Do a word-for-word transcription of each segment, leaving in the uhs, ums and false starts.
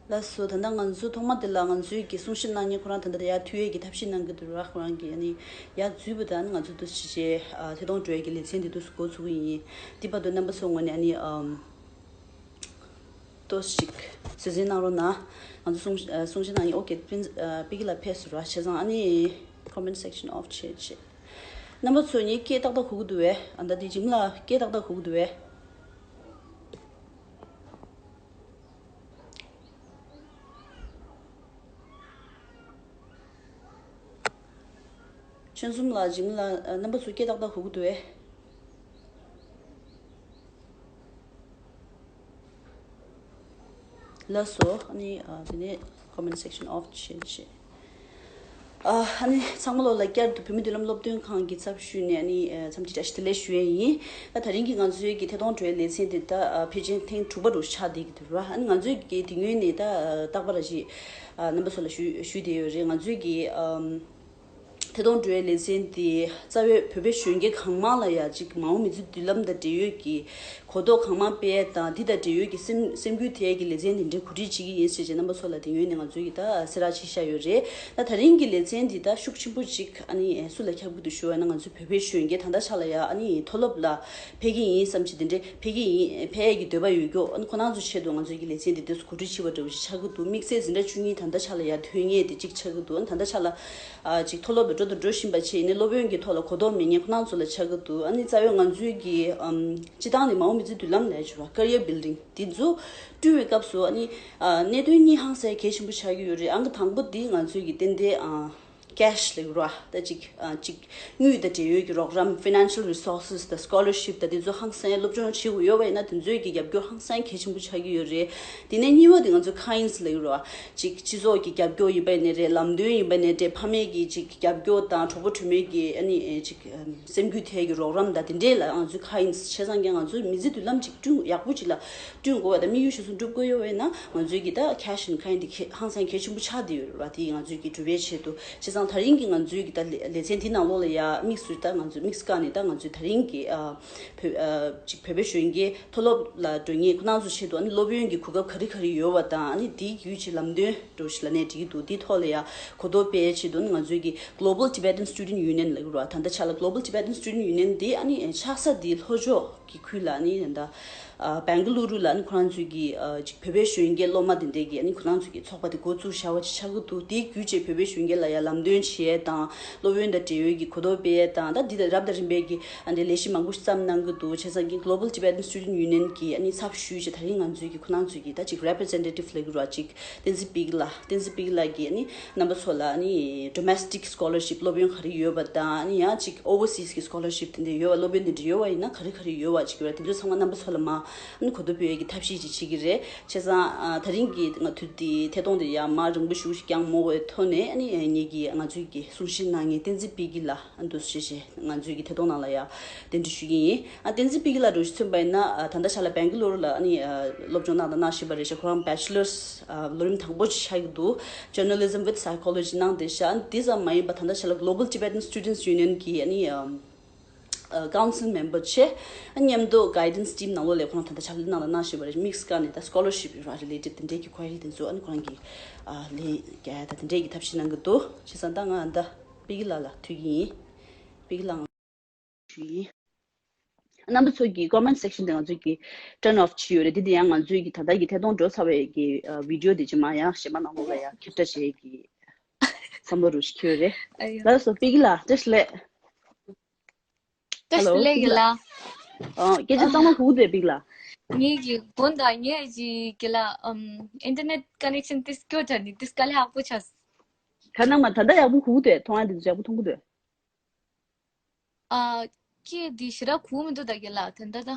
ལགས་སོ། ད་ལྟ་ང་ཚོ་ཐོག་མ་དེ་ལ་ང་ཚོའི་གི་གསུང་བཤད་གནང་མཁན་ཁོ་རང་ད་ལྟ་ཡར་མཐུད་ཡས་ཀྱི་ཐབས་ཤེས་གནང་གི་འདུག་ར། ཁོ་རང་གིས་ཨ་ནི་ཡར་འཛུལ་བ་དང་ང་ཚོ་འདུག་སེ་བྱས་ཨ་ཐད་གཏོང་འགྲོ་ཡས་ཀྱི་ལེ་ཚན་དེ་འདུག་སེ་འགོ་ཚུགས་ཀྱི་ཡིན། དེ་བར་དུ་རྣམ་པ་ཚོ་ངོས་ནས་ཨ་ནི་ཨམ་ཏོག་ཙམ་ཅིག་གསན་གཟིགས་གནང་རོགས་གནང་། ང་ཚོ་གསུང་ཨ་གསུང་བཤད་གནང་ཡིན། ཨོ་ཀེ། པིན་ཨ་པི་ཀི་ལགས་ཕེབས་སོང་ར། བྱས་ཙང་ཨ་ནི་comment section off བྱས་བྱས། རྣམ་པ་ཚོ་ངའི་སྐད་ཏག་ཏག་གོ་གི་འདུག་བས། ཨ་ད་དེ་འཇིགས་མེད་ལགས་སྐད་ཏག་ཏག་གོ་གི་འདུག་བས། ཆོལ་གསུམ་ལགས་འཇིགས་མེད་ལགས། རྣམ་པ་ཚོ་སྐད་ཏག་ཏག་གོ་གི་འདུག་བས། ལགས་སོ། ཨ་ནི་ཨ་དེ་ནས་comment section off བྱེད་བྱེད། ཨ་ནི་ཚང་མ་ལོ་ལ་བསྐྱར་དུ་བོད་མི་མདུན་ལམ་སློབ་སྟོན་ཁང་གི་ཚབ་ཞུས་ནས་ཨ་ནི་འཚམས་ཅིག་བཀྲ་ཤིས་བདེ་ལེགས་ཞུ་ཡས་ཡིན། ད་ད་རིང་གི་ང་ཚོའི་གི་ཐད་གཏོང་འགྲོ་བའི་ལེ་ཚན་དེ་ད་ཕལ་ཆེར་ཐེངས་དྲུག་པ་རུ་ཆགས་བསྡད་ཀྱི་འདུག་ར། ཨ་ནི་ང་ཚོའི་གི་དེ་སྔོན་ནས་ད་རྟག་པར་ཞིག་རྣམ་པ་ཚོ་ལ་ཞུ་ཞུས་བསྡད་ཡོད་རེད། ང་ཚོའི་གི་ཐད་གཏོང་འགྲོ་བའི་ལེ་ཚན་དེ་རྩ་བའི་བོད་པའི་གཞོན་སྐྱེས་གང་མང་ལ་ཡ་ཅིག་མ་འོངས་མི་ཚེ་མདུན་ལམ་དང་འབྲེལ་ཡོད་ཀྱི་གོ་རྟོགས་གང་མང་སྤེལ་དང་འདི་དང་འབྲེལ་ཡོད་ཀྱི་སེམས་སེམས་འགུལ་ཐེབས་ཀྱི་ལེ་ཚན་དེ་འདྲའི་གོ་སྒྲིག་བྱེད་ཀྱི་ཡིན་ཟེར་བྱས་རྣམ་པ་ཚོ་ལ་དེ་ངོས་ནས་ང་ཚོའི་གི་ད་གསལ་བསྒྲགས་ཅིག་བཤད་ཡོད་རེད། ད་ད་རིང་གི་ལེ་ཚན་འདི་ད་ཤུགས་ཆེན་པོ་ཅིག་ཨ་ནི་སུ་ལ་ཁྱབ་ཀྱི་འདུག་ཞུ་བ་ན་ང་ཚོའི་བོད་པའི་གཞོན་སྐྱེས་ད་ལྟ་ཆ་ལ་ཡ་ཨ་ནི་མཐོ་སློབ་ལ་ཕེབས་ཀྱི་ཡིན་བསམ་བྱས་དེ་འདྲའི་ཕེབས་ཀྱི་ཡིན་ཕེབས་ཡས་ཀྱི་འདོད་པ་ཡོད་མཁན་ཨ་ནི་ཁོ་རང་ཚོའི་ཆེད་དུ་ང་ཚོའི་གི་ལེ་ཚན་འདི་འདི་གོ་སྒྲིག་བྱས་པ་འདྲ་བོ་ཞིག་ཆགས་ཀྱི་འདུག་དམིགས་བསལ་འཛིན་གྲྭ་བཅུ་གཉིས་ད་ལྟ་ཆ་ལ་ཡ་ཐོན་མཁན་དེ་གཅིག་ཆགས་ཀྱི་འདུག་ཨ་ནི་ད་ལྟ་ཆ་ལ་ཨ་ཅིག་མཐོ་སློབ་ལ་འགྲོ་དང་འགྲོ་བཞིན་པ་བྱས་ཡིན་ནའི་སློབ་ཡོན་གྱི་ཐོག་ལ་གོ་རྟོགས་མེད་མཁན་ཁོ་རང་ཚོ་ལ་ཆགས་ཀྱི་འདུག་ཨ་ནི་རྩ་བའི་ང་ཚོའི་གི་ཨམ་སྤྱི་བཏང་ནས་མ་འོངས་མི་ཚེ་མདུན་ལམ་ལ་ཡ་ཆུ་བ་career building་འདི་ཚོ་བསྐྲུན་པའི་སྐབས་སུ་ཨ་ནི་ཨ་གནད་དོན་གཉིས་ཧང་སང་གལ་ཆེན་པོ་ཆགས་ཀྱི་ཡོད་རེད། ཨང་ཀི་དང་པོ་འདི་ང་ཚོའི་གི་ཏན་ཏན་ཨ་cash་ལབ་རོགས་ད་ཅིག་ཨ་ཅིག་དངུལ་དང་འབྲེལ་ཡོད་ཀྱི་རོགས་རམ་financial resources་དང་scholarship་དང་དེ་ཚོ་ཧང་སང་སློབ་སྦྱོང་བྱེད་དགོས་ཡོད་པ་ཡིན་ན་དེ་ཚོའི་གི་རྒྱབ་སྐྱོར་ཧང་སང་གལ་ཆེན་པོ་ཆགས་ཀྱི་ཡོད་རེད། དེ་ནས་གཉིས་པ་དེ་ང་ཚོ་kinds་ལབ་ཀྱི་རེད་བ། ཅིག་སྤྱི་ཚོགས་ཀྱི་རྒྱབ་སྐྱོར་ཡིན་པ་ཡིན་ནའི་རེད། ལམ་སྟོན་ཡིན་པ་ཡིན་ནའི་རེད། ཕ་མས་ཀྱི་ཅིག་རྒྱབ་སྐྱོར་དང་གྲོགས་པོ་གྲོགས་མོས་ཀྱི་ཨ་ནི་ཨེ་ཅིག་ཨམ་སེམས་འགུལ་ཐེབས་ཀྱི་རོགས་རམ་དང་དེ་འདྲས་ལ་ང་ཚོའི་kinds་བྱས་ཙང་ཀྱང་ང་ཚོའི་མི་ཚེ་མདུན་ལམ་ཅིག་བསྐྲུན་ཡག་པོ་ཅིག་ལ་བསྐྲུན་དགོས་པ་དང་དམིགས་ཡུལ་གཞིར་བཟུང་སྒྲུབ་དགོས་ཡོད་པ་ཡིན་ན་ང་ཚོའི་གི་ད་cash and kind་དེ་གལ་ཧང་སང་གལ་ཆེན་པོ་ཆགས་བསྡད་ཡོད་རེད་བ། དེ་ང་ཚོའི་གི་སྒྲུབ་པའི་ཆེད་དུ། བྱས་ཙང་ད་རིང་གི་ང་ཚོའི་གི་ད་ལེ་ལེ་ཚན་འདི་ནང་ལོགས་ལ་ཡ་དམིགས་སུ་ད་ང་ཚོའི་དམིགས་བཀར་ནས་ད་ང་ཚོའི་ད་རིང་གི་ཨ་བོད་ཨ་ཅིག་བོད་པའི་གཞོན་སྐྱེས་མཐོ་སློབ་ལ་འགྲོ་མཁན་ཁོ་རང་ཚོ་ཆེད་དུ་ཨ་ནི་སློབ་ཡོན་གྱི་གོ་སྐབས་ག་རེ་ག་རེ་ཡོད་པ་དང་ཨ་ནི་དེའི་བརྒྱུད་ཀྱི་ལམ་སྟོན་འདྲ་བོ་ཞིག་ལབ་ནའི་འགྲིག་གི་འདུག་དེའི་ཐོག་ལ་ཡ་གོ་རྟོགས་སྤེལ་ཆེད་དུ་ཨ་ནི་ང་ཚོའི་གི་Global Tibetan Student Union་ལབ་ཀྱི་རེད་བ། ད་ལྟ་ཆ་ལ་Global Tibetan Student Union་འདི་ཨ་ནི་ཆགས་ས་འདི་ལྷོ་ཕྱོགས་ཀྱི་ཁུལ་ལ་ཨ་ནི་ད་ལྟ་ཨ་བེང་ཀ་ལུ་རུ་ལ་ཨ་ནི་ཁོ་རང་ཚོའི་གི་ཨ་ཅིག་བོད་པའི་གཞོན་སྐྱེས་སློབ་མ་དེ་འདྲས་ཀྱི་ཨ་ནི་ཁོ་རང་ཚོའི་གི་ཚོགས་པ་དེ་འགོ་བཙུགས་བཞག་པ་ཅིག་ཆགས་ཀྱི་འདུག་དེའི་བརྒྱུད་བྱས་བོད་པའི་གཞོན་སྐྱེས་ལ་ཡང་ལམ་སྟོན་བྱེད་ཡས་དང་སློབ་ཡོན་དང་འབྲེལ་ཡོད་ཀྱི་གོ་རྟོགས་སྤེལ་ཡས་དང་ད་འདི་དང་རབ་དང་རིམ་པའི་གི་ཨ་འདྲས་ལས་གཞི་མང་པོ་ཞིག་བརྩམས་གནང་གི་འདུག་བྱས་ཙང་གི་Global Tibetan Student Union་གི་ཨ་ནི་ཚབ་ཞུས་བྱས་ད་རིང་ང་ཚོའི་གི་ཁོ་རང་ཚོའི་གི་ད་ཅིག་representative་ལབ་ཀྱི་རེད་བ་ཅིག་བསྟན་འཛིན་པིག་ལགས། བསྟན་འཛིན་པིག་ལགས་ཀྱིས་ཨ་ནི་རྣམ་པ་ཚོ་ལ་ཨ་ནི་domestic scholarship་སློབ་ཡོན་ག་རེ་ཡོད་པ་དང་ཨ་ནི་ཡང་ཅིག་overseas་གི་scholarship་དེ་འདྲས་ཡོད་པ་སློབ་ཡོན་དེ་འདྲས་ཡོད་པ་ཡིན་ན་ག་རེ་ག་རེ་ཡོད་པ་ཅིག་ཡོད་པ་དེ་ཚོ་ཚང་མ་རྣམ་པ་ཚོ་ལ་མ་ཨ་ནི་གོ་རྟོགས་སྤེལ་ཡས་ཀྱི་ཐབས་ཤེས་ཅིག་བྱེད་ཀྱི་རེད། བྱས་ཙང་ཨ་ད་རིང་གི་ང་དུས་དེ་ཐད་གཏོང་དེ་ཡང་མ་རིང་པོ་ཞིག་ཀྱང་མ་འགོར་བའི་ཐོག་ནས་ཨ་ནི་ངེད་ཀྱི་ང་ཚོའི་གི་གསུང་བཤད་གནང་མཁན་བསྟན་འཛིན་པིག་ལགས་ཨ་འདུག་སེ་བྱས་ང་ཚོའི་གི་ཐད་གཏོང་ནང་ལ་ཡང་གདན་འདྲེན་ཞུ་གི་ཡིན། ཨ་བསྟན་འཛིན་པིག་ལགས་འདྲ་བོ་ཞིག་མཚོན་པ་ཡིན་ན་ཨ་ད་ལྟ་ཆ་ལ་བེང་ཀ་ལུ་རུ་ལ་ཨ་ནི་ཨ་སློབ་སྦྱོང་གནང་དང་གནང་བཞིན་པ་རེད་ཤག་ཁོ་རང་bachelor's་ཨ་ལོ་རིམ་དང་པོ་ཅིག་ཆགས་ཀྱི་འདུག Journalism with Psychology་གནང་བསྡད་ཤག་ཨ་ནི་དེ་ཙམ་མ་ཡིན་པ་ད་ལྟ་ཆ་ལ་Global Tibetan Students Union་གི་ཨ་ནི་ཨ་ཨ་council member་བྱས། ཨ་མཉམ་དུ་guidance team་ནང་ལོགས་ལ་ཁོ་རང་ད་ལྟ་ཕྱག་ལས་གནང་དང་གནང་བཞིན་པ་རེད། དམིགས་བཀར་ནས་ད་scholarship་related་དེ་འདྲའི་གི་query་དེ་ཚོ་ཨ་ནི་ཁོ་རང་གིས་ཨ་ལན་རྒྱག་ཡ་ད་དེ་འདྲའི་གི་ཐབས་ཤེས་གནང་གི་འདུག་བྱས་ཙང་ད་ང་ཨ་ད་པིག་ལགས་ལ་ཐུག་གི་ཡིན། པིག་ལགས་ཞུ་ཡིན། རྣམ་པ་ཚོ་གི་comment section་དེ་ང་ཚོས་ཀྱི་turn off་བྱས་ཡོད་རེད། དེ་དེ་ཡང་ང་ཚོས་ཀྱི་ད་ལྟ་གི་ཐད་གཏོང་འགྲོ་ཚར་བའི་གི་ཨ་video་དེ་རྗེས་མ་ཡང་གཞན་པ་ནང་ལོགས་ལ་ཡང་capture་བྱེད་ཀྱི་བསམ་བློ་རུ་ཞིག་འཁྱེར་ཡོད་རེད། ཨ་ཡོ། ལགས་སོ་པིག་ལགས་བཀྲ་ཤིས་བདེ་ལེགས། བཀྲ་ཤིས་བདེ་ལེགས་ཡིན་ལགས། ཨ་སྐད་ཆ་གཙང་མ་གོ་གི་འདུག་པིག་ལགས། ངེད་ཀྱི་དགོན་དང་ངེད་ཀྱི་གི་ལ་ཨམ་internet connection་དེ་སྐྱོ་དྲགས་ནི་དེ་དཀའ་ལས་ཁག་པོ་ཆགས། ག་ནང་མ་ད་ལྟ་ཡག་པོ་གོ་གི་འདུག་མཐོང་ཡ་དེ་ཚོ་ཡག་པོ་མཐོང་གི་འདུག་ཨ། སྐད་འདི་ཞེ་དྲག་གོ་མི་འདུག་ད་རྒན་ལགས་དེ་འདྲ་ད།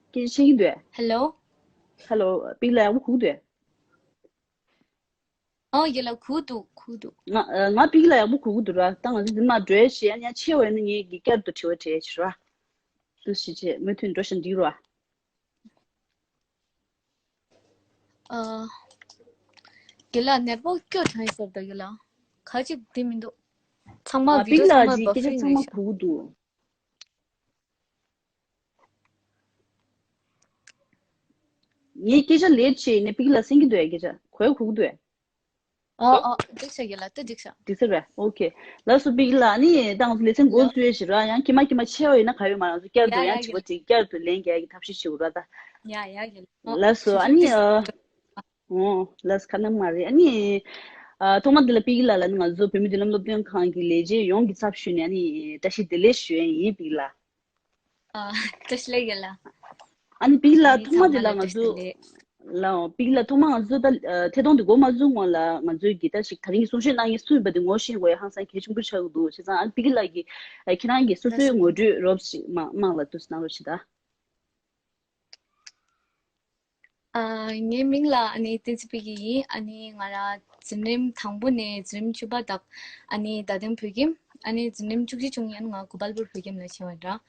སྐད་ཆ་ཆེ་གི་འདུག་ཧེ་ལོ། ཧེ་ལོ། པིག་ལགས་ཡག་པོ་གོ་གི་འདུག་ཨ་རྒན་ལགས་གོ་འདུག་གོ་འདུག་ང་ཨ་ང་པིག་ལགས་ཡག་པོ་གོ་གི་འདུག་ར། ད་ང་ཚོ་འདི་མ་འགྲོ་ཡ་ཞེ་ཡ་ཉག་ཆེ་བ་ཡིན་ན་ངས་ཀྱི་བསྐྱར་དུ་དྲི་བ་དྲི་ཡ་ཆེ་ར། འདུག་སེ་བྱས་མུ་མཐུད་འགྲོ་བཞིན་འདི་ར། ཨ། རྒན་ལགས་network་སྐྱོ་དྲགས་ཡིན་ཟེར་ད་རྒན་ལགས། ག་ཅིག་བདེ་མི་འདུག་ཚང་མ་ཨ་video་པིག་ལགས་ཚང་མ་ཀྱི་སྐད་ཆ་buffering་ཚང་མ་རེད་ཤག་གོ་གི་འདུག་ངའི་སྐད་ཆ་ལེཊ་བྱས་ནས་པིག་ལགས་གསན་གྱི་འདུག་ཨ་སྐད་ཆ། གོ་ཡ་གོ་གི་འདུག་ཨེ། ཨོ་ཨོ་འགྲིག་ཤག་ཡོད་ལ་ད་འགྲིག་ཤག་འགྲིག་ས་རེད། ཨོ་ཁེ། ལགས་སོ་པིག་ལགས། ཨ་ནི་ད་ང་ཚོ་ལེ་ཚན་འགོ་བཙུགས་ཡས་ཞིག་ར། ཡང་དཀྱིལ་མ་དཀྱིལ་མ་ཆེ་བ་ཡིན་ན་ག་ཡོད་མ་རེད། ང་ཚོ་བསྐྱར་དུ་ཡ་ཡ་ཡང་དྲི་ཡ་བ་དྲི་བསྐྱར་དུ་ལན་རྒྱག་ཡ་གི་ཐབས་ཤེས་བྱེད་དགོས་ར་ད། ཡ་ཡ་ཡ་ལ་ཨོ་ལགས་སོ། ཞུ་ཨ་ཞུ་ནི་འགྲིག་ཤག་ཨ། ཨོ་ལགས་སོ། ཁ་ནང་མ་རེད། ཨ་ནི་ཨ་ཐོག་མ་འདི་ལ་པིག་ལགས་ལ་ནི་ང་ཚོ་བོད་མི་མདུན་ལམ་སློབ་སྟོན་ཁང་གི་ལས་བྱེད་ཡོངས་ཀྱི་ཚབ་ཞུས་ནས་ཨ་ནི་བཀྲ་ཤིས་བདེ་ལེགས་ཞུ་ཡས་ཡིན་པིག་ལགས། ཨ་བཀྲ་ཤིས་བདེ་ལེགས་ཡོད་ལ། ཨ་ནི་པིག་ཨ་ལགས་ནི་ཐོག་མ་ཚང་དེ་མ་ལ་ལ་ང་བཀྲ་ཤིས་ཚོ། བདེ་ལེགས། ལའོ་པིག་ལགས་ཐོག་མ་ང་ཚོ་ད་ཨ་ཐད་གཏོང་དེ་འགོ་མ་བཙུགས་སྔོན་ལ་ང་ཚོའི་གི་ད་ཞིག་ད་རིང་གི་གསུང་བཤད་གནང་མཁན་སུ་ཡིན་པ་དེ་ངོ་ཤེས་དགོས་ཡ་ཧང་སང་གལ་ཆེན་པོ་ཆགས་ཀྱི་འདུག་བྱས་ཙང་ཨ་པིག་ལགས་ཀྱིས་ཨ་ཁྱེད་རང་གི་སོ་སོའི་ལགས་སོ། ངོ་སྤྲོད་རོབ་ཞིག་མ་མང་ལ་དུ་གནང་རོགས་ཞེས་ད། ཨ་ངའི་མིང་ལ་ཨ་ནི་བསྟན་འཛིན་པིག་ཡིན། ཨ་ནི་ང་རང་འཛིན་རིམ་དང་པོ་ནས་འཛིན་རིམ་བཅུ་པ་དག་ཨ་ནི་རྡ་སྟེང་བོད་ཁྱིམ། ཨ་ནི་འཛིན་རིམ་བཅུ་གཅིག་བྱུང་ཡང་ང་གོ་པལ་པུར་བོད་ཁྱིམ་ལ་ཕྱིན་པ་ཡིན་ར།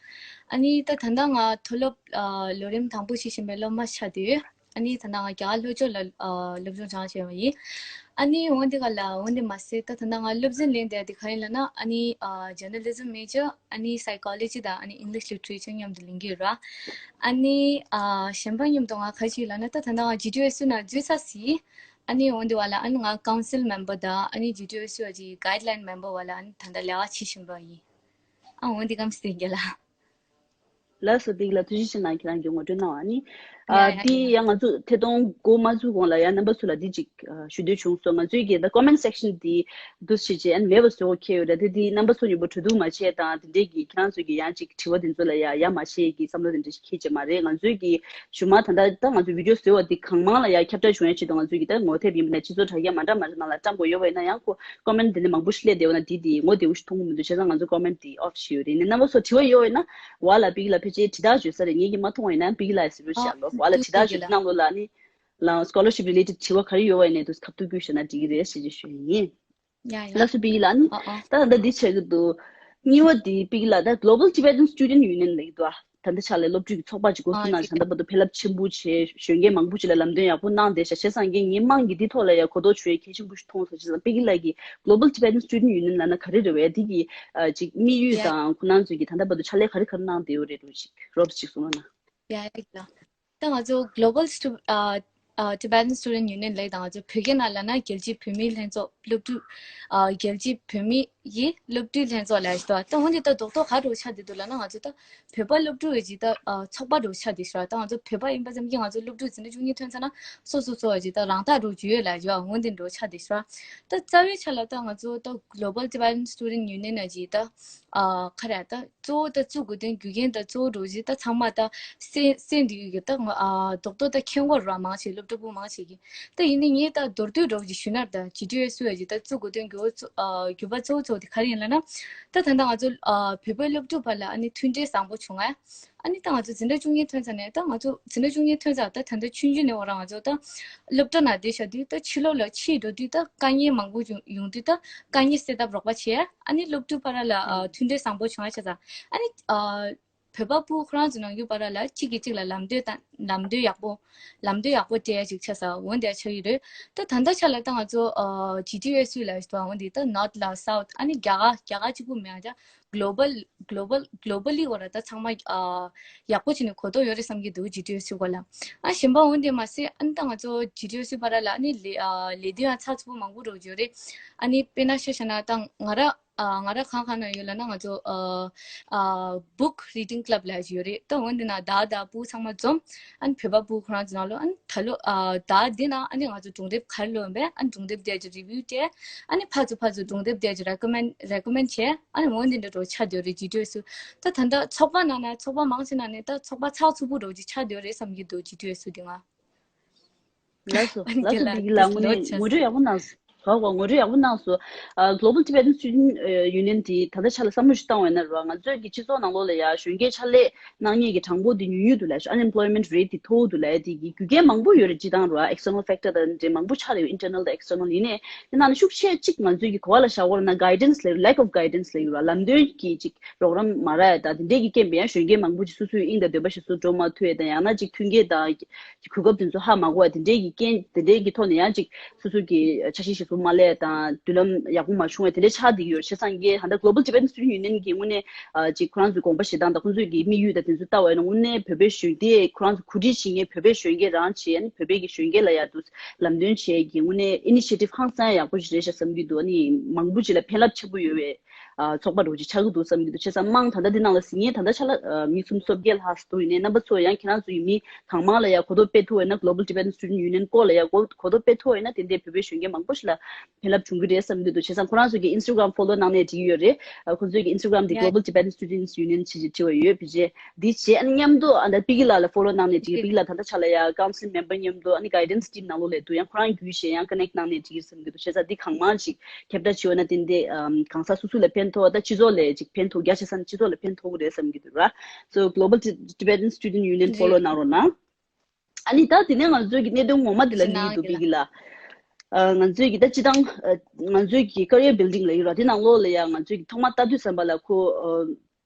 ཨ་ནི་ད་ད་ལྟ་ང་མཐོ་སློབ་ཨ་ལོ་རིམ་དང་པོ་བྱེད་བཞིན་པའི་སློབ་མ་ཆགས་བསྡད་ཡོད། ཨ་ནི་ད་ལྟ་ང་རྒྱ་གར་ལྷོ་ཕྱོགས་ལ་ཨ་སློབ་སྦྱོང་སྦྱངས་བྱས་པ་ཡིན། ཨ་ནི་འོན་ཏེ་ག་ལ་འོན་ཏེ་མ་ཟད་ད་ད་ལྟ་ང་སློབ་ཚན་ལེན་བསྡད་དེ་ག་ཡིན་ལབ་ན་ཨ་ནི་ཨ་Journalism major ཨ་ནི་Psychology དང་ཨ་ནི་English Literature མཉམ་དུ་ལེན་གྱི་ཡོད་ར། ཨ་ནི་ཨ་གཞན་པ་མཉམ་དུ་ང་ག་ཅི་ལབ་ན་ད་ད་ལྟ་ང་GTOSU ནང་འཛུལ་ཚར་ཟིན། ཨ་ནི་འོན་ཏེ་བ་ལ་ཨ་ནི་ང་council member དང་ཨ་ནི་GTOSU ཨ་ཅི་guideline member བ་ལ་ཨ་ནི་ད་ལྟ་ལས་ཀ་བྱེད་བཞིན་པ་ཡིན། ཨ་འོན་ཏེ་ཀམ་སྟེ་རྒྱ་ལ། ལགས་སོ། པིག་ལགས་ཐུགས་རྗེ་ཆེ་གནང་། ཁྱེད་རང་གི་ངོ་སྤྲོད་གནང་བ་ནི། ཨ་ཡ་ཡ་དེ་ཡ། ཡང་ང་ཚོ་ཐད་གཏོང་འགོ་མ་བཙུགས་གོང་ལ་ཡང་རྣམ་པ་ཚོ་ལ་འདི་གཅིག་ཨ་ཞུ་འདོད་བྱུང་སོང་། ང་ཚོའི་གི་ད་comment section དེ་འདུ་བྱེད་ཅེས་ཨན་མེད་པ་བཟོ་འཁྱེར་ཡོད་རེད་དེ། དེ་རྣམ་པ་ཚོ་མཉམ་པོ་གྲོས་བསྡུར་མ་བྱས་དང་དེ་འདྲས་ཀྱི་ཁྱེད་རང་ཚོ་གི་ཡང་ཅིག་དྲི་བ་དེ་ཚོ་ལ་ཡ་ཡ་མ་བྱས་ཀྱི་བསམ་བློ་དེ་འདྲས་ཤིག་འཁྱེར་ཅེས་མ་རེད། ང་ཚོའི་གི་གཞུག་མ་ད་ལྟ་ད་ང་ཚོ་video བཟོས་པ་དེ་གང་མང་ལ་ཡ་ཁྱབ་བསྒྲགས་བྱུང་ཡ་ཆེད་དུ་ང་ཚོའི་གི་ད་ངོ་དེབ་ཡིན་པ་ན་སྤྱི་ཚོགས་དྲ་རྒྱ་མ་འདྲ་མ་འདྲ་ནང་ལ་བཀྲམ་དགོས་ཡོད་པ་ཡིན་ན་ཡང་ཁོ་comment དེ་འདྲས་མང་པོ་ཞིག་སླེབས་བསྡད་པ་ན་དེ་དེ་ངོ་བདེ་བོ་ཞིག་མཐོང་གི་མི་འདུག་བྱས་ཙང་ང་ཚོ་comment དེ་off བྱས་ཡོད་རེད། ནས་རྣམ་པ་ཚོ་དྲི་བ་ཡོད་པ་ཡིན་ན་བ་ལ་པིག་ལ་ཕལ་ཆེར་དྲི་བརྡ་བརྗོད་ས་རེད། ངེད་ཀྱིས་མ་མཐོང་བ་ཡིན་ན་པིག་ལ་ཟེར་རོགས་ཞེས་ཨ་ལོ་བ་ལ་དྲི་བརྡ་བརྗོད་དུས་གནང་ལོ་ལ་ནི་ལ་scholarship related དྲི་བ་ག་རེ་ཡོད་པ་ཡིན་ནའི་དུས་ཁ་ཐུག་བསྐུལ་ཞུ་ན་འགྲིག་གི་རེད་ཞེས་ཞུ་ཡིན། ཡ་ཡ། ལགས་སོ་པིག་ལ་ནི་ཨ་ཨ། ད་ད་འདི་བྱེད་ཀྱི་འདུག་གཉིས་པ་དེ་པིག་ལ་ད་Global Tibetan Student Union ལབ་ཀྱི་འདུག་ཨ་ད་ལྟ་ཆ་ལས་སློབ་ཕྲུག་གི་ཚོགས་པ་ཅིག་འགོ་བཙུགས་ཨ་གནང་ཇི་ད་ད་ལྟ་བར་དུ་ཕན་རླབས་ཆེན་པོ་བྱས་གཞོན་སྐྱེས་མང་པོ་ཅིག་ལ་ལམ་སྟོན་ཡག་པོ་གནང་བསྡད་ཤག་བྱས་ཙང་ངས་ངའི་དམངས་ཀྱི་འདི་ཐོག་ལ་ཡ་གོ་རྟོགས་བྱུང་ཡ་གལ་ཆེན་པོ་ཞིག་མཐོང་སོང་། བྱས་ཙང་པིག་ལ་གི་Global Tibetan Student Union ལབ་ན་ག་རེ་རེད་བས། དེ་གི་ཨ་ཅིག་དམིགས་ཡུལ་ཡ་དང་ཁོ་རང་ཚོས་ཀྱི་ད་ལྟ་བར་དུ་ཕྱག་ལས་ག་རེ་ག་རེ་གནང་བསྡད་ཡོད་རེད་འདུག་ཅིག་རོབ་ཅིག་གསུང་རོགས་གནང་། ཡ་ཡ་ཡ། ད་ང་ཚོ་Global Stu- ཨ་ཨ་Tibetan Student Union ལབ་ད་ང་ཚོ་བོད་སྐད་ནང་ལབ་ན་རྒྱལ་སྤྱིའི་བོད་མིའི་ལྷན་ཚོགས་སློབ་ཕྲུག་ཨ་རྒྱལ་སྤྱིའི་བོད་མི་ཡི་སློབ་ཕྲུག་ལྷན་ཚོགས་ལབ་ཡོད་ད། ད་འོན་ཏེ་ད་རྡོག་རྡོག་ག་རེ་ཆགས་བསྡད་འདུག་ལབ་ན་ང་ཚོ་ད་བོད་པ་སློབ་ཕྲུག་ཡོད་ཅིག་ད་ཨ་ཚོགས་པ་རུ་ཆགས་བསྡད་ཤག་ད་ང་ཚོ་བོད་པ་ཡིན་པ་ཙམ་གྱིས་ང་ཚོ་སློབ་ཕྲུག་འཛིན་གྲྭ་བཅུ་གཉིས་ཐོན་ཚར་ན་སོ་སོ་སོ་ཡོད་ཅིག་ད་རང་རྟགས་རུ་ཅིག་ཡོད་ལབ་ཡོད། འོན་ཏེ་འགྲོ་ཆགས་བསྡད་ཤག་ད་རྩ་བའི་ཆ་ལ་ད་ང་ཚོ་ད་Global Tibetan Student Union ཡོད་ཅིག་ད་ཨ་ག་རེ་ད། གཙོ་བོ་ད་བཙུགས་དགོས་དོན་རྒྱུ་རྐྱེན་དང་གཙོ་བོ་རོགས་གཞི་ད་ཚང་མ་ད་སེ་སེ་འདི་ཡོད་ཀྱི་ད་ང་ཨ་རྡོག་རྡོག་ད་མཁྱེན་གྱི་རེད་མང་ཆེ་སློབ་གྲྭ་པུ་མང་ཆེ་གི། ད་ཡིན་ནའི་ངས་ད་མདོར་བསྡུས་རོགས་ཀྱི་ཞུས་ན་ད་ཇི་ཊི་ཨེ་སུ་ཡ་ཇི་ད་བཙུགས་དགོས་དོན་རྒྱུ་བོ་གཙོ་ཨ་རྒྱུ་བ་གཙོ་བོ་གཙོ་བོ་དེ་ག་རེ་ཡིན་ལབ་ན། ད་ད་ལྟ་ང་ཚོ་ཨ་བོད་པའི་སློབ་ཕྲུག་བར་ལ་ཨ་ནི་མཐུན་སྒྲིལ་བཟང་པོ་བྱུང་ང་། ཨ་ནི་ད་ང་ཚོ་འཛིན་གྲྭ་བཅུ་གཉིས་ཐོན་ཚར་ནས་ད་ང་ཚོ་འཛིན་གྲྭ་བཅུ་གཉིས་ཐོན་ཚར་ད་ད་ལྟ་ཆུང་ཆུང་ནས་འོ་ར་ང་ཚོ་ད་སློབ་གྲྭ་ནང་བསྡད་བཞག་དུས་ད་ཕྱི་ལོགས་ལ་ཕྱིར་འགྲོ་དུས་ད་དཀའ་ངལ་མང་པོ་བྱུང་ཡོང་དུས་ད་དཀའ་ངལ་སེལ་ཐབས་རོགས་པ་བྱས། ཨ་ནི་སློབ་ཕྲུག་བར་ལ་ཨ་མཐུན་སྒྲིལ་བཟང་པོ་བྱུང་བ་ཆགས་ཙང་ཨ་ནི་ཨ་བོད་པ་ཕྲུ་གུ་ཁོ་རང་ཚོ་ནང་ཡོད་པ་ར་ལ་གཅིག་གིས་གཅིག་ལ་ལམ་སྟོན་དང་ལམ་སྟོན་ཡག་པོ་ལམ་སྟོན་ཡག་པོ་སྤྲད་ཡ་ཅིག་ཆགས་ས་འོན་ཏེ་ཆགས་ཀྱི་རེད། ད་ད་ལྟ་ཆ་ལ་ད་ང་ཚོ་ཨ་ཇི་ཊི་ཨེ་སུ་ལ་ཡོད་པ་འོན་ཏེ་ད་North ལ་South ཨ་ནི་རྒྱ་གར་རྒྱ་གར་གཅིག་པུ་མེད་ཨ་ད་Global Global Globally འོ་ར་ད་ཚང་མ་ཨ་ཡག་པོ་བྱས་ནས་གོ་རྟོགས་ཡོད་རེད་བསམ་གྱི་འདུག་ཇི་ཊི་ཨེ་སུ་སྐོར་ལ། ཨ་གཞན་པ་འོན་ཏེ་མ་ཟད་ཨ་ནི་ད་ང་ཚོ་ཇི་ཊི་ཨེ་སུ་བར་ལ་ཨ་ནི་ལས་ཨ་ལས་དོན་ཡང་ཚགས་ཚུད་པོ་མང་པོ་འགྲོ་གི་ཡོད་རེད། ཨ་ནི་དཔེར་ན་ཆ་བཞག་ན་ད་ང་ར་ཨ་ང་ར་གང་གང་ན་ཡོད་ལབ་ན་ང་ཚོ་ཨ་ཨ་book reading club ལབ་ཡོད་རེད། ད་འོན་ཏེ་ན་ཟླ་ཟླ་བུ་ཚང་མ་འཛོམས་ཨ་ནི་བོད་པ་བུ་ཁོ་རང་ཚོ་ནང་ལོ་ཨ་ནི་ད་ལོ་ཨ་ཟླ་འདི་ན་ཨ་ནི་ང་ཚོ་སྒྲུང་དེབ་ག་རེ་ལོན་པས་ཨ་ནི་སྒྲུང་དེབ་དེ་ཅིག་review སྤྲད་ཨ་ནི་ཕར་ཚུར་ཕར་ཚུར་སྒྲུང་དེབ་དེ་ཅིག་recommend recommend བྱས་ཨ་ནི་འོན་ཏེ་འདྲ་འགྲོ་ཆགས་བསྡད་ཡོད་རེད། ཇི་ཊི་ཨེ་སུ་ད་ད་ལྟ་ཚོགས་པ་ནང་ན་ཚོགས་པ་མང་ཆེ་ནང་ནས་ད་ཚོགས་པ་ཚགས་ཚུད་པོ་འགྲོ་ཅིག་ཆགས་བསྡད་ཡོད་རེད་བསམ་གྱི་འདུག་ཇི་ཊི་ཨེ་སུ་འདི་ང་། ལགས་སོ། ཨ་ནི་ལགས་སོ། རྒན་ལགས་འདི་ལ་དངོས་གནས་ངོ་སྤྲོད་ཡག་པོ་གནང་སོང་། གོ་གོ་ངོ་སྤྲོད་ཡག་པོ་གནང་སོང་། ཨ་Global Tibetan Student Union དེ་ད་ལྟ་ཆ་ལ་བསམ་བློ་ཞིག་བཏང་བ་ཡིན་ན་རོ། ང་ཚོའི་གི་སྤྱི་ཚོགས་ནང་ལོགས་ལ་ཡ་གཞོན་སྐྱེས་ཕྱག་ལས་གནང་མཁན་གྱི་གྲངས་འབོར་དེ་ཉུང་ཉུང་འདུག་ལབ་ཤག unemployment rate དེ་མཐོ་བོ་འདུག་ལབ་ཡ་དེ་གི་རྒྱུ་རྐྱེན་མང་པོ་ཡོད་རེད། སྤྱིར་བཏང་རོ་external factor དང་འདྲེ་མང་པོ་ཆགས་ཡོད། internal དང་external ཡིན་ནའི་དེ་ནང་ནས་ཤུགས་ཆེ་གཅིག་ང་ཚོའི་གི་གོ་བ་ལ་བཞག་དགོས་ན་guidance ལབ་lack of guidance ལབ་ཡོད་ར། ལམ་སྟོན་གྱི་གཅིག་རོགས་རམ་མ་རག་ཡ་དང་དེ་འདྲས་ཀྱི་རྐྱེན་པས་ཡང་གཞོན་སྐྱེས་མང་པོ་ཅིག་སོ་སོའི་དབྱིངས་དང་འདོད་པ་ཞིག་སུ་འགྲོ་མ་ཐུབ་ཡ་དང་ཡང་ན་ཅིག་མཐུན་རྐྱེན་དང་གོ་སྐབས་དེ་ཚོ་ཧ་མ་གོ་བ་དེ་འདྲས་ཀྱི་རྐྱེན་དེ་འདྲས་ཀྱི་ཐོག་ནས་ཡང་ཅིག་སོ་སོ་གི་འཆར་གཞི་ཞིག་བཟོ་ མ་ལས་དང་མདུན་ལམ་ཡག་པོ་མ་བྱུང་བ་དེ་འདྲ་ཆགས་བསྡད་ཀྱི་ཡོད། བྱས་ཙང་གི་ཧ་ད་Global Tibetan Student Union གི་དངོས་གནས་ཨ་ཅིག་ཁོ་རང་ཚོའི་དགོངས་པ་བཞེས་སྟངས་དང་ཁོང་ཚོས་ཀྱི་དམིགས་ཡུལ་དང་དེ་ཚོ་ལྟ་བ་ཡིན་ན་དངོས་གནས་བོད་པའི་གཞོན་སྐྱེས་ཁོ་རང་ཚོ་གོ་སྒྲིག་བྱེད་མཁན་བོད་པའི་གཞོན་སྐྱེས་རང་བྱས། ཨ་ནི་བོད་པའི་གི་གཞོན་སྐྱེས་ལ་ཡར་དུ་ལམ་སྟོན་བྱེད་ཀྱི་དངོས་གནས་initiative ཧང་སང་ཡག་པོ་ཞིག་རེད་ཤག་བསམ་གྱི་འདུག་ཨ་ནི་མང་པོ་ཅིག་ལ་ཕན་རླབས་ཆེན་པོ་ཡོད་པའི་ཨ་ཚོགས་པ་རོགས་ཅིག་ཆགས་ཀྱི་འདུག་བསམ་གྱི་འདུག་བྱས་ཙང་དམངས་ད་ལྟ་འདི་ནང་ལ་གཟིགས་མཁན་ད་ལྟ་ཆ་ལ་ཨ་མི་སུམ་སོ་བརྒྱད་ལྷག་འདུག་ཡིན་ནའི་རྣམ་པ་ཚོ་ཡང་ཁྱེད་རང་ཚོ་ཡི་མི་གང་མང་ལ་ཡང་གོ་རྟོགས་སྤེལ་ཐུབ་པ་ཡིན་ན། Global Tibetan Student Union སྐོར་ལ་ཡང་གོ་གོ་རྟོགས་སྤེལ་ཐུབ་པ་ཡིན་ན་དེ་འདྲའི་བོད་པའི་གཞོན་སྐྱེས་མང་པོ་ཞིག་ལ་ཕན་རླབས་བྱུང་གི་རེད་བསམ་གྱི་འདུག་བྱས་ཙང་ཁོ་རང་ཚོ་གི་Instagram follow གནང་ནས་འགྲིག་གི་ཡོད་རེད། ཨ་ཁོ་ཚོའི་གི་Instagram དེ་Global Tibetan Students Union ཅེས་བྲིས་པ་ཡོད། བྱས་རྗེས་འདི་བྱས་ཨ་ནི་མཉམ་དུ་ཨ་ད་པི་ཀི་ལགས་ལ་follow གནང་ནས་འགྲིག་པི་ཀི་ལགས་ད་ལྟ་ཆ་ལ་ཡ་council member མཉམ་དུ་ཨ་ནི་guidance team ནང་ལོགས་ལ་འདུག་ཡང་ཁོ་རང་བརྒྱུད་བྱས་ཡང་connect གནང་ནས་འགྲིག་གི་རེད་བསམ་གྱི་འདུག་བྱས་ཙང་འདི་གང་མང་ཞིག་ཁྱབ་བསྒྲགས་བྱས་ཡོད་ན་དེ་འདི་ཨམ་གང་ཟག་སོ་སོ་ལ་ཕན་ཐོགས། ད་སྤྱི་ཚོགས་ལ་ཅིག་ཕན་ཐོགས་རྒྱ་ཆེ་ས་ནས་སྤྱི་ཚོགས་ལ་ཕན་ཐོགས་ཀྱི་རེད་བསམ་གྱི་འདུག་ར། So Global Tibetan Student Union follow གནང་རོགས་གནང་། ཨ་ནི་ད་དེ་ནས་ང་ཚོའི་གི་གནད་དོན་ངོ་མ་དེ་ལ་འགྲོ་གི་འདུག་པི་ཀི་ལགས། ཨ་ང་ཚོའི་གི་ད་སྤྱི་བཏང་ཨ་ང་ཚོའི་གི་career building ལ་ཡོད་ར། དེ་ནང་ལོགས་ལ་ཡང་ང་ཚོའི་གི་ཐོག་མ་ལྟ་དུས་ཙམ་པ་ལ་ཁོ་ཨ་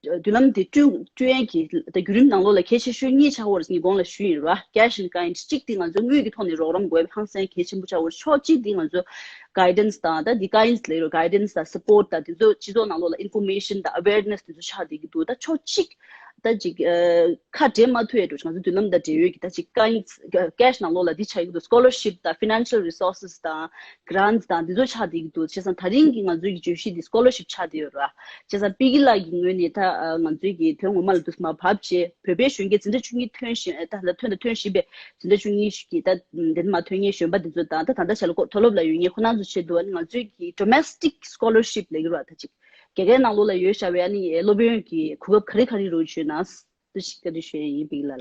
མདུན་ལམ་དེ་བསྐྲུན་བསྐྲུན་ཡས་ཀྱི་ད་བརྒྱུད་རིམ་ནང་ལོགས་ལ་གལ་ཆེ་ཤོས་གཉིས་ཆགས་ཡོད་རེད་ཟེར་ངས་གོང་ལ་ཞུས་ཡིན་ར། Cash in kind གཅིག་དེ་ང་ཚོ་དངུལ་གྱི་ཐོག་ནས་རོགས་རམ་དགོས་པ་ཧང་སང་གལ་ཆེན་པོ་ཆགས་ཡོད། ཕྱོགས་གཅིག་དེ་ང་ཚོ་guidance དང་ད་དེ་guidance ལ་ཡོད་ར། Guidance དང་support དང་དེ་ཚོ་སྤྱི་ཚོགས་ནང་ལོགས་ལ་information དང་awareness དེ་ཚོ་ཆགས་བསྡད་ཀྱི་འདུག་ད་ཕྱོགས་གཅིག་ད་ཅིག་ཨ་ཁ་འབྲལ་མ་ཐུབ་ཡས་འགྲོ། ང་ཚོ་མདུན་ལམ་དང་འབྲེལ་ཡོད་ཀྱི་ད་ཅིག་ཀ་ཡིག་cash ནང་ལོགས་ལ་འདི་ཆགས་ཀྱི་འདུག Scholarship དང་financial resources དང་grants དང་འདི་ཚོ་ཆགས་བསྡད་ཀྱི་འདུག་བྱས་ཙང་ད་རིང་གི་ང་ཚོའི་གི་བརྗོད་གཞི་འདི་scholarship ཆགས་བསྡད་ཡོད་ར། བྱས་ཙང་པི་ཀི་ལགས་ཀྱི་ངོས་ནས་ད་ཨ་ང་ཚོའི་གི་དོན་ངོ་མ་ལ་འདུག་མར་བབས་བྱས་བོད་པའི་གཞོན་སྐྱེས་འཛིན་གྲྭ་བཅུ་གཉིས་ཐོན་བཞིན་ཨ་ད་ལ་ཐོན་དང་ཐོན་བཞིན་པའི་འཛིན་གྲྭ་བཅུ་གཉིས་ཀྱི་ད་འདི་མར་ཐོན་མཁན་གཞོན་པ་འདི་ཚོ་དང་ད་ད་ལྟ་ཆ་ལ་ཀོ་མཐོ་སློབ་ལ་ཡོད་མཁན་ཁོ་རང་ཚོ་ཆེད་དུ་ཨ་ནི་ང་ཚོའི་གི་domestic scholarship ལབ་ཀྱི་ར། ད་ཅིག་རྒྱ་སྐད་ནང་ལོགས་ལ་ཡོད་བཞག་པའི་ཨ་ནི་སློབ་ཡོན་གྱི་གོ་སྐབས་ག་རེ་ག་རེ་རོགས་བྱོས་ན་འདི་ཞིག་བཀའ་འདྲི་ཞུ་ཡ་ཡིན་པིག་ལ་ལ།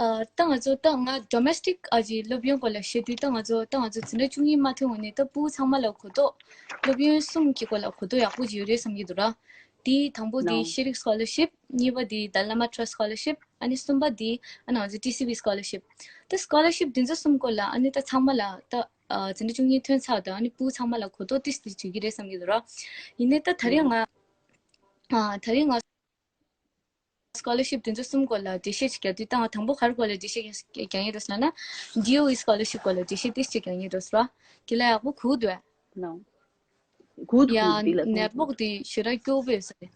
ཨ་ད་ང་ཚོ་ད་ང་domestic ཨ་ཅིག་སློབ་ཡོན་སྐོར་ལ་བཤད་དུས་ད་ང་ཚོ་ད་ང་ཚོ་འཛིན་གྲྭ་བཅུ་གཉིས་མ་ཐོན་གོང་ནས་ད་ཕྲུ་གུ་ཚང་མ་ལ་གོ་རྟོགས་སློབ་ཡོན་གསུམ་གྱི་སྐོར་ལ་གོ་རྟོགས་ཡག་པོ་ཅིག་ཡོད་རེད་བསམ་གྱི་འདུག་ར། དེའི་དང་པོ་དེ་ཤེས་རིག་scholarship གཉིས་པ་དེ་Dalai Lama Trust Scholarship ཨ་ནི་གསུམ་པ་དེ་ཨ་ནི་ང་ཚོ་ཊི་སི་ཝི་scholarship ད་scholarship དེ་ཚོ་གསུམ་སྐོར་ལ་ཨ་ནི་ད་ཚང་མ་ལ་ད་ཨ་འཛིན་གྲྭ་བཅུ་གཉིས་ཐོན་ཚར་དང་ཨ་ནི་ཕྲུ་གུ་ཚང་མ་ལ་གོ་རྟོགས་ཏིས་ཏིས་བྱེད་ཀྱི་རེད་བསམ་གྱི་འདུག་ར། ཡིན་ནའི་ད་ད་རེས་ང་ཨ་ད་རེས་ང་scholarship དེ་ཚོ་གསུམ་སྐོར་ལ་འགྲེལ་བཤད་ཅིག་རྒྱག་དུས་ད་ང་དང་པོ་ག་རེ་སྐོར་ལ་འགྲེལ་བཤད་རྒྱག་ཡིན་རོགས་ལབ་ན་ཌི་ཨོ་ཨི་scholarship སྐོར་ལ་འགྲེལ་བཤད་ཏིས་ཅིག་རྒྱག་ཡིན་རོགས་ར། དེ་ལ་ཡག་པོ་གུག་འདུག་ཨ། ནོ། གུག་ཡ་འདུག་དེ་ལ་network དེ་ཞེ་དྲག་སྐྱོ་པོ་ཡོད་ས་རེད།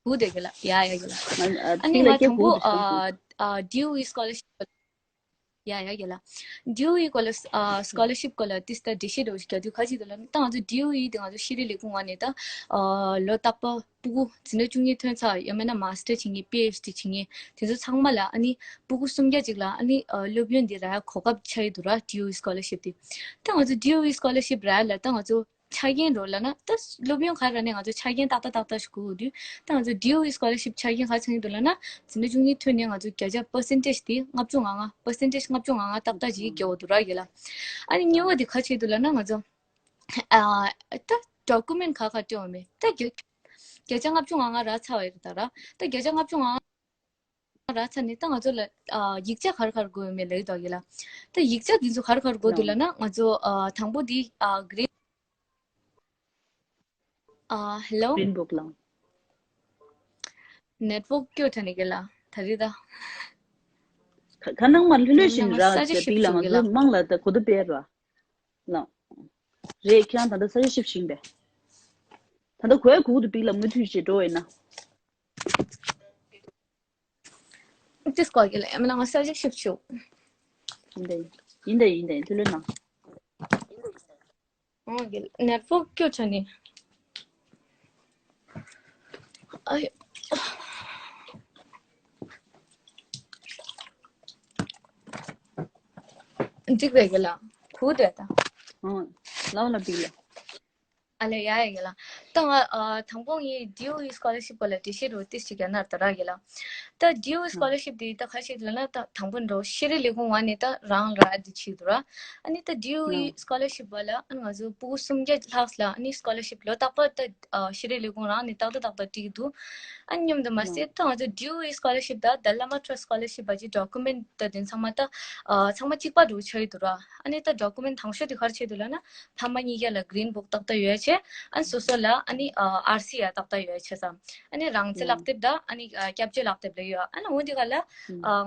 གུག་དེ་གི་ལ་ཡ་ཡ་གི་ལ། ང་ཨ་ཨ་ནི་ང་དང་པོ་ཨ་ཨ་ཌི་ཨོ་ཨི་scholarship ཡ་ཡ་ཡ་ལ། ཌི་ཨོ་ཨི་སྐོར་ལ་ཨ་scholarship སྐོར་ལ་ཏིས་ད་འགྲེལ་བཤད་འདྲ་བོ་ཞིག་རྒྱག་དུས་ག་ཅིག་འདུག་ལབ་ན་ད་ང་ཚོ་ཌི་ཨོ་ཨི་དེ་ང་ཚོ་ཤེས་རིག་ལས་ཁུངས་ངོས་ནས་ད་ཨ་ལོ་རྟག་པར་ཕྲུ་གུ་འཛིན་གྲྭ་བཅུ་གཉིས་ཐོན་ཚར་ཡང་མིན་ན་master བྱེད་མཁན་པི་ཨེཆ་ཌི་བྱེད་མཁན་དེ་ཚོ་ཚང་མ་ལ་ཨ་ནི་ཕྲུ་གུ་སུམ་བརྒྱ་ཅིག་ལ་ཨ་ནི་ཨ་སློབ་ཡོན་འདི་རག་གོ་སྐབས་ཆགས་ཡོད་འདུག་ར། ཌི་ཨོ་ཨི་scholarship དེ་ད་ང་ཚོ་ཌི་ཨོ་ཨི་scholarship རག་ལ་ད་ང་ཚོ་ཆ་རྐྱེན་འདྲ་བོ་ལབ་ན་ད་སློབ་ཡོན་ག་རེ་རག་ནའི་ང་ཚོ་ཆ་རྐྱེན་ཏག་ཏག་ཏག་ཏག་ཞིག་དགོས་དུས་ད་ང་ཚོ་ཌི་ཨོ་ཨི་scholarship ཆ་རྐྱེན་ག་རེ་ཚང་གི་འདུག་ལབ་ན་འཛིན་གྲྭ་བཅུ་གཉིས་ཐོན་ནས་ང་ཚོ་བརྒྱ་ཆ་percentage དེ་ལྔ་བཅུ་ང་ལྔ་percentage ལྔ་བཅུ་ང་ལྔ་ཏག་ཏག་ཅིག་རྒྱག་དགོས་འདུག་ར་གི་ལ། ཨ་ནི་གཉིས་པ་དེ་ག་རེ་བྱས་འདུག་ལབ་ན་ང་ཚོ་ཨ་ད་document ག་ག་སྤྲད་དགོས་མེད་ད་བརྒྱ་བརྒྱ་ཆ་ལྔ་བཅུ་ང་ལྔ་རག་ཚར་བ་ཡིན་ད་ར། ད་བརྒྱ་ཆ་ལྔ་བཅུ་ང་ལྔ་རག་ཚར་ནས་ད་ང་ཚོ་ལ་ཨ་ཡིག་ཆ་ག་རེ་ག་རེ་དགོས་ཡོད་མེད་ལབ་ཀྱི་འདུག་གི་ལ། ད་ཡིག་ཆ་འདི་ཚོ་ག་རེ་ག་རེ་དགོས་འདུག་ལབ་ན་ང་ཚོ་ཨ་དང་པོ་འདི་ཨ་green ཨ་hello green book ལ། network སྐྱོ་དྲགས་ནི་གི་ལ་ད་རེས་ད། ཁ་ཁ་ནང་མ་ལྷོད་ལྷོད་བཞིན་རག་ཅེས་པིག་ལ་ང་ཚོ་མང་ལ་ད་གོ་ཐུབ་པས་ར། ལ། རེད་ཁྱེད་རང་ད་ལྟ་ས་ཆ་ཤིབ་ཤིང་པས། ད་ལྟ་གོ་ཡ་གུག་ཏུ་པིག་ལ་མུ་མཐུད་བྱེད་འགྲོ་ཡིན་ན། ཅི་སྐོར་གི་ལ་ཡ་མིན་ན་ང་ས་ཆ་ཤིབ་ཆུ། ཡིན་ད་ཡིན་ད་ཡིན་ད་ཡིན་ཐུ་ལོ་ན། ཨོ་གི་network སྐྱོ་ཆ་ནི། ཨ་ཡོ། འགྲིག་པས་གི་ལ། གུག་དེ་ད། ཨོ། ལའོ་ལ་པིག་ལ། ཨ་ལེ་ཡ་ཡ་གི་ལ། ད་ང་ཨ་དང་པོ་ངས་ཌི་ཨོ་ཨི་scholarship པ་ལ་འགྲེལ་བཤད་རོ་ཏིས་ཅིག་ཡ་ན་ད་ར་གི་ལ། ད་ཌི་ཨོ་ཨི་scholarship དེ་ད་ཁ་ཤས་ལ་ན་ད་དང་པོ་འགྲོ་ཤེས་རིག་ལས་ཁུངས་ངོས་ནས་ད་རང་ར་འདི་བྱེད་འདུག་ར། ཨ་ནི་ད་ཌི་ཨོ་ཨི་scholarship པ་ལ་ཨ་ང་ཚོ་ཕྲུ་གུ་སུམ་བརྒྱ་ལྷག་ལ་ཨ་ནི་scholarship ལོ་རྟག་པར་ད་ཨ་ཤེས་རིག་ལས་ཁུངས་རང་ནས་ཏག་ཏག་ཏག་ཏག་སྤྲད་ཀྱི་འདུག་ཨ་ནི་མཉམ་དུ་མ་ཟད་ད་ང་ཚོ་ཌི་ཨོ་ཨི་scholarship དང་Dalai Lama Trust scholarship བ་ཅིག་document ད་དེ་ཚང་མ་ད་ཨ་ཚང་མ་གཅིག་པ་འདྲ་བོ་ཆགས་ཡོད་འདུག་ར། ཨ་ནི་ད་document དང་ཤོས་དེ་ག་རེ་ཆགས་འདུག་ལབ་ན་ཕ་མ་གཉིས་ཀ་ལ་green book ཏག་ཏག་ཡོད་ཆེ། ཨ་ནི་སོ་སོ་ལ་ཨ་ནི་ཨ་ཨར་སི་ཡ་ཏག་ཏག་ཡོད་ཆེ་ཙང་། ཨ་ནི་རང་བཙན་ལག་དེབ་དང་ཨ་ནི་ཨ་སྐྱབས་བཅོལ་ལག་དེབ་ལ། ཡོད། ཨ་ནི་འོ་འདི་ག་ལ་ཨ་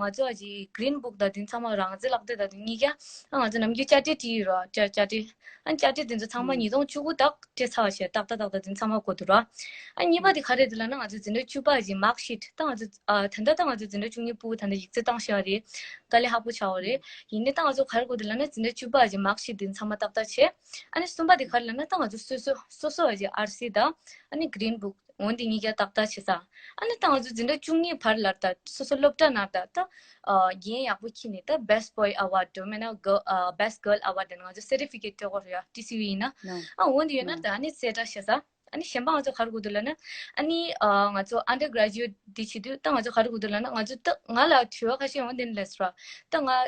ང་ཚོ་ཨ་ཅི་Green Book དང་དེ་ཚང་མ་རང་བཙན་ལག་དེབ་དང་དེ་གཉིས་ཀ་ཨ་ང་ཚོ་ནམ་རྒྱུན་དཔྱ་ཁྲལ་བྲིས་ཡོད་ར། དཔྱ་དཔྱ་ཁྲལ། ཨ་ནི་དཔྱ་ཁྲལ་དེ་ཚོ་ཚང་མ་ཉིས་སྟོང་བཅུ་དགུ་དག་སྤྲད་ཚར་བ་བྱས། ཏག་ཏག་ཏག་ཏག་དེ་ཚང་མ་གོ་འདུག་ར། ཨ་གཉིས་པ་དེ་ག་རེ་འདུག་ལབ་ན་ང་ཚོ་འཛིན་གྲྭ་བཅུ་པ་ཨ་ཅི་mark sheet ད་ང་ཚོ་ཨ་ད་ལྟ་ད་ང་ཚོ་འཛིན་གྲྭ་བཅུ་གཉིས་ཕྲུ་གུ་ད་ལྟ་ཡིག་ཚད་བཏང་བཞག་རེད། དཀའ་ལས་ཁག་པོ་ཆགས་པ་རེད། ཡིན་ནའི་ད་ང་ཚོ་ག་རེ་དགོས་འདུག་ལབ་ན་འཛིན་གྲྭ་བཅུ་པ་ཨ་ཅི་mark sheet དེ་ཚང་མ་ཏག་ཏག་བྱས། ཨ་ནི་གསུམ་པ་དེ་ག་རེ་ལབ་ན་ད་ང་ཚོ་སོ་སོ་སོ་སོ་ཨ་ཅི་R C དང་ཨ་ནི་Green Book འོ་འདི་གཉིས་ཀ་ཏག་ཏག་བྱེད་ས། ཨ་ནི་ད་ང་ཚོ་འཛིན་གྲྭ་བཅུ་གཉིས་བར་ལ་ད་སོ་སོ་སློབ་གྲྭ་ནང་ད་ད་ཨ་རྒན་ཡག་པོ་ཁྱེར་ནས་ད་best boy award འགྲོ་མེད་ན་girl ཨ་best girl award དེ་ང་ཚོ་certificate སྤྲོད་དགོས་རེད་ཡ། T C V ཡིན་ན་ཨ་འོ་འདི་ཡོད་ན་ད་ཨ་ནི་རྩེ་གྲ་བྱེད་ས། ཨ་ནི་གཞན་པ་ང་ཚོ་ག་རེ་དགོས་འདུག་ལབ་ན་ཨ་ནི་ཨ་ང་ཚོ་undergraduate འདི་བྱེད་དུས་ད་ང་ཚོ་ག་རེ་དགོས་འདུག་ལབ་ན་ང་ཚོ་ད་ང་ལ་དྲི་བ་ཁ་ཤས་འོང་དེ་ནི་ལས་སོ་ར། ད་ང་ཨ་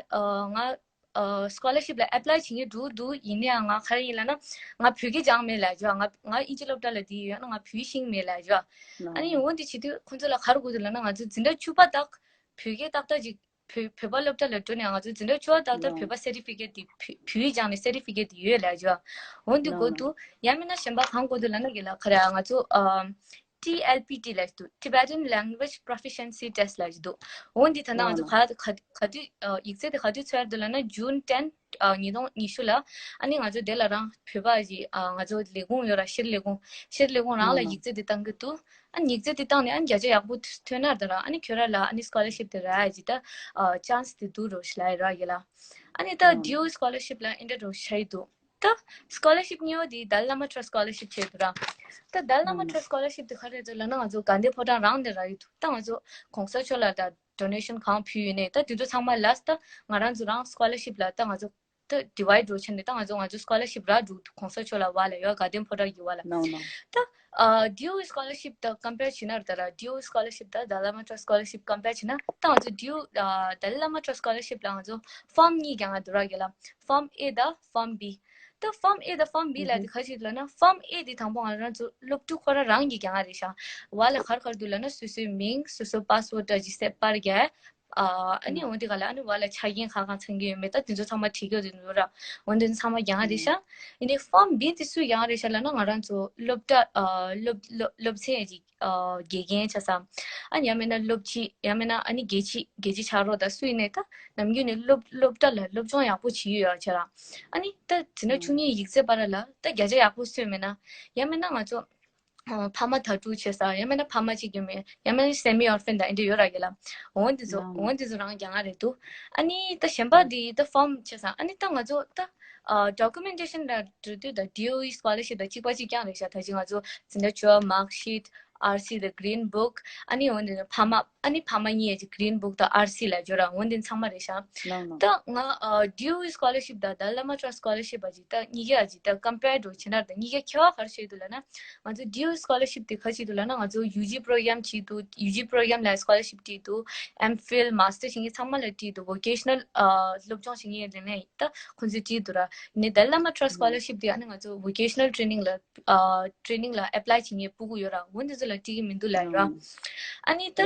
ང་ཨ་scholarship ལ་apply བྱེད་མཁན་འདུག་འདུག་ཡིན་ནའང་ང་ག་རེ་ཡིན་ལབ་ན་ང་བོད་སྐད་སྦྱངས་མེད་ལབ་ཡ། ང་ང་དབྱིན་ཇི་སློབ་གྲྭ་ལ་བསྡད་ཡོད་ན་ང་བོད་ཡིག་ཤེས་མེད་ལབ་ཡ། ཨ་ནི་འོ་འདི་བྱེད་དུས་ཁོང་ཚོ་ལ་ག་རེ་དགོས་འདུག་ལབ་ན་ང་ཚོ་འཛིན་གྲྭ་བཅུ་པ་དག་བོད་སྐད་ཏག་ཏག་ཅིག་བོད་བོད་པ་སློབ་གྲྭ་ལ་འགྲོ་ནས་ང་ཚོ་འཛིན་གྲྭ་བཅུ་པ་དག་ད་བོད་པ་certificate དེ་བོད་བོད་ཡིག་སྦྱངས་ནས་certificate དེ་ཡོད་ལབ་ཡ། འོ་འདི་དགོས་འདུག་ཡང་མིན་ན་གཞན་པ་གང་དགོས་འདུག་ལབ་ན་གི་ལ་ཁ་ར་ང་ཚོ་ཨ། T L P T ལབ་ཀྱི་འདུག Tibetan Language Proficiency Test ལབ་ཀྱི་འདུག་འོ་འདི་ད་ལྟ་ང་ཚོ་ག་ག་ག་དུས་ཡིག་ཚད་དེ་ག་དུས་ཚར་འདུག་ལབ་ན་June ten ཉིས་སྟོང་ཉི་ཤུ་ལ། ཨ་ནི་ང་ཚོ་དེ་ལ་རང་བོད་པ་ཞིག་ང་ཚོ་ལས་ཁུངས་ཡོད་ར། ཕྱིར་ལས་ཁུངས་ཕྱིར་ལས་ཁུངས་རང་ལ་ཡིག་ཚད་དེ་བཏང་གི་འདུག་ཨ་ནི་ཡིག་ཚད་དེ་བཏང་ནས་ཨ་ནི་བརྒྱ་ཆ་ཡག་པོ་ཐོན་ན་ད་ར། ཨ་ནི་ཁྱོད་ར་ལ་ཨ་ནི་scholarship དེ་རག་ཡ་ཅིག་ད་chance དེ་འདུག་རོ་ཞིག་ལབ་ཡ་ར་ཡ་ལ། ཨ་ནི་ད་D O E scholarship ལ་ཨེ་འདྲ་རོ་ཤ་ཡི་འདུག་ད་scholarship གཉིས་པ་དེ་Dalai Lama Trust scholarship བྱས་འདུག་ར། ད་Dalai Lama Trust scholarship དེ་ག་རེ་རེད་ལབ་ན་ང་ཚོ་དགའ་ལྡན་ཕོ་བྲང་རང་ནས་རག་གི་འདུག་ད་ང་ཚོ་གོང་ས་མཆོག་ལ་ད་donation གང་ཕུལ་ཡོད་ནས་ད་དེ་ཚོ་ཚང་མ་ལ་ད་ང་རང་ཚོ་རང་scholarship ལ་ད་ང་ཚོ་ད་divide འགྲོ་ཆེ་ནས་ད་ང་ཚོ་ང་ཚོ་scholarship རག་འདུག་གོང་ས་མཆོག་ལ་བ་ལ་ཡོད་དགའ་ལྡན་ཕོ་བྲང་གི་བ་ལ། ད་ཨ་D O E scholarship དང་compare བྱས་ན་ད་ར་D O E scholarship དང་Dalai Lama Trust scholarship compare བྱས་ན་ད་ང་ཚོ་D O ཨ་Dalai Lama Trust scholarship ལ་ང་ཚོ་form གཉིས་ཀྱང་ང་འདུག་ར་གི་ལ། Form A དང་Form B། ད་Form A དང་Form B ལ་དེ་ག་ཞིག་ལབ་ན་Form A དེ་དང་པོ་ང་རང་ཚོ་སློབ་ཕྲུག་ཁོ་རང་རང་གིས་རྒྱག་ཡ་རེད་ཤག་བ་ལ་ག་རེ་ག་རེ་འདུག་ལབ་ན་སོ་སོའི་མིང་སོ་སོ་password འདྲ་ཅིག་གསར་པར་རྒྱག་ཨ་ཨ་ནི་འོ་དེ་ག་ལ་ཨ་ནི་བ་ལ་ཆ་རྐྱེན་གང་གང་ཚང་གི་ཡོད་མེད་ད་དེ་ཚོ་ཚང་མ་བྲིས་ཀྱི་ཡོད་ར། འོ་དེ་ཚང་མ་རྒྱག་ཡ་རེད་ཤག་ཡིན་ནའི་Form B དེ་སུས་རྒྱག་ཡ་རེད་ཤག་ལབ་ན་ང་རང་ཚོ་སློབ་གྲྭ་ཨ་སློབ་སློབ་སློབ་ཚན་ཅིག་ཨ་དགེ་རྒན་ཆ་ཚང་། ཨ་ཡང་མིན་ན་སློབ་སྤྱི་ཡང་མིན་ན་ཨ་ནི་དགེ་ཆེ་དགེ་ཆེ་ཆགས་རོགས་དང་སུ་ཡིན་ནའི་ད་ནམ་རྒྱུན་ནས་སློབ་སློབ་གྲྭ་ལ་སློབ་སྦྱོང་ཡག་པོ་བྱེད་ཡོད་ཡ་ཆ་རང་། ཨ་ནི་ད་དེ་ན་ཆུང་ངུའི་ཡིག་ཚད་བར་ལ་ད་བརྒྱ་ཆ་ཡག་པོ་སོས་མེད་ན། ཡང་མིན་ན་ང་ཚོ་ཨ་ཕ་མ་དྭ་ཕྲུག་བྱས་ས་ཡང་མིན་ན་ཕ་མ་གཅིག་ཡོད་མེད་ཡང་མིན་ན་semi orphan དང་ཨེ་འདྲ་ཡོད་ར་གི་ལ། འོ་འདི་ཚོ་འོ་འདི་ཚོ་རང་རྒྱག་ཡ་རེད་འདུག་ཨ་ནི་ད་གཞན་པ་འདི་ད་form བྱས་ས་ཨ་ནི་ད་ང་ཚོ་ད་ཨ་documentation ལ་འགྲོ་དུས་ད་D O E scholarship དང་གཅིག་པ་གཅིག་རྐྱང་རེད་ཤག་ད་ཅི་ང་ཚོ་འཛིན་གྲྭ་བཅུ་པ་mark sheet R C the green book ཨ་ནི་འོ་ནི་ཕ་མ་ཨ་ནི་ཕ་མ་གཉིས་ཀྱི་green book དང་R C ལ་བརྗོད་ར་འོ་འདི་ཚང་མ་རེད་ཤག་ད་ང་ཨ་D O E scholarship དང་Dalai Lama Trust scholarship བ་ཅིག་ད་གཉིས་ཀ་ཅིག་ད་compare འགྲོ་བྱེད་ན་ད་གཉིས་ཀ་ཁྱད་པར་ག་རེ་ཞིག་འདུག་ལབ་ན། ང་ཚོ་D O E scholarship དེ་ག་ཅིག་འདུག་ལབ་ན་ང་ཚོ་U G program ཅིག་འདུག U G program ལ་scholarship ཅིག་འདུག M Phil master བྱེད་མཁན་ཚང་མ་ལ་ཅིག་འདུག vocational ཨ་སློབ་སྦྱོང་བྱེད་མཁན་ལ་ནི་ད་ཁོང་ཚོ་ཅིག་འདུག་ར། ནི་Dalai Lama Trust scholarship དེ་ཨ་ནི་ང་ཚོ་vocational training ལ་ཨ་training ལ་apply བྱེད་མཁན་ཕྲུ་གུ་ཡོད་ར། འོ་འདི་ཚོ་ལ་ཅིག་མི་འདུག་ལབ་ར། ཨ་ནི་ད་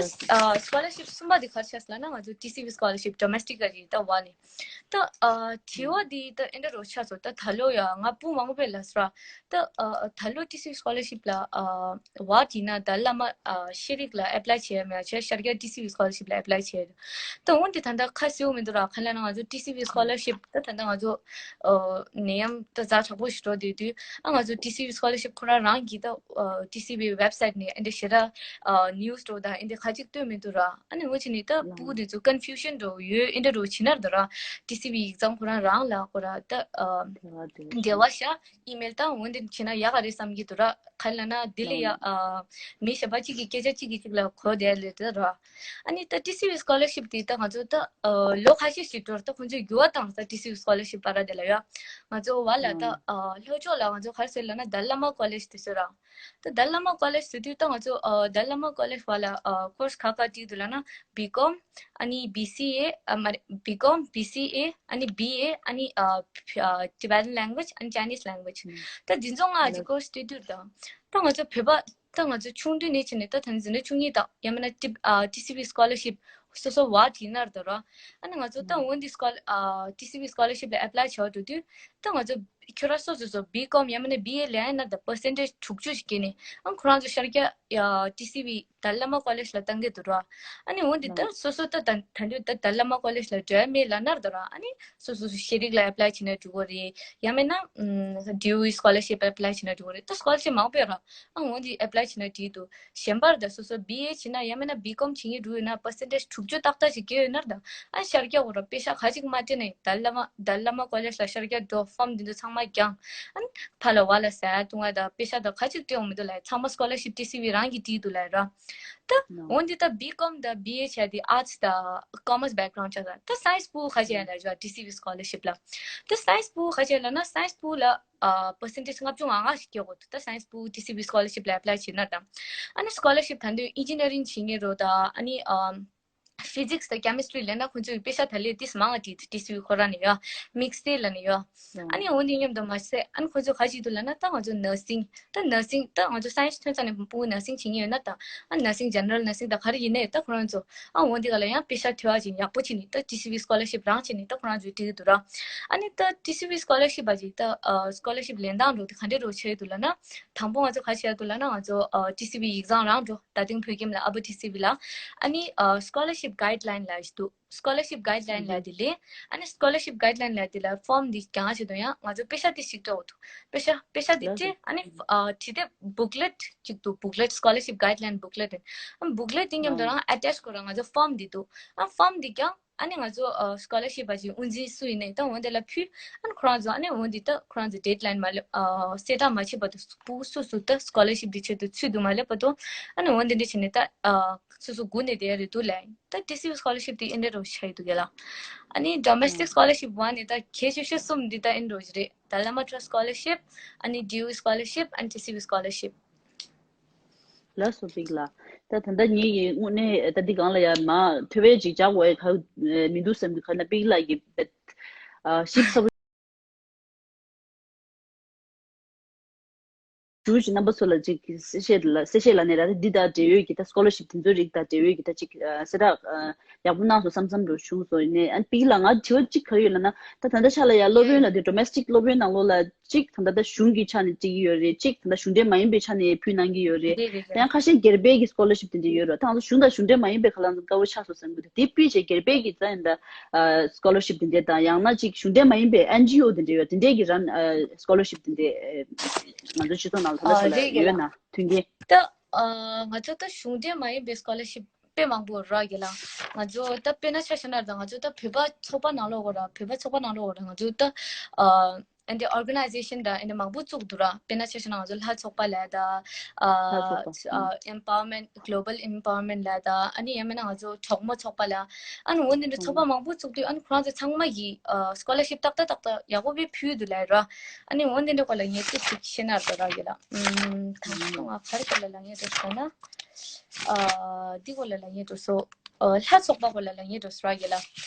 ཨ་scholarship གསུམ་པ་དེ་ག་རེ་ཆགས་ལབ་ན་ང་ཚོ་T C V scholarship domestic ག་རེ་ད་བ་ནི། ད་ཨ་དྲི་བ་འདི་ད་ཨེ་འདྲ་རོ་ཆགས་སོང་། ད་ད་ལོ་ཡ་ང་སྤུ་མང་པོ་ལ་སོ་ར། ད་ཨ་ད་ལོ་T C V scholarship ལ་ཨ་བ་དེ་ན་ད་བླ་མ་ཨ་ཤེས་རིག་ལ་apply བྱས་མེད་བྱས་ཤར་རྒྱག་T C V scholarship ལ་apply བྱས། ད་འོན་ཏེ་ད་ལྟ་ཁ་གསལ་བོ་མི་འདུག་ར། ག་ལ་ན་ང་ཚོ་T C V scholarship ད་ད་ལྟ་ང་ཚོ་ཨ་ནད་ཡམས་ད་ཛ་དྲག་པོ་ཞིག་འགྲོ་བསྡད་དུས་ཨ་ང་ཚོ་T C V scholarship ཁོ་རང་རང་གིས་ད་ཨ་T C V website ནས་ཨེ་འདྲ་ཞེ་དྲག་ཨ་news འགྲོ་ད་ཨེ་འདྲ་ཁ་ཅིག་སྟོན་མི་འདུག་ར། ཨ་ནི་འོ་ཅི་ནི་ད་ཕྲུ་གུ་དེ་ཚོ་confusion འགྲོ་ཡོད་ཨེ་འདྲ་འགྲོ་ཕྱི་ནར་འདུག་ར། T C V ཡིག་ཚང་ཁོ་རང་རང་ལ་ཁོ་ར་ད་ཨ་འབྲེལ་བ་བྱ་email ད་འོ་འདི་བྱས་ན་ཡག་ག་རེད་བསམ་གྱི་འདུག་ར། ག་ལ་ན་དེ་ལས་ཡ་ཨ་མི་གཞན་པ་གཅིག་གི་སྐད་ཆ་གཅིག་གིས་གཅིག་ལ་གོ་བསྡད་ལེ་ད་ར། ཨ་ནི་ད་T C V scholarship དེ་ད་ང་ཚོ་ད་ཨ་ལོ་ཁ་ཤས་ཤིག་འགྲོ་ད་ཁོང་ཚོས་འགྱུར་བ་བཏང་ད་T C V scholarship བར་དེ་ལ་ཡ་ང་ཚོ་བ་ལ་ད་ཨ་ལྷོ་ཕྱོགས་ལ་ང་ཚོ་ག་རེ་ཟེར་ལབ་ན་Dalai Lama College དེ་ཚོ་ར། ད་Dalai Lama College ཟེར་དུས་ད་ང་ཚོ་ཨ་Dalai Lama College བ་ལ་ཨ་course ག་ག་བྲིས་འདུག་ལབ་ན་B Com ཨ་ནི B C A ཨ་མ་རེད། B Com B C A ཨ་ནི B A ཨ་ནི་ཨ་ཨ་Tibetan language and Chinese language ད་འདི་ཚོ་ལྔ་ཅིག་course བྲིས་དུས་ད་ད་ང་ཚོ་བོད་པ་ད་ང་ཚོ་ཆུང་དུས་ནས་བྱས་ནས་ད་ད་འཛིན་གྲྭ་བཅུ་གཉིས་དང་ཡང་མིན་ན་ཊི་ཨ་T C V scholarship སོ་སོ་བ་བྲིས་ནར་ད་ར། ཨ་ནི་ང་ཚོ་ད་འོན་ཏེ་scholar ཨ་T C V scholarship ལ་apply བྱ་བ་འགྲོ་དུས་ད་ང་ཚོ་ ཁྱོད་རང་སོ་སོ་སོ་བི་ཀོམ་ཡང་མིན་ན་བི་ཨེ་ལེན་ན་ད་པར་སེན་ཊེཇ་དྲུག་ཅུ་ཞིག་སྐྱེས་ནས་ཨང་ཁོ་རང་ཚོ་ཤར་རྒྱག་ཡ་ཊི་སི་ཝི་དཱ་ལི་ལ་མ་ཀོ་ལེཇ་ལ་བཏང་གི་འདུག་ར། ཨ་ནི་འོན་ཏེ་ད་སོ་སོ་ད་ད་ད་འདོད་ད་དཱ་ལི་ལ་མ་ཀོ་ལེཇ་ལ་འགྲོ་ཡ་མེད་ལབ་ན་ད་ར། ཨ་ནི་སོ་སོ་སོ་ཤེས་རིག་ལ་ཨེ་པ་ལའི་བྱས་ན་འགྲིག་གི་རེད། ཡང་མིན་ན་ཌི་ཡུ་སི་སི་ཀོ་ལར་ཤིབ་ཨེ་པ་ལའི་བྱས་ན་འགྲིག་གི་རེད། ད་སི་ཀོ་ལར་ཤིབ་མང་པོ་ཡོད་ར། ཨ་འོན་ཏེ་ཨེ་པ་ལའི་བྱས་ན་འགྲིག་འདུག་གཞན་པར་ད་སོ་སོ་བི་ཨེ་བྱས་ན་ཡང་མིན་ན་བི་ཀོམ་བྱེད་མཁན་འདྲ་ཡོད་ན་པར་སེན་ཊེཇ་དྲུག་ཅུ་ཏག་ཏག་ཅིག་སྐྱེས་ཡོད་ན་ད་ཨ་ཤར་རྒྱག་དགོས་ར། པེ་ཤག་ཁ་ཅིག་མ་སྤྲད་ནས་དཱ་ལི་ལ་མ་དཱ་ལི་ལ་མ་ཀོ་ལེཇ་ལ་ཤར་རྒྱག་འགྲོ། ཕོམ་འདི་ཚོ་ཚང་མ་བརྒྱངས། ཨ་ནི་ཕར་ལ་བར་ལ་ཟ་ཡ་བཏུང་བ་ད་པེ་ཤག་ད་ཁ་ཅིག་སྤྲད་འོང་མི་འདུག་ལབ། ཚང་མ་སི་ཀོ་ལར་ཤིབ་ཊི་སི་ཝི་རང་གིས་སྤྲད་འདུག་ལབ་ར། ད་འོན་ཏེ་ད་བི་ཀོམ་ད་བི་ཨེ་བྱས་ཏེ་ཨར་ཊི་སི་ད་ཀོ་མར་སི་བེག་གི་རའུན་ཌི་ཆགས་ད། ད་སའེན་སི་པུ་ཁ་ཅིག་ཡང་ལ་ཇོ་ཊི་སི་ཝི་སི་ཀོ་ལར་ཤིབ་ལ། ད་སའེན་སི་པུ་ཁ་ཅིག་ལ་ན་སའེན་སི་པུ་ལ་ཨ་པར་སེན་ཊེཇ་ལྔ་བཅུ་ང་ལྔ་ཞིག་སྐྱེ་དགོས་འདུག་ད་སའེན་སི་པུ་ཊི་སི་ཝི་སི་ཀོ་ལར་ཤིབ་ལ་ཨེ་པ་ལའི་བྱས་ན་ད། ཨ་ནི་སི་ཀོ་ལར་ཤིབ་ད་འདོད་ཨིན་ཇི་ནི་ཡ་རིང་བྱེད་མཁན་རོ་ད་ཨ་ནི་ཨམ་ཕི་ཛིག་སི་དང་ཀེ་མི་སི་ཊི་རི་ལེན་ན་ཁོང་ཚོས་པེ་ཤག་ད་ལས་ཏིས་མང་ང་ཏིས་ཊི་སི་ཝི་ཁོ་རང་ནས་ཡོད། དམིགས་བསལ་ལ་ནས་ཡོད། ཨ་ནི་འོན་ཏེ་མཉམ་དུ་མ་ཟད་ཨ་ནི་ཁོང་ཚོས་ག་རེ་བྱེད་འདུག་ལབ་ན་ད་ང་ཚོ་ནར་སིང་། ད་ནར་སིང་ད་ང་ཚོ་སའེན་སི་ཐོན་ས་ནས་ཕྲུ་གུ་ནར་སིང་བྱེད་མཁན་ཡོད་ན་ད་ཨ་ནར་སིང་ཇེ་ནེ་རལ་ནར་སིང་ད་ག་རེ་ཡིན་ནའི་ད་ཁོ་རང་ཚོ་ཨ་འོན་ཏེ་ག་ལ་ཡང་པེ་ཤག་ཐོ་བ་ཅིག་ཡག་པོ་བྱས་ནས་ད་ཊི་སི་ཝི་སི་ཀོ་ལར་ཤིབ་རང་བྱས་ནས་ད་ཁོ་རང་ཚོས་སྤྲད་ཀྱི་འདུག་ར། ཨ་ནི་ད་ཊི་སི་ཝི་སི་ཀོ་ལར་ཤིབ་པ་ཅིག་ད་ཨ་སི་ཀོ་ལར་ཤིབ་ལེན་སྟངས་འགྲོ་དེ་ག་འདྲས་རོ་ཆགས་ཡོད་འདུག་ལབ་ན། དང་པོ་ང་ཚོ་ག་རེ་བྱས་འདུག་ལབ་ན་ང་ཚོ་ཨ་ཊི་སི་ཝི་ཡིག་ཚང་རང་འགྲོ། ད་ཐེངས་བོད་ཁྱིམ་ལ་ཨ་བོ་ཊི་སི་ཝི་ལ། ཨ་ནི་ཨ་སི་ཀོ་ལར་ཤིབ་གའིཌ་ལའིན་ལབ་ཞིག་འདུག་སི་ཀོ་ལར་ཤིབ་གའིཌ་ལའིན་ལབ་དེ་ལས། ཨ་ནི་སི་ཀོ་ལར་ཤིབ་གའིཌ་ལའིན་ལབ་དེ་ལ་ཕོམ་འདི་རྒྱག་ཆེད་དུ་ཡང་ང་ཚོ་པེ་ཤག་དེ་ཞིག་སྤྲད་དགོས་འདུག་པེ་ཤག་པེ་ཤག་དེ་སྤྲད། ཨ་ནི་ཨ་བྲིས་ཏེ་བུག་ལེཊ་ཅིག་འདུག་བུག་ལེཊ་སི་ཀོ་ལར་ཤིབ་གའིཌ་ལའིན་བུག་ལེཊ་ཨ་བུག་ལེཊ་དེ་མཉམ་དུ་རང་ཨ་ཊེཆ་དགོས་ར། ང་ཚོ་ཕོམ་འདི་འདུག་ཨ་ཕོམ་འདི་རྒྱག་ཨ་ནི་ང་ཚོ་ཨ་སི་ཀོ་ལར་ཤིབ་པ་ཅིག་དབུ་འཛིན་སུ་ཡིན་ནའི་ད་འོན་དེ་ལ་ཕུལ། ཨ་ནི་ཁོ་རང་ཚོ་ཨ་ནི་འོན་དེ་ད་ཁོ་རང་ཚོ་ཌེཌ་ལའིན་མ་སླེབས་ཨ་གསལ་བསྒྲགས་མ་བྱས་བར་དུ་ཕྲུ་གུ་སུ་སུ་ད་སི་ཀོ་ལར་ཤིབ་འདི་ཆེད་དུ་ཚུད་འདུག་མ་སླེབས་བར་དུ་ཨ་ནི་འོན་དེ་འདྲ་བྱས་ནས་ད་ཨ་སུ་སུ་སྒུག་ནས་བསྡད་ཡ་རེད་འདུག་ལབ། ད་ཊི་སི་ཝི་སི་ཀོ་ལར་ཤིབ་དེ་ཨེ་འདྲ་རུ་ཆགས་ཡོད་འདུག་གས་ལ། ཨ་ནི་ཌོ་མེ་སི་ཊིག་སི་ཀོ་ལར་ཤིབ་ཝན་ནི་ད་གལ་ཆེ་ཤོས་གསུམ་འདི་ད་ཨེ་འདྲ་རེད། ད་ལ་མ་ཊ་ར་སི་ཀོ་ལར་ཤིབ། ཨ་ནི་ཌི་ཡུ་སི་སི་ཀོ་ལར་ཤིབ། ཨ་ནི་ཊི་སི་ཝི་སི་ཀོ་ལར་ཤིབ། ལགས་སོ་པིག་ལགས། ད་ད་ལྟ་ངེད་ཀྱི་དངོས་གནས་ད་འདི་སྒང་ལ་ཡ་མ་ཐོས་པའི་ཅིག་བྱ་དགོས་ཡ་ག་མི་འདུག་བསམ་གྱི། ག་ན་པིག་ལགས་ཀྱི་ཞིབ་ཚགས་པོ་ཞུ་ཅིག་རྣམ་པ་ཚོ་ལ་ཅིག་གསལ་བཤད་ལ་གསལ་བཤད་ལ་ནས་ར་འདི་དང་འབྲེལ་ཡོད་ཀྱི་ད་སི་ཀོ་ལར་ཤིབ་དེ་ཚོའི་རིགས་དང་འབྲེལ་ཡོད་ཀྱི་ད་ཅིག་གསལ་བསྒྲགས་ཡག་པོ་གནང་སོང་བསམ་བསམ་འགྲོ་བྱུང་སོང་ཡིན་ནའི། ཨ་པིག་ལགས་ང་དྲི་བ་གཅིག་ག་རེ་ཡོད་ལབ་ན། ད་ད་ལྟ་ཆ་ལ་ཡ་སློབ་ཡོན་ལ་དེ་ཌོ་མེ་སི་ཊིག་སློབ་ཡོན་ནང་ལོགས་ལ་གཅིག་ད་ལྟ་ད་གཞུང་གི་ཆ་ནས་སྤྲད་ཀྱི་ཡོད་རེད། གཅིག་ད་ལྟ་གཞུང་འབྲེལ་མ་ཡིན་པའི་ཆ་ནས་ཕུལ་གནང་གི་ཡོད་རེད། རེད་རེད་ད་ཡང་རེད། ཁ་ཤས་སྒེར་པའི་གི་སི་ཀོ་ལར་ཤིབ་དེ་འདྲ་ཡོད་རེད། ད་ང་ཚོ་གཞུང་དང་གཞུང་འབྲེལ་མ་ཡིན་པའི་ཁ་ལ་ང་ཚོ་དཀའ་བོ་ཆགས་སོང་བསམ་གི་འདུག་དེ་ཕུལ་བྱས་སྒེར་པའི་གི་ད་ཡིན་ད་སི་ཀོ་ལར་ཤིབ་དེ་འདྲ་དང་ཡང་ན་གཅིག་གཞུང་འབྲེལ་མ་ཡིན་པའི་ཨེན་ཇི་ཨོ་དེ་འདྲ་ཡོད། དེ་འདྲའི་གི་རན་སི་ཀོ་ལར་ཤིབ་དེ་འདྲ་ང་ཚོ་སྤྱི་ཚོགས་ནང་ལ་ད་ལྟ་ཆ་ལ་རེད་ཡོད་ཡོད་ན་མཐུན་རྐྱེན། ད་ང་ཚོ་ད་གཞུང་འབྲེལ་མ་ཡིན་པའི་སི་ཀོ་ལར་ཤིབ་དཔེ་མང་པོ་རག་གི་ལ། ང་ཚོ་ད་དཔེར་ན་ཆ་བཞག་ན་ད་ང་ཚོ་ད་བོད་པ་ཚོགས་པ་ནང་ལོགས་གོ་ར། བོད་པ་ཚོགས་པ་ནང་ལོགས་གོ་ར། ང་ཚོ་ད་ཨ་ཨེ་འདི་ཨོར་ག་ནའི་ཛེ་ཤན་ད་ཨེ་འདི་མང་པོ་བཙུགས་འདུག་ར། དཔེར་ན་ཆ་བཞག་ན་ང་ཚོ་ལྷ་ཚོགས་པ་ལ་ད་ཨ་ལྷ་ཚོགས་པ། ཨ་ཨེམ་པ་ཝར་མེན་ཊི། གི་ལོ་བལ་ཨེམ་པ་ཝར་མེན་ཊི་ལ་ད་ཨ་ནི་ཡང་མིན་ན་ང་ཚོ་གྲོགས་མོ་ཚོགས་པ་ལ་ཨ་ནི་འོ་འདི་འདྲ་ཚོགས་པ་མང་པོ་བཙུགས་དུས་ཨ་ནི་ཁོ་རང་ཚོ་ཚང་མ་གིས་ཨ་སི་ཀོ་ལར་ཤིབ་ཏག་ཏག་ཏག་ཏག་ཡག་པོ་དཔེ་ཕུལ་འདུག་ལ་ར། ཨ་ནི་འོ་འདི་འདྲ་སྐོར་ལ་ངས་ཏོག་ཙམ་བཤད་ན་འདོད་ར་གི་ལ། ཨམ་ད་ང་ག་རེ་སྐོར་ལ་ལབ་ཡས་འདུག་ཟེར་ན། ཨ་འདི་སྐོར་ལ་ལབ་ཡས་འདུག་སོ། ཨ་ལྷ་ཚོགས་པ་སྐོར་ལ་ལབ་ཡས་འདུག་ཟེར་གི་ལ།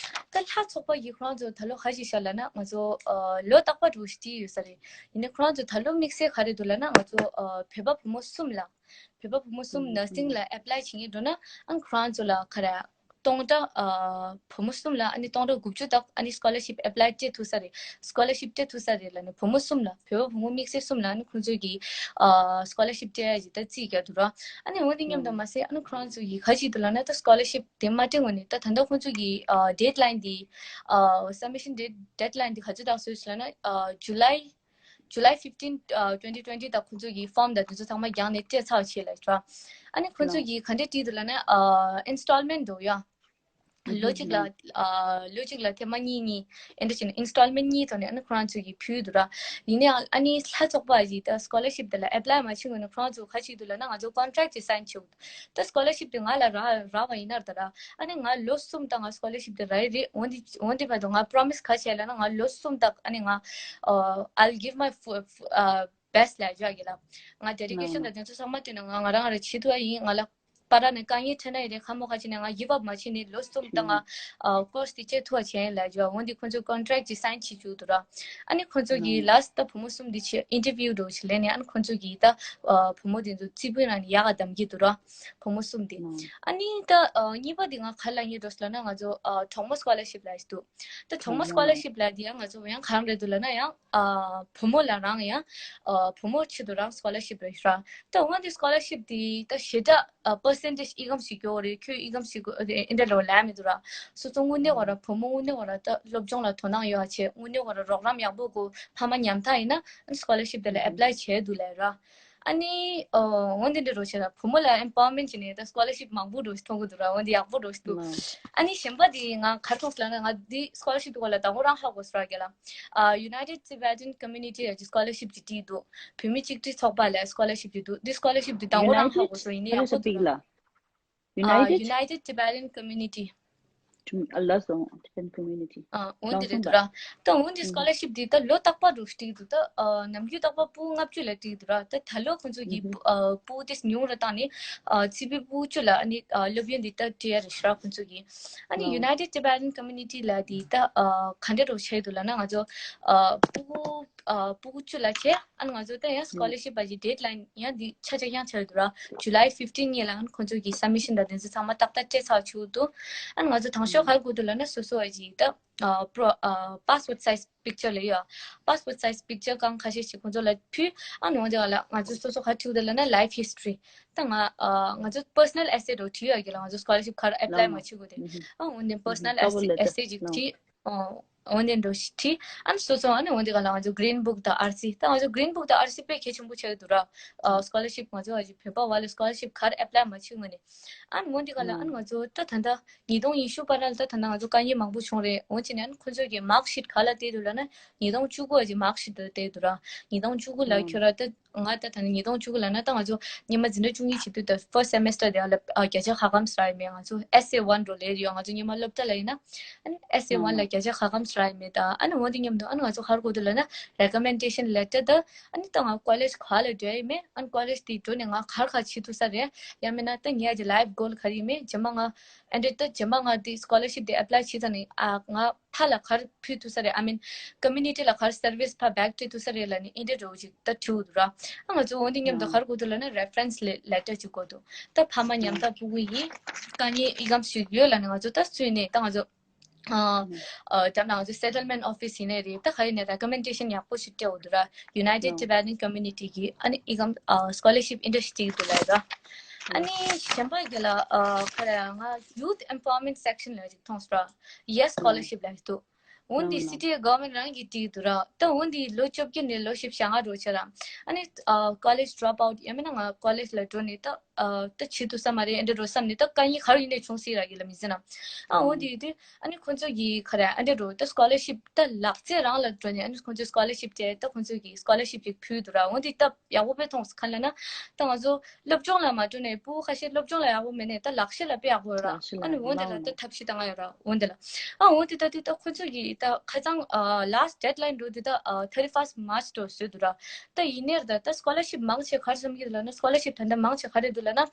ད་ལྷ་ཚོགས་པ་ཡིས་ཁོ་རང་ཚོ་ད་ལོ་ག་ཞིག་ཤར་ལབ་ན་ང་ཚོ་ཨ་ལོ་རྟག་པར་འགྲོ་ཞིག་བྲིས་ཡོད་ས་རེད། ཡིན་ནའི་ཁོ་རང་ཚོ་ད་ལོ་དམིགས་བསལ་ག་རེ་འདུག་ལབ་ན་ང་ཚོ་ཨ་བོད་པ་བུ་མོ་གསུམ་ལ། བོད་པ་བུ་མོ་གསུམ་ནར་སིང་ལ་ཨེ་པ་ལའི་བྱེད་མཁན་འགྲོ་ན་ཨ་ཁོ་རང་ཚོ་ལ་ག་རེ། སྟོང་ཕྲག་ཨ་བུ་མོ་གསུམ་ལ་ཨ་ནི་སྟོང་ཕྲག་དགུ་བཅུ་དག་ཨ་ནི་སི་ཀོ་ལར་ཤིབ་ཨེ་པ་ལའི་སྤྲད་ཐུབ་ས་རེད། སི་ཀོ་ལར་ཤིབ་སྤྲད་ཐུབ་ས་རེད་ལབ་ནས་བུ་མོ་གསུམ་ལ་བོད་པ་བུ་མོ་དམིགས་བསལ་གསུམ་ལ་ཨ་ནི་ཁོང་ཚོས་ཀྱི་ཨ་སི་ཀོ་ལར་ཤིབ་སྤྲད་ཡ་ཞིག་ད་རྩིས་རྒྱག་འདུག་ར། ཨ་ནི་འོ་དེ་མཉམ་དུ་མ་ཟད་ཨ་ནི་ཁོ་རང་ཚོ་ཡིས་ག་ཅིག་འདུག་ལབ་ན་ད་སི་ཀོ་ལར་ཤིབ་དེ་མ་སྤྲད་སྔོན་ནས་ད་ད་ལྟ་ཁོང་ཚོ་གི་ཨ་ཌེཌ་ལའིན་དེ་ཨ་སབ་མི་ཤན་ཌེཌ་ལའིན་དེ་ག་ཚོད་དག་སོང་ཞིག་ལབ་ན་ཨ་ཇུ་ལའི། July fifteen, uh, twenty twenty ད་ཁོང་ཚོ་གི་ཕོམ་དང་དེ་ཚོ་ཚང་མ་རྒྱག་ནས་སྤྲད་ཚར་བྱས་ལ་ར། ཨ་ནི་ཁོང་ཚོ་གི་ག་འདྲས་བྲིས་འདུག་ལབ་ན་ཨ་ཨིན་སི་ཊོལ་མེན་ཊི་འདུག་ཡ། ལོ་གཅིག་ལ་ཨ་ལོ་གཅིག་ལ་ཐེངས་མ་གཉིས་གཉིས་ཨེ་འདྲ་བྱས་ནས་ཨིན་སི་ཊོལ་མེན་ཊི་གཉིས་ཐོག་ནས་ཨ་ནི་ཁོ་རང་ཚོ་གི་ཕུལ་འདུག་ར། ཡིན་ནའང་ཨ་ནི་ལྷ་ཚོགས་པ་ཞིག་ད་སི་ཀོ་ལར་ཤིབ་དེ་ལ་ཨེ་པ་ལའི་མ་བྱེད་སྔོན་ནས་ཁོ་རང་ཚོ་ག་བྱེད་འདུག་ལབ་ན་ང་ཚོ་ཀོན་ཊེག་ཅིག་སའིན་བྱེད་དགོས་འདུག་ད་སི་ཀོ་ལར་ཤིབ་དེ་ང་ལ་རག་རག་པ་ཡིན་ན་ད་ར། ཨ་ནི་ང་ལོ་གསུམ་ད་ང་སི་ཀོ་ལར་ཤིབ་དེ་རག་གི་རེད། འོན་ཏེ་འོན་ཏེ་བར་དུ་ང་པྲོ་མི་སི་ག་བྱས་ལབ་ན་ང་ལོ་གསུམ་དག་ཨ་ནི་ང་ཨ་I'll give my full, uh, best ལབ་ཡ་གི་ལ། ང་ཌེ་ཌི་ཀེ་ཤན་དང་དེ་ཚོ་ཚང་མ་བཏོན་ནས་ང་ང་རང་ང་རང་བྱེད་ཐུབ་པ་ཡིན། ང་ལ་ པ་ར་ནས་དཀའ་ངལ་འཕྲད་ན་ཡི་རེད། ཁ་མོ་ཁ་ཅིག་ནས་ང་give up མ་བྱེད་ནས་ལོ་གསུམ་ད་ང་ཨ་course་དེ་བྱེད་ཐུབ་པ་བྱས་ཡིན་ལབ་ཡོད། འོན་ཏེ་ཁོང་ཚོས་contract ཅིག་sign བྱེད་བཅུག་འདུག་ར། ཨ་ནི་ཁོང་ཚོ་གིས་last ད་བུ་མོ་གསུམ་དེ་ཆེད་interview འདྲ་བོ་ཞིག་ལེན་ནས། ཨ་ནི་ཁོང་ཚོ་གིས་ད་ཨ་བུ་མོ་དེ་ཚོ་རྩིས་པུའི་ནང་ནས་ཡག་ག་གདམ་གྱི་འདུག་ར། བུ་མོ་གསུམ་དེ། ཨ་ནི་ད་ཨ་གཉིས་པ་དེ་ང་ག་ལ་ཡིན་འགྲོ་ཟེར་ལབ་ན། ང་ཚོ་ཨ་གྲོགས་མོ་scholarship ལབ་ཡག་འདུག་ད་གྲོགས་མོ་scholarship ལབ་དེ་ཡང་ང་ཚོ་ཡང་གང་རེད་འདུག་ལབ་ན། ཡང་ཨ་བུ་མོ་ལ་རང་ཡང་ཨ་བུ་མོ་ཆེད་དུ་རང་scholarship རེད་ཤག་ད་འོན་ཏེ་scholarship དེ་ད་ཞེ་དྲག་ཨ་percentage ཨི་ཁམ་ཞིག་ཡོད་རེད། ཁྱོད་ཨི་ཁམ་ཞིག་དགོས་རེད། ཨེ་འདྲ་ལོ་ལབ་མི་འདུག་ར། སོ་སོ་དངོས་གནས་ཁོ་ར་བུ་མོ་དངོས་གནས་ཁོ་ར་ད་སློབ་སྦྱོང་ལ་དོ་སྣང་ཡོད་པ་བྱས། དངོས་གནས་ཁོ་ར་རོགས་རམ་ཡག་པོ་དགོས། ཕ་མ་ཉམ་ཐག་ཡིན་ན་ཨ་scholarship དེ་ལ་apply བྱས་འདུག་ལབ་ར། ཨ་ནི་ཨོ་འོན་ཏེ་འདི་འདྲ་བྱས་ན་བུ་མོ་ལ་empowerment བྱས་ནས་ད་scholarship མང་པོ་འདྲ་ཞིག་ཐོབ་གི་འདུག་ར། འོན་ཏེ་ཡག་པོ་འདྲ་ཞིག་འདུག་ཨ་ནི་གཞན་པ་དེ་ང་ག་རེ་མཐོང་ཟེར་ལབ་ན། ང་འདི་scholarship དེ་སྐོར་ལ་དང་པོ་རང་ཧ་གོ་སོང་ར། རྒན་ལགས། ཨ་United Tibetan Community ཡ་ཅིག་scholarship ཅིག་བྲིས་འདུག་བོད་མི་གཅིག་སྒྲིལ་ཚོགས་པ་ལ་scholarship ཅིག་འདུག་འདི་scholarship དེ་དང་པོ་རང་ཧ་གོ་སོང་། ཡིན་ནའི་ཡག་པོ་འདུག་ལ། United United Tibetan Community. Last on Tibetan Community. ཨ་འོན་ཏེ་རེད་འདུག་ར། ད་འོན་ཏེ་scholarship འདི་ད་ལོ་རྟག་པར་འགྲོ་སྟེ་འདུག་ད་ཨ་ནམ་རྒྱུན་རྟག་པར་པུའུ་ལྔ་བཅུ་ལ་སྤྲད་འདུག་ར། ད་ད་ལོ་ཁོང་ཚོ་གིས་ཨ་པུའུ་དེ་ཉུང་རུ་བཏང་ནས་ཨ་ཚིག་པའི་པུའུ་བཅུ་ལ་ཨ་ནི་ཨ་སློབ་ཡོན་འདི་ད་སྤྲད་ཡ་རེད་ཤག་ཁོང་ཚོ་གིས། ཨ་ནི་United Tibetan Community ལ་འདི་ད་ཨ་ག་འདྲ་འགྲོ་བྱས་འདུག་ལབ་ན། ང་ཚོ་ཨ་པུའུ་ཨ་པུའུ་བཅུ་ལ་བྱས། ཨ་ནི་ང་ཚོ་ད་ཡང་scholarship པ་གི་deadline ཡང་འདི་ཆ་ཆ་ཡང་ཆ་ཡོད་འདུག་ར། July fifteen ཉིན་ལ་ཨ་ནི་ཁོང་ཚོ་གི་submission དང་དེ་ཚོ་ཚང་མ་ཏག་ཏག་སྤྲད་ཚར་བཅུག་འདུག་ཨ་ནི་ང་ཚོ་དང་ཤོག་ག་རེ་དགོས་འདུག་ལབ་ན། སོ་སོ་བ་གི་ད་ཨ་པྲོ་ཨ་passport size picture ལབ་ཡོད། Passport size picture གང་ཁ་ཤས་ཤིག་ཁོང་ཚོ་ལ་ཕུལ། ཨ་ནི་འོན་ཏེ་ག་ལ་ང་ཚོ་སོ་སོ་ག་རེ་བྲིས་འདུག་ལབ་ན། life history ད་ང་ཨ་ང་ཚོ་personal essay འདྲ་བྲིས་ཡོད་གི་ལ། ང་ཚོ་scholarship ག་རེ་apply མ་བྱེད་གོ་དེ། ཨ་འོན་ཏེ་personal essay essay ཅིག་བྲིས། ཨོ་འོན་ཏེ་འདྲ་ཞིག་བྲིས། ཨ་ནི་སོ་སོ་ཨ་ནི་འོན་ཏེ་ག་ལ་ང་ཚོ་green book དང་ཨར་སི། ད་ང་ཚོ་green book དང་ཨར་སི་དཔེ་གལ་ཆེན་པོ་ཆགས་ཀྱི་འདུག་ར། ཨ་scholarship ང་ཚོ་ཨ་ཅིག་བོད་པ་བ་ལ་scholarship ག་རེ་apply མ་བྱེད་སྔོན་ནས། ཨ་ནི་འོན་ཏེ་ག་ལ་ཨ་ནི་ང་ཚོ་ད་ད་ལྟ་ཉིས་སྟོང་ཉི་ཤུ་བར་ལ་ད་ད་ལྟ་ང་ཚོ་དཀའ་ངལ་མང་པོ་བྱུང་རེད། འོན་ཅི་ནས་ཨ་ནི་ཁོ་ཚོ་གི་mark sheet ག་ལ་བལྟས་འདུག་ལབ་ན། ཉིས་སྟོང་བཅུ་དགུ་ཨ་ཅིག་mark sheet དེ་བལྟས་འདུག་ར། ཉིས་སྟོང་བཅུ་དགུ་ལ་ཁྱོད་ར་ད། ང་ད་ད་ནི་ཉིས་སྟོང་བཅུ་དགུ་ལབ་ན། ད་ང་ཚོ་སྔོན་མ་འཛིན་གྲྭ་བཅུ་གཉིས་བྱེད་དུས་ད་first semester དེ་ལ་ཨ་བརྒྱ་ཆ་ག་གམ་ཟེར་ཡོད་མེད། ང་ཚོ essay one འདྲ་ལབ་ཡོད། ང་ཚོ་སྔོན་མ་སློབ་གྲྭ་ལ་ཡིན་ན་ཨ་ནི་essay one ལ་བརྒྱ་ཆ་ག་གམ་ཟེར་ཡོད་མེད། ད་ཨ་ནི་འོན་ཏེ་མཉམ་དུ་ཨ་ནི་ང་ཚོ་ག་རེ་དགོས་འདུག་ལབ་ན་recommendation letter དང་། ཨ་ནི་ད་ང་college ག་ལ་འགྲོ་ཡི་མེད། ཨ་ནི་college དེ་འགྲོ་ནས་ང་ག་རེ་ག་རེ་བྱེད་ཐུབ་ས་རེད། ཡང་མིན་ན་ད་ངའི་ཨ་ཅིག་life goal ག་རེ་ཡིན་མེད། རྗེས་མ་ང་ཨ་འདྲ་ད་རྗེས་མ་ང་དེ་scholarship དེ་apply བྱས་ཙང་ནས་ཨ་ང་ཕ་ལ་ག་རེ་ཕུལ་ཐུབ་ས་རེད། I mean community ལ་ག་རེ་service ཕར་back སྤྲད་ཐུབ་ས་རེད་ལབ་ནས་ཨེ་འདྲ་འདྲ་བོ་ཅིག་ད་བྲིས་འདུག་ར། ཨ་ང་ཚོ་འོན་ཏེ་མཉམ་དུ་ག་རེ་དགོས་འདུག་ལབ་ན་reference letter ཅིག་དགོས་འདུག་ད་ཕ་མ་ཉམ་ཐག་ཕྲུ་གུ་ཡིན། དཀའ་ངལ་ཨི་ཁམ་ཞིག་ཡོད་ལབ་ནས་ང་ཚོ་ད་སུས་ནས་ད་ང་ཚོ་ཨ་ཨ་ད་ང་ཚོ་settlement office ཡིན་ནའི་རེད། ད་ག་ཡིན་ནའི་recommendation ཡག་པོ་ཞིག་སྤྲད་འདུག་ར། United Tibetan Community གི་ཨ་ནི་ཨི་ཁམ་ཨ་scholarship industry འདུག་ལབ་ར། ཨ་ནི་གཞན་པ་གི་ལ་ཨ་ག་རེ་ང་youth empowerment section ལ་ཅིག་མཐོང་སོང་ར། Yes scholarship ལབ་འདུག་འོན་ཏེ་city government རང་གིས་བྲིས་འདུག་ར། ད་འོན་ཏེ་ལོ་བཅོ་བརྒྱད་ནས་ལོ་བཞི་བཅུ་ཞེ་ལྔ་འགྲོ་ཆེ་ར། ཨ་ནི་ཨ་college drop out ཡང་མིན་ན་ང་college ལ་འགྲོ་ནས་ད་ཨ་ད་བྱེད་ཐུབ་ས་མ་རེད། ཨེ་འདྲ་འགྲོ་བསམ་ནས་ད་དཀའ་ངལ་ག་རེ་ཡིན་ནའི་བྱུང་སྲིད་ར་གི་ལ་མི་ཟེར་ན། ཨ་འོན་ཏེ་ཡོད་དུས་ཨ་ནི་ཁོ་ཚོ་གི་ག་རེ་ཨ་འདྲ་འགྲོ་ད་scholarship ད་ལག་རྩལ་རང་ལ་འགྲོ་ནས་ཨ་ནི་ཁོ་ཚོའི་scholarship དེ་ད་ཁོ་ཚོ་གི་scholarship ཅིག་ཕུལ་འདུག་ར། འོན་ཏེ་ད་ཡག་པོ་དཔེ་མཐོང་སོང་ག་ལབ་ན། ད་ང་ཚོ་སློབ་སྦྱོང་ལ་མ་འགྲོ་ནས་ཕྲུ་གུ་ཁ་ཤས་སློབ་སྦྱོང་ལ་ཡག་པོ་མེད་ནས་ད་ལག་ཤེས་ལ་དཔེ་ཡག་པོ་ཡོད་ར། ཨ་ནི་འོན་ཏེ་ལ་ད་ཐབས་ཤེས་བཏང་ཡ་ཡོད་ར་འོན་ཏེ་ལ། ཨ་འོན་ཏེ་ད་དུས་ད་ཁོ་ཚོ་གི་ད་ཁ་སང་ཨ་last deadline འགྲོ་དུས་ད་ཨ་thirty first March འགྲོ་བཟོས་འདུག་ར། ད་ཡིན་ནའི་ད་ད་scholarship མང་ཆེ་ག་རེ་བསམ་གྱི་འདུག་ལབ་ན། scholarship ད་ལྟ་མང་ཆེ་ག་རེ་འདུག་ལབ་ན།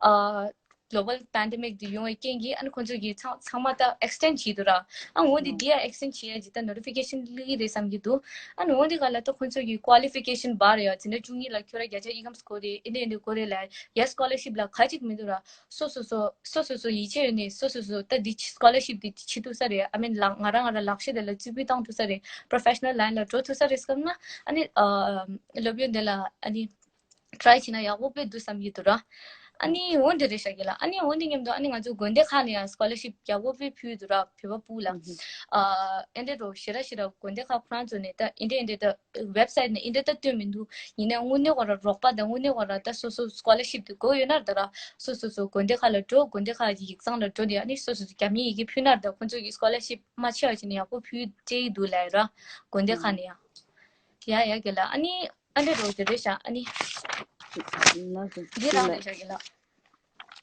ཨ་global pandemic དེ་ཡོང་བའི་རྐྱེན་གྱིས་ཨ་ནི་ཁོ་ཚོ་གི་ཚང་ཚང་མ་ད་extend བྱས་འདུག་ར། ཨ་འོན་ཏེ་འདི་ཡ་extend བྱེད་ཡ་ཅིག་ད་notification སླེབས་ཀྱི་རེད་བསམ་གྱི་འདུག་ཨ་ནི་འོན་ཏེ་ག་ལ་ད་ཁོ་ཚོ་གི་qualification bar ཡ་འཛིན་གྲྭ་བཅུ་གཉིས་ལ་ཁྱོད་ར་བརྒྱ་ཆ་ཨི་ཁམ་དགོས་རེད། ཨེ་འདྲ་ཨེ་འདྲ་དགོས་རེད་ལབ་ཡ་scholarship ལ་ག་ཅིག་མི་འདུག་ར། སོ་སོ་སོ་སོ་སོ་སོ་ཡིད་ཆེས་ཡོད་ནས་སོ་སོ་སོ་ད་འདི་scholarship འདི་བྱེད་ཐུབ་ས་རེད། I mean ལག་ང་རང་ང་རང་ལག་ཤེས་དེ་ལ་རྩིས་སྤྲོད་བཏང་ཐུབ་ས་རེད། professional line ལ་འགྲོ་ཐུབ་ས་རེད་བསམ་ན། ཨ་ནི་ཨ་སློབ་ཡོན་དེ་ལ་ཨ་ནི་try བྱས་ན་ཡག་པོ་དཔེ་འདུག་བསམ་གྱི་འདུག་ར། ཨ་ནི་འོན་ཏེ་རེད་ཤག་གི་ལ། ཨ་ནི་འོན་ཏེ་མཉམ་དུ་ཨ་ནི་ང་ཚོ་དགོན་སྡེ་ཁག་ནས་ཡང་scholarship ཡག་པོ་དཔེ་ཕུལ་འདུག་ར། བོད་པ་ཕྲུ་གུ་ལ་ཨ་ཨེ་འདྲ་འགྲོ་ཞེ་དྲག་ཞེ་དྲག་དགོན་སྡེ་ཁག་ཁོ་རང་ཚོ་ནས་ད་ཨེ་འདྲ་ཨེ་འདྲ་ད་website ནས་ཨེ་འདྲ་ད་སྟོན་མི་འདུག་ཡིན་ནའི་དངོས་གནས་ཁོ་ར་རོགས་པ་དང་དངོས་གནས་ཁོ་ར་ད་སོ་སོ་scholarship དེ་དགོས་ཡོད་ན་ད་ར་སོ་སོ་སོ་དགོན་སྡེ་ཁག་ལ་འགྲོ། དགོན་སྡེ་ཁག་གི་ཡིག་ཚང་ལ་འགྲོ་ནས་ཨ་ནི་སོ་སོ་སོ་རྒྱ་མིའི་ཡི་གེ་ཕུལ་ན་ད་ཁོ་ཚོ་གི་scholarship མ་ཆེ་བ་བྱས་ནས་ཡག་པོ་ཕུལ་སྤྲད་ཡི་འདུག་ལབ་ཡ་ར། དགོན་སྡེ་ཁག་ནས་ཡང་ཡ་ཡ་གི་ལ། ཨ་ནི་ཨ་འདྲ་འགྲོ་དེ་རེད་ཤག་ཨ་ནི་འདི་རང་རེད་ཤག་གི་ལ།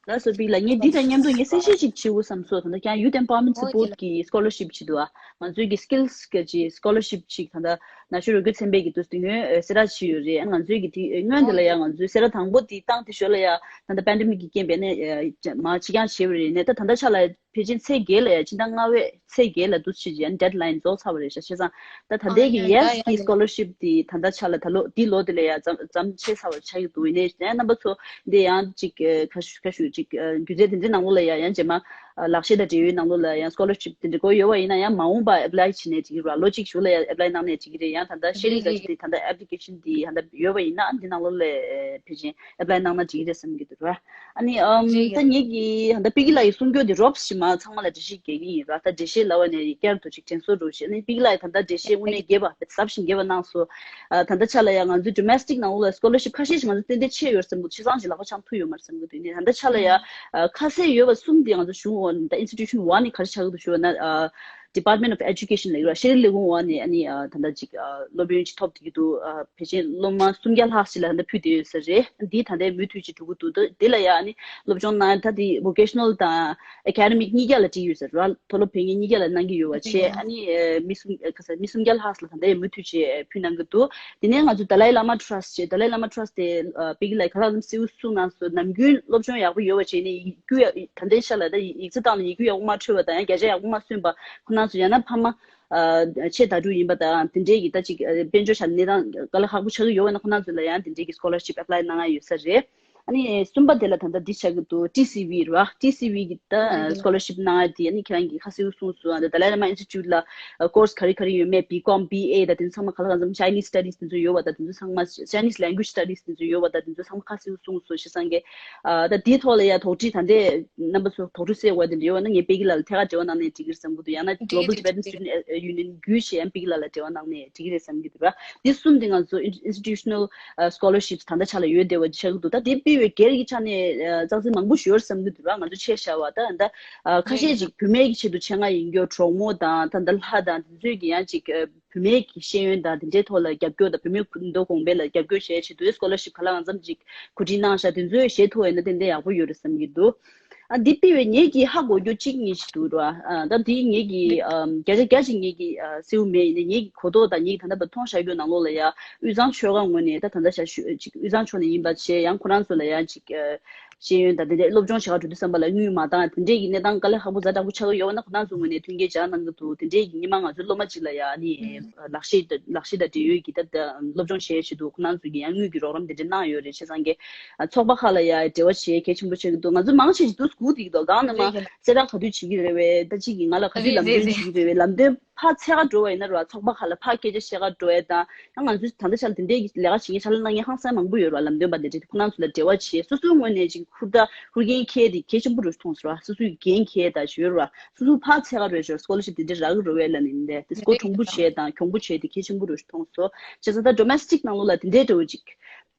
ལགས་སོ། པིག་ལགས། ངས་འདི་དང་མཉམ་དུ་ངས་གསལ་བཤད་ཅིག་བྱེད་དགོས་བསམ་སོང་། ད་ལྟ་ཀྱང་Youth Empowerment Support གི་scholarship ཅིག་འདུག་ཨ། ང་ཚོའི་གི་skills གི་ཅིག་scholarship ཅིག་ད་ལྟ་ན་གཞོན་རོགས་སྐྱོར་ཚན་པས་ཀྱི་དུས་སུ་ངོས་ཨ་གསལ་བསྒྲགས་བྱས་ཡོད་རེད། ང་ཚོའི་གི་དེ་སྔོན་དེ་ལ་ཡང་ང་ཚོའི་གསལ་བསྒྲགས་དང་པོ་དེ་བཏང་དེ་ཞོར་ལ་ཡང་ད་ལྟ་pandemic གི་རྐྱེན་པས་ནས་མར་ཕྱི་འགྱངས་བྱས་པ་རེད། ནས་ད་ད་ལྟ་ཆ་ལ་ཕལ་ཆེར་ཚེས་བརྒྱད་ལ་ཡ་ཕྱི་ཟླ་ལྔ་པའི་ཚེས་བརྒྱད་ལ་འདུག་སེ་བྱས་ཀྱི་deadline རྫོགས་ཚར་བ་རེད་ཤག་བྱས་ཙང་ད་ད་ལྟའི་གི་ཡས་ཀྱི་scholarship དེ་ད་ལྟ་ཆ་ལ་ད་ལོ་འདི་ལོ་དེ་ལ་ཡ་ཙམ་ཙམ་ཆད་ཚར་བ་ཆགས་ཀྱི་འདུག་ཡིན་ནའི་ཡང་རྣམ་པ་ཚོ་འདི་ཡང་ཅིག་ཁ་ཤུ་ཁ་ཤུ་ཅིག་སྒྱུ་རྩལ་དེ་འདྲའི་ནང་ལོགས་ལ་ཡ་ཡང་རྗེས་མ་ལག་ཤེས་དང་འབྲེལ་ཡོད་ནང་ལོགས་ལ་ཡང་scholarship དེ་འདྲ་དགོས་ཡོད་པ་ཡིན་ན་ཡང་མ་འོངས་པ་apply བྱས་ནས་ཅིག་ར་ལོ་གཅིག་གཞུག་ལ་ཡ་apply གནང་ནས་ཅིག་རེད། ཡང་ད་ལྟ་ཤེས་རིག་ལ་ཅིག་དེ་ད་ལྟ་application དེ་ད་ལྟ་ཡོད་པ་ཡིན་ན་འདི་ནང་ལོགས་ལ་ཕལ་ཆེར་apply གནང་ན་འགྲིག་གི་རེད་བསམ་གྱི་འདུག་ར། ཨ་ནི་ཨམ་ད་ངེད་ཀྱིས་ད་པི་ཀི་ལགས་ཀྱིས་གསུང་རྒྱུ་དེ་རོབ་ཞིག་མ་ཚང་མ་ལ་འགྲེལ་བཤད་རྒྱག་གི་ཡིན་ར། ད་འགྲེལ་བཤད་ལབ་པ་ནས་བསྐྱར་དུ་ཅིག་དྲན་གསོ་རོགས་ཞེས། ཨ་ནི་པི་ཀི་ལགས་ཀྱིས་ད་ལྟ་འགྲེལ་བཤད་དངོས་གནས་རྒྱས་པ་ཟབ་ཞིང་རྒྱས་པ་གནང་སོང་། ཨ་ད་ལྟ་ཆ་ལ་ཡང་ང་ཚོའི་domestic ནང་ལོགས་ལ་scholarship ཁ་ཤས་ཤིག་ང་ཚོ་ཏན་ཏན་ཆད་ཡོད་བསམ་གྱི་འདུག་ཆ་ཚང་ཞིག་ལག་པ་འཆང་ཐུབ་ཡོད་མ་རེད་བསམ་གྱི་འདུག་ཡིན་ནའི་ད་ལྟ་ཆ་ལ་ཡང་ཨ་ཁ་གསལ་ཡོད་པ་གསུམ་དེ་ང་ཚོ་གཞུང་འོག་ད་institution འོག་ནས་ག་རེ་ཆགས་ཀྱི་འདུག་ཞུ་བ་ན་ཨ་Department of Education ལ་ཡོད་ར། ཤེས་རིག་ལས་ཁུངས་འོག་ནས་ཨ་ནི་ཨ་ད་ལྟ་ཅིག་ཨ་སློབ་ཡོན་ཅིག་ཐོབ་བསྡད་ཀྱི་འདུག་ཨ་ཕལ་ཆེར་སློབ་མ་སུམ་བརྒྱ་ལྷག་ཞིག་ལ་ད་ལྟ་ཕུལ་བསྡད་ཡོད་ས་རེད། འདི་ད་ལྟའི་མུ་མཐུད་ཅིག་འགྲོ་གི་འདུག་དེ་ལ་ཡ་ཨ་ནི་སློབ་སྦྱོང་གནང་ད་དེ་vocational དང་academic གཉིས་ཀ་ལ་བྲིས་ཡོད་ས་རེད། མཐོ་སློབ་ཕན་ཡོན་གཉིས་ཀ་ལ་གནང་གི་ཡོད་པ་བྱས། ཨ་ནི་ཨ་མི་སུམ་ཨ་ག་ས་མི་སུམ་བརྒྱ་ལྷག་ལ་ད་ལྟའི་མུ་མཐུད་བྱས་ཕུལ་གནང་གི་འདུག་དེ་ནས་ང་ཚོ་Dalai Lama Trust བྱས། Dalai Lama Trust དེ་ཨ་པི་ཀི་ལགས་ཁ་ལག་ཙམ་གསལ་པོ་གསུངས་གནང་སོང་། ནམ་རྒྱུན་སློབ་སྦྱོང་ཡག་པོ་ཡོད་པ་བྱས་ནས་ཡིག་རྒྱུགས་ཡག་ད་ལྟའི་ཆ་ལ་ད་ཡིག་ཚད་བཏང་ནས་ཡིག་རྒྱུགས་ཡག་པོ་མ་འཕྲོད་པ་དང་ཡང་བརྒྱ་ཆ་ཡག་པོ་མ་སོན་པ་ཁོ་རང་ཚོ་ཡང་ན་ཕ་མ་ཨ་ཆེ་དྭ་ཕྲུག་ཡིན་པ་དང་དེ་འདྲའི་གི་ད་ཅིག་ཨ་དཔལ་འབྱོར་ཆ་ནས་གནས་སྟངས་དཀའ་ལས་ཁག་པོ་ཆགས་ཀྱི་ཡོད་པ་ན་ཁོ་རང་ཚོ་ལ་ཡང་དེ་འདྲའི་གི་scholarship apply གནང་ཡ་ཡོད་ས་རེད། ཨ་ནི་གསུམ་པ་དེ་ལ་ད་ལྟ་འདི་ཆགས་ཀྱི་འདུག T C V རེད་བ། T C V གི་ད་scholarship གནང་ཡ་དེ་ཨ་ནི་ཁྱེད་རང་གིས་ཁ་གསལ་པོ་གསུངས་སོང་། ཨ་ད་Dalai Lama Institute ལ་course ག་རེ་ག་རེ་ཡོད་མེད། B Com B A ད་དེ་ཚོ་ཚང་མ་ག་ལ་གང་འཚམ་Chinese studies དེ་ཚོ་ཡོད་པ་ད་དེ་ཚོ་ཚང་མ་Chinese language studies དེ་ཚོ་ཡོད་པ་ད་དེ་ཚོ་ཚང་མ་ཁ་གསལ་པོ་གསུངས་སོང་། བྱས་ཙང་གི་ཨ་ད་དེའི་ཐོག་ལ་ཡ་དོགས་འདྲི་ད་ལྟའི་རྣམ་པ་ཚོ་དོགས་འདྲི་སེལ་དགོས་དེ་འདྲ་ཡོད་ན་ངས་པེ་ཀི་ལགས་ལ་ཐད་ཀར་འབྲེལ་བ་གནང་ནས་འགྲིག་གི་རེད་བསམ་གྱི་འདུག་ཡང་ན་འགྲིག་གི་Global Tibetan Student Union བརྒྱུད་བྱས་ཡང་པེ་ཀི་ལགས་ལ་འབྲེལ་བ་གནང་ནས་འགྲིག་གི་རེད་བསམ་གྱི་འདུག་ར། འདི་གསུམ་དེ་ང་ཚོ་institutional scholarships ད་ལྟ་ཆ་ལ་ཡོད་བསྡད་པ་ཆགས་ཀྱི་འདུག་ད་དེ་སྤེལ་བའི་སྒེར་གྱི་ཆ་ནས་ཨ་ཙག་ཙིག་མང་པོ་ཞིག་ཡོད་བསམ་གྱི་འདུག་ར། ང་ཚོ་ཆེ་ཤ་བ་ད་ད་ཨ་ཁ་ཤས་ཅིག་བུད་མེད་ཀྱི་ཆེད་དུ་ཆེད་མངགས་ཡིན་རྒྱུ་གྲོགས་མོ་དང་ད་ད་ལྷ་དང་དེ་ཚོས་ཀྱི་ཡང་ཅིག་ཨ་བུད་མེད་ཀྱི་ཤེས་ཡོན་དང་དེ་འདྲའི་ཐོག་ལ་རྒྱབ་སྐྱོར་དང་བུད་མེད་ཁུ་མདོ་གོང་འཕེལ་ལ་རྒྱབ་སྐྱོར་བྱེད་ཆེད་དུ་scholarship ག་ལ་གང་འཚམ་ཅིག་གོ་སྒྲིག་གནང་ཤག་དེ་ཚོས་བྱེད་ཐུབ་པ་ཡིན་ན་ཏན་ཏན་ཡག་པོ་ཡོད་རེད་བསམ་གྱི་འདུག་ཨ་འདི་སྤེལ་བའི་ངེད་ཀྱི་ཧ་གོ་རྒྱུ་གཅིག་གཉིས་ཤིག་འདུག་ར། ཨ་ད་འདི་ངེད་ཀྱི་ཨམ་བརྒྱ་ཆ་བརྒྱ་ཅིག་ངེད་ཀྱི་ཨ་གསལ་པོ་མེད། ཡིན་ནའི་ངེད་ཀྱི་གོ་རྟོགས་དང་ངེད་ཀྱི་ད་ལྟ་བར་མཐོང་བཞག་རྒྱུ་ནང་ལོགས་ལ་ཡ་དབུས་གཙང་ཆོལ་ཁ་ངོས་ནས་ད་ད་ལྟ་ཞག་ཞུ་ཅིག་དབུས་གཙང་ཕྱོགས་ནས་ཡིན་པ་བྱས་ཡང་ཁོ་རང་ཚོ་ལ་ཡང་ཅིག་ཨ་ཤེས་ཡོན་དང་དེ་འདྲའི་སློབ་སྦྱོང་བྱེད་ག་འགྲོ་དུས་ཙམ་པ་ལ་དངུལ་མ་འདང་དེ་འདྲའི་གི་གནས་སྟངས་དཀའ་ལས་ཁག་པོ་ཛ་དྲག་པོ་ཆགས་ཀྱི་ཡོད་པ་ན་ཁོ་རང་ཚོ་ངོས་ནས་མཐུན་རྐྱེན་སྦྱར་གནང་གི་འདུག་དེ་འདྲའི་གི་སྔོན་མ་ང་ཚོའི་སློབ་མ་ཅིག་ལ་ཡ་ཨ་ནི་ལག་ཤེས་དང་ལག་ཤེས་དང་འབྲེལ་ཡོད་ཀྱི་ད་ད་སློབ་སྦྱོང་བྱེད་ཆེད་དུ་ཁོ་རང་ཚོ་གི་ཡང་དངུལ་གྱི་རོགས་རམ་དེ་འདྲ་གནང་ཡོད་རེད། བྱས་ཙང་གི་ཨ་ཚོགས་པ་ཁག་ལ་ཡ་འབྲེལ་བ་བྱེད་གལ་ཆེན་པོ་ཆགས་ཀྱི་འདུག་ང་ཚོ་མང་ཆེ་ཞིག་འདུག་སྒུག་བསྡད་ཀྱི་འདུག་གང་ནས་མ་རེད་གསལ་བསྒྲགས་ག་དུས་བྱེད་ཀྱི་རེད་བས། ད་ཅིག་གིས་ང་ལ་ག་དུས་རེད་ལམ་རེད་སྟོན་རེད་བྱེད་ཀྱི་རེད་བས། ལམ་སྟོན་ཕར་འཚོལ་ག་འགྲོ་བ་ཡིན་ན་ར་ཚོགས་པ་ཁག་ལ་ཕར་སྐད་ཆ་བཤད་ག་འགྲོ་ཡ་དང་ཡང་ང་ཚོས་ད་ལྟ་ཆར་དེ་འདྲའི་ལས་ཀ་བྱེད་མཁན་ཕྱག་ལས་གནང་མཁན་ཧང་སང་མང་པོ་ཡོད་ར། ལམ་སྟོན་པ་དེ་འདྲ་ཁོ་རང་ཚོ་ལ་འབྲེལ་བ་བྱེད། སོ་སོའི་ངོས་ནས་ཅིག་ཧུར་ཐག་ཧུར་འགན་འཁྱེར་དེ་གལ་ཆེན་པོ་རུ་མཐོང་སོང་ར། སོ་སོས་འགན་འཁྱེར་ད་ཞུ་ར། སོ་སོ་ཕར་འཚོལ་ག་འགྲོ་ཞོར་scholarship དེ་འདྲ་རག་གི་རེད་བས་ལབ་ནས་འདི་སྐོར་གྲུང་པོ་བྱས་དང་གྱོང་པོ་བྱས་དེ་གལ་ཆེན་པོ་རུ་མཐོང་སོང་། བྱས་ཙང་ད་domestic ནང་ལོགས་ལ་དེ་འདྲའི་འདྲ་བོ་ཅིག་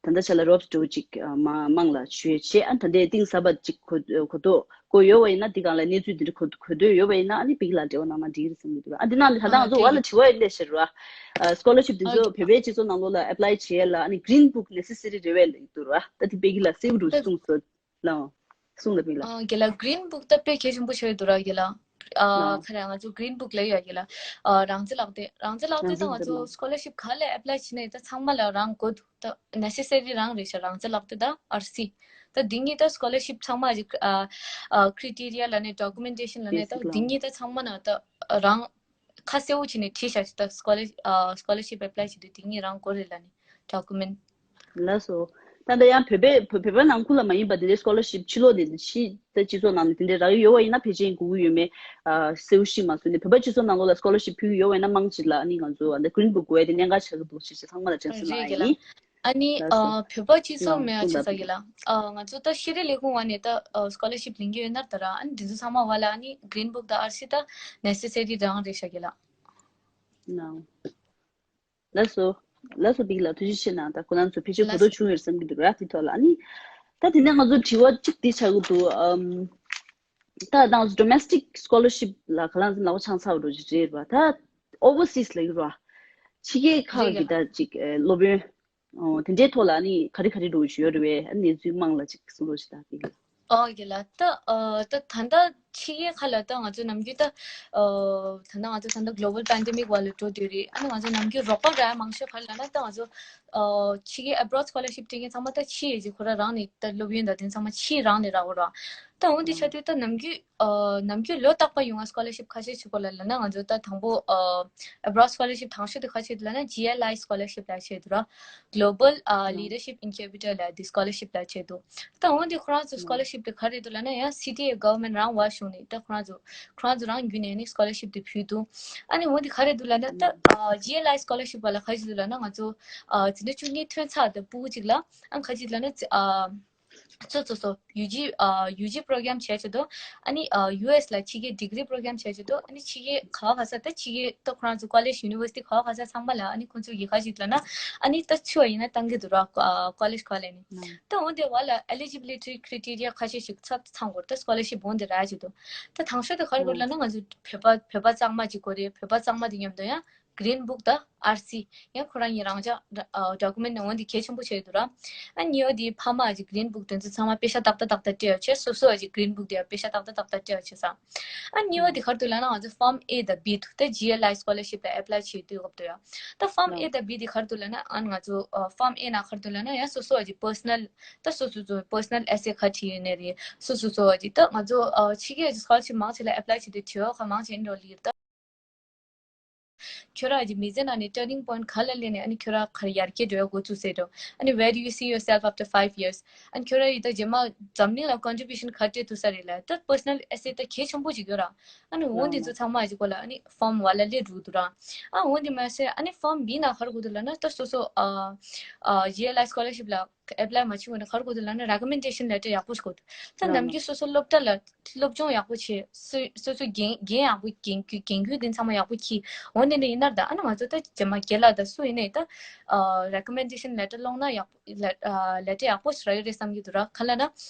ད་ལྟ་ཆ་ལ་རོབ་འདྲ་བོ་ཅིག་མ་མང་ལ་ཞུས་བྱས། ཨ་ད་ལྟའི་གཏིང་ཟབ་པ་ཅིག་གོ་གོ་རྟོགས་གོ་ཡོད་པ་ཡིན་ན། འདི་སྒང་ལ་གནས་ཚུལ་འདི་འདྲ་གོ་གོ་འདོད་ཡོད་པ་ཡིན་ན་ཨ་ནི་པི་ཀི་ལགས་འབྲེལ་བ་གནང་ན་འགྲིག་གི་རེད་བསམ་གྱི་འདུག་ཨ་འདི་ནང་ལ་ད་ལྟ་ང་ཚོ་འོག་ལ་དྲི་བ་ཡོད་ལས་ཤར་བ། scholarship འདི་ཚོ་བོད་པའི་སྤྱི་ཚོགས་ནང་ལོགས་ལ་apply བྱེད་ཡ་ལ་ཨ་ནི་green book necessary རེད་བས་ལབ་ཀྱི་འདུག་ར། ད་འདི་པི་ཀི་ལགས་གསལ་པོ་རུ་གསུངས་སོང་། ལའོ། གསུངས་ལ་པི་ལ། ཨ་རྒན་ལགས་green book ད་དཔེ་གལ་ཆེན་པོ་ཆགས་ཡོད་འདུག་ར་རྒན་ལགས། ཨ་ལའོ། ཁ་ར་ང་ཚོ་green book ལབ་ཡོད་རྒན་ལགས། ཨ་རང་བཙན་ལག་དེབ། རང་བཙན་ལག་དེབ་ད་ང་ཚོ་scholarship ག་ལ་apply བྱེད་ནས་ད་ཚང་མ་ལ་རང་དགོས་འདུག་ད་necessary རང་རེད་ཤག་རང་བཙན་ལག་དེབ་ད་ཨར་སི། ད་འདི་གཉིས་ད་scholarship ཚང་མ་ཨ་ཨ་criteria ལབ་ནས་documentation ལབ་ནས་ད་འདི་གཉིས་ད་ཚང་མ་ན་ད་རང་ཁ་གསལ་པོ་བྱས་ནས་བྲིས་བཞག་ཅིག་ད་scholar ཨ་scholarship apply བྱེད་དུས་དེ་གཉིས་རང་དགོས་རེད་ལབ་ནས་document། ལགས་སོ། ད་ལྟ་ཡང་བོད་པའི་བོད་བོད་པ་ནང་ཁུལ་ལ་མ་ཡིན་པ་དེ་འདྲའི་scholarship ཕྱི་ལོགས་ནས་ཕྱི་ད་སྤྱི་ཚོགས་ནང་ནས་དེ་འདྲའི་རག་ཡོད་པ་ཡིན་ན་ཕལ་ཆེར་དགོས་ཀྱི་ཡོད་མེད་ཨ་གསལ་པོ་ཤེས་མ་སོང་ནས། བོད་པ་སྤྱི་ཚོགས་ནང་ལོགས་ལ་scholarship ཕུལ་གྱི་ཡོད་པ་ཡིན་ན་མང་ཆེ་ལ་ཨ་ནི་ང་ཚོ་ཨ་ནི་green book དགོས་ཡ་དེ་གནད་འགག་ཆགས་ཀྱི་འདུག་ཅེས་ཚང་མ་ལ་དྲན་གསོ་གནང་ཡ་ཡིན། ཨ་ནི་ལགས་སོ། ཨ་བོད་པ་སྤྱི་ཚོགས་མེད་ཨ་ཅེ་ས་གི་ལ། ཨ་ང་ཚོ་ད་ཤེས་རིག་ལས་ཁུངས་ངོས་ནས་ད་ཨ་scholarship ལེན་གྱི་ཡོད་ན་ད་ར་ཨ་ནི་འདི་ཚོ་ཚང་མ་བ་ལ་ཨ་ནི་green book ད་ཨར་སི་ད་necessary རང་རེད་ཤག་གི་ལ། ལགས་སོ། ལགས་སོ། བིག་ལགས་ཐུགས་རྗེ་ཆེ་གནང་། ད་ཁོ་རང་ཚོ་ཕལ་ཆེར་གོ་རྟོགས་བྱུང་ཡོད་བསམ་གྱི་འདུག་ར་དེ་ཐོག་ལ། ཨ་ནི་ད་དེ་ནས་ང་ཚོ་དྲི་བ་གཅིག་འདི་ཆགས་ཀྱི་འདུག་ཨམ། ད་ང་ཚོ་domestic scholarship ལ་ག་ལ་ལག་པ་འཆང་ཚར་བ་འགྲོ་ཅིག་རེད་པ། ད་overseas ལ་ཡོད་ར་ཕྱི་རྒྱལ་ཁག་གི་ད་ཅིག་སློབ་ཡོན་ཨོ་དེ་འདྲའི་ཐོག་ལ་ཨ་ནི་ག་རེ་ག་རེ་འགྲོ་གི་ཡོད་རེད་པས། ཨ་ནི་གནས་ཚུལ་མང་ལ་ཅིག་གསུང་རོགས་ཞེས་ད་བིག་ལགས། ཨོ་ཡ་ལ་ད་ཨ་ད་ད་ལྟ་ཕྱི་རྒྱལ་ཁག་ལ་ད་ང་ཚོ་ནམ་རྒྱུན་ད་ཨ་ད་ལྟ་ང་ཚོ་ད་ལྟ་global pandemic་བར་ལ་འགྲོ་དུས་རེད། ཨ་ནི་ང་ཚོ་ནམ་རྒྱུན་རོགས་པ་རག་མང་ཤོས་ག་རེ་ལབ་ན་ད་ང་ཚོ་ཨ་ཕྱི་རྒྱལ་abroad scholarship སྤྲད་མཁན་ཚང་མ་ད་ཕྱི་ཡི་ཅིག་ཁོ་རང་རང་ནས་ད་སློབ་ཡོན་དང་དེ་ཚང་མ་ཕྱི་རང་ནས་རག་གོ་ར། ད་འོ་འདི་ཆ་དུས་ད་ནམ་རྒྱུན་ཨ་ནམ་རྒྱུན་ལོ་རྟག་པར་ཡོང་བ་scholarship ཁ་ཤས་ཅིག་སྐོར་ལ་ལབ་ན་ང་ཚོ་ད་དང་པོ་ཨ་abroad scholarship དང་ཤོས་དེ་ཁ་ཤས་དེ་ལབ་ན་GLI scholarship ལབ་བྱས་འདུག་ར། Global ཨ་leadership incubator ལབ་དེ་scholarship ལབ་བྱས་འདུག་ད་འོ་འདི་ཁོ་རང་ཚོ་scholarship དེ་ག་རེ་འདུག་ལབ་ན་ཡང་CTA government རང་བ་གཞུང་ནས་ད་ཁོ་རང་ཚོ་ཁོ་རང་ཚོ་རང་བརྒྱུད་ནས་ནི་scholarship དེ་ཕུལ་འདུག་ཨ་ནི་འོ་འདི་ག་རེ་འདུག་ལབ་ན་ད་ཨ་GLI scholarship བ་ལ་ག་རེ་འདུག་ལབ་ན་ང་ཚོ་ཨ་འཛིན་གྲྭ་བཅུ་གཉིས་ཐོན་ཚར་དེ་ཕྲུ་གུ་གཅིག་ལ་ཨ་ག་རེ་ལབ་ན་ཨ། སོ་སོ་སོ་ཡུ་ཇི་ཨ་ཡུ་ཇི་པྲོ་གྷི་རམ་བྱས་བྱས་འདུག་ཨ་ནི་ཨ་ཡུ་ཨེས་ལ་ཕྱི་རྒྱལ་ཌིག་རི་པྲོ་གྷི་རམ་བྱས་བྱས་འདུག་ཨ་ནི་ཕྱི་རྒྱལ་ག་བ་ག་ས་ད་ཕྱི་རྒྱལ་ད་ཁོ་རང་ཚོ་ཀོ་ལེཇ་ཡུ་ནི་ཝར་སི་ཊི་ག་བ་ག་ས་ཚང་མ་ལ་ཨ་ནི་ཁོ་ཚོ་ཡི་ག་ཞིག་ལབ་ན་ཨ་ནི་ད་ཆུ་བ་ཡིན་ན་བཏང་གི་འདུག་ར། ཀོ་ལེཇ་ག་ལས་ནི་ད་འོ་དེ་བ་ལ་eligibility criteria ཁ་ཤས་ཤིག་ཚབ་ཚང་དགོས་ད་scholarship འོ་དེ་རག་ཅིག་འདུག་ད་དང་ཤོས་དེ་ག་རེ་དགོས་ལབ་ན་ང་ཚོ་བོད་པ་བོད་པ་གཙང་མ་ཅིག་དགོས་རེད། བོད་པ་གཙང་མ་དེ་མཉམ་དུ་ཡང་། Green Book དང་ཨར་སི་ཡང་ཁོ་རང་གཉིས་རང་འཇགས་ཌོ་ཀུ་མེན་ཊི་འོ་འདི་གལ་ཆེན་པོ་ཆགས་ཡོད་འདུག་ར། ཨ་གཉིས་པ་དེ་ཕ་མ་གི་Green Book དེ་ཚོ་ཚང་མ་པེ་ཤག་ཏག་ཏག་ཏག་ཏག་སྤྲད་ཡོད་ཆེ། སོ་སོ་གི་Green Book དེ་ཡང་པེ་ཤག་ཏག་ཏག་ཏག་ཏག་སྤྲད་ཡོད་ཆེ་ས། ཨ་གཉིས་པ་དེ་ག་རེ་འདུག་ལབ་ན་ང་ཚོ་Form A དང་B དུ་ད་GLI scholarship ལ་apply བྱེད་དུས་སྐབས་དུ་ཡང་ད་Form A དང་B དེ་ག་རེ་འདུག་ལབ་ན་ཨ་ང་ཚོ་Form A ན་ག་རེ་འདུག་ལབ་ན་ཡང་སོ་སོ་གི་personal ད་སོ་སོ་ཚོ་personal essay ཁ་བྲིས་ཡོད་ནི་རེད། སོ་སོ་ཚོ་གི་ད་ང་ཚོ་ཕྱི་རྒྱལ་གྱི་scholarship མང་ཆེ་ལ་apply བྱེད་དུས་དྲི་བ་ཁག་མང་ཆེ་འགྲོ་ལི་ད། ཁྱོད་རང་གི་མི་ཚེ་ནང་ནས་turning point ག་ལ་སླེབས་ནས་ཨ་ནི་ཁྱོད་རང་གར་ཡར་རྒྱས་འགྲོ་ཡ་འགོ་བཙུགས་ཟེར་འགྲོ། ཨ་ནི་where do you see yourself after five years? ཨ་ནི་ཁྱོད་རང་ཡི་ད་རྗེས་མ་འཛམ་གླིང་ལ་contribution ག་རེ་སྤྲད་ཐུབ་ས་རེད་ལ་ད་personal essay ད་གལ་ཆེན་པོ་ཞིག་ཡོད་ར། ཨ་ནི་འོ་འདི་ཚོ་ཚང་མ་ཞིག་གོ་ལ་ཨ་ནི་form བ་ལ་སླེབས་འགྲོ་འདུག་ར། ཨ་འོ་འདི་མ་ཟད་ཨ་ནི་form B ན་ག་རེ་དགོས་འདུག་ལབ་ན་ད་སོ་སོ་ཨ་ཨ་GLI scholarship ལ་apply མ་བྱེད་གོང་ནས་ག་རེ་དགོས་འདུག་ལབ་ན་recommendation letter ཡག་པོ་ཞིག་དགོས་འདུག་ད་ནམ་རྒྱུན་སོ་སོ་སློབ་གྲྭ་ལ་སློབ་སྦྱོང་ཡག་པོ་བྱེད། སོ་སོ་སོ་འགན་འགན་ཡག་པོ་འགན་འཁུར་འགན་འཁུར་དེ་ཚང་མ་ཡག་པོ་འཁྱེར། འོ་ནས་ནས་ཡིན་ནར་ད་ཨ་ན་ང་ཚོ་ད་རྗེས་མ་རྒན་ལགས་ད་སུ་ཡིན་ནས་ད་ཨ་recommendation letter སློང་ན་ཡག་པོ་ལེ་ཨ་letter ཡག་པོ་ཞིག་རག་ཡོད་རེད་བསམ་གྱི་འདུག་ར། ག་ལ་ན་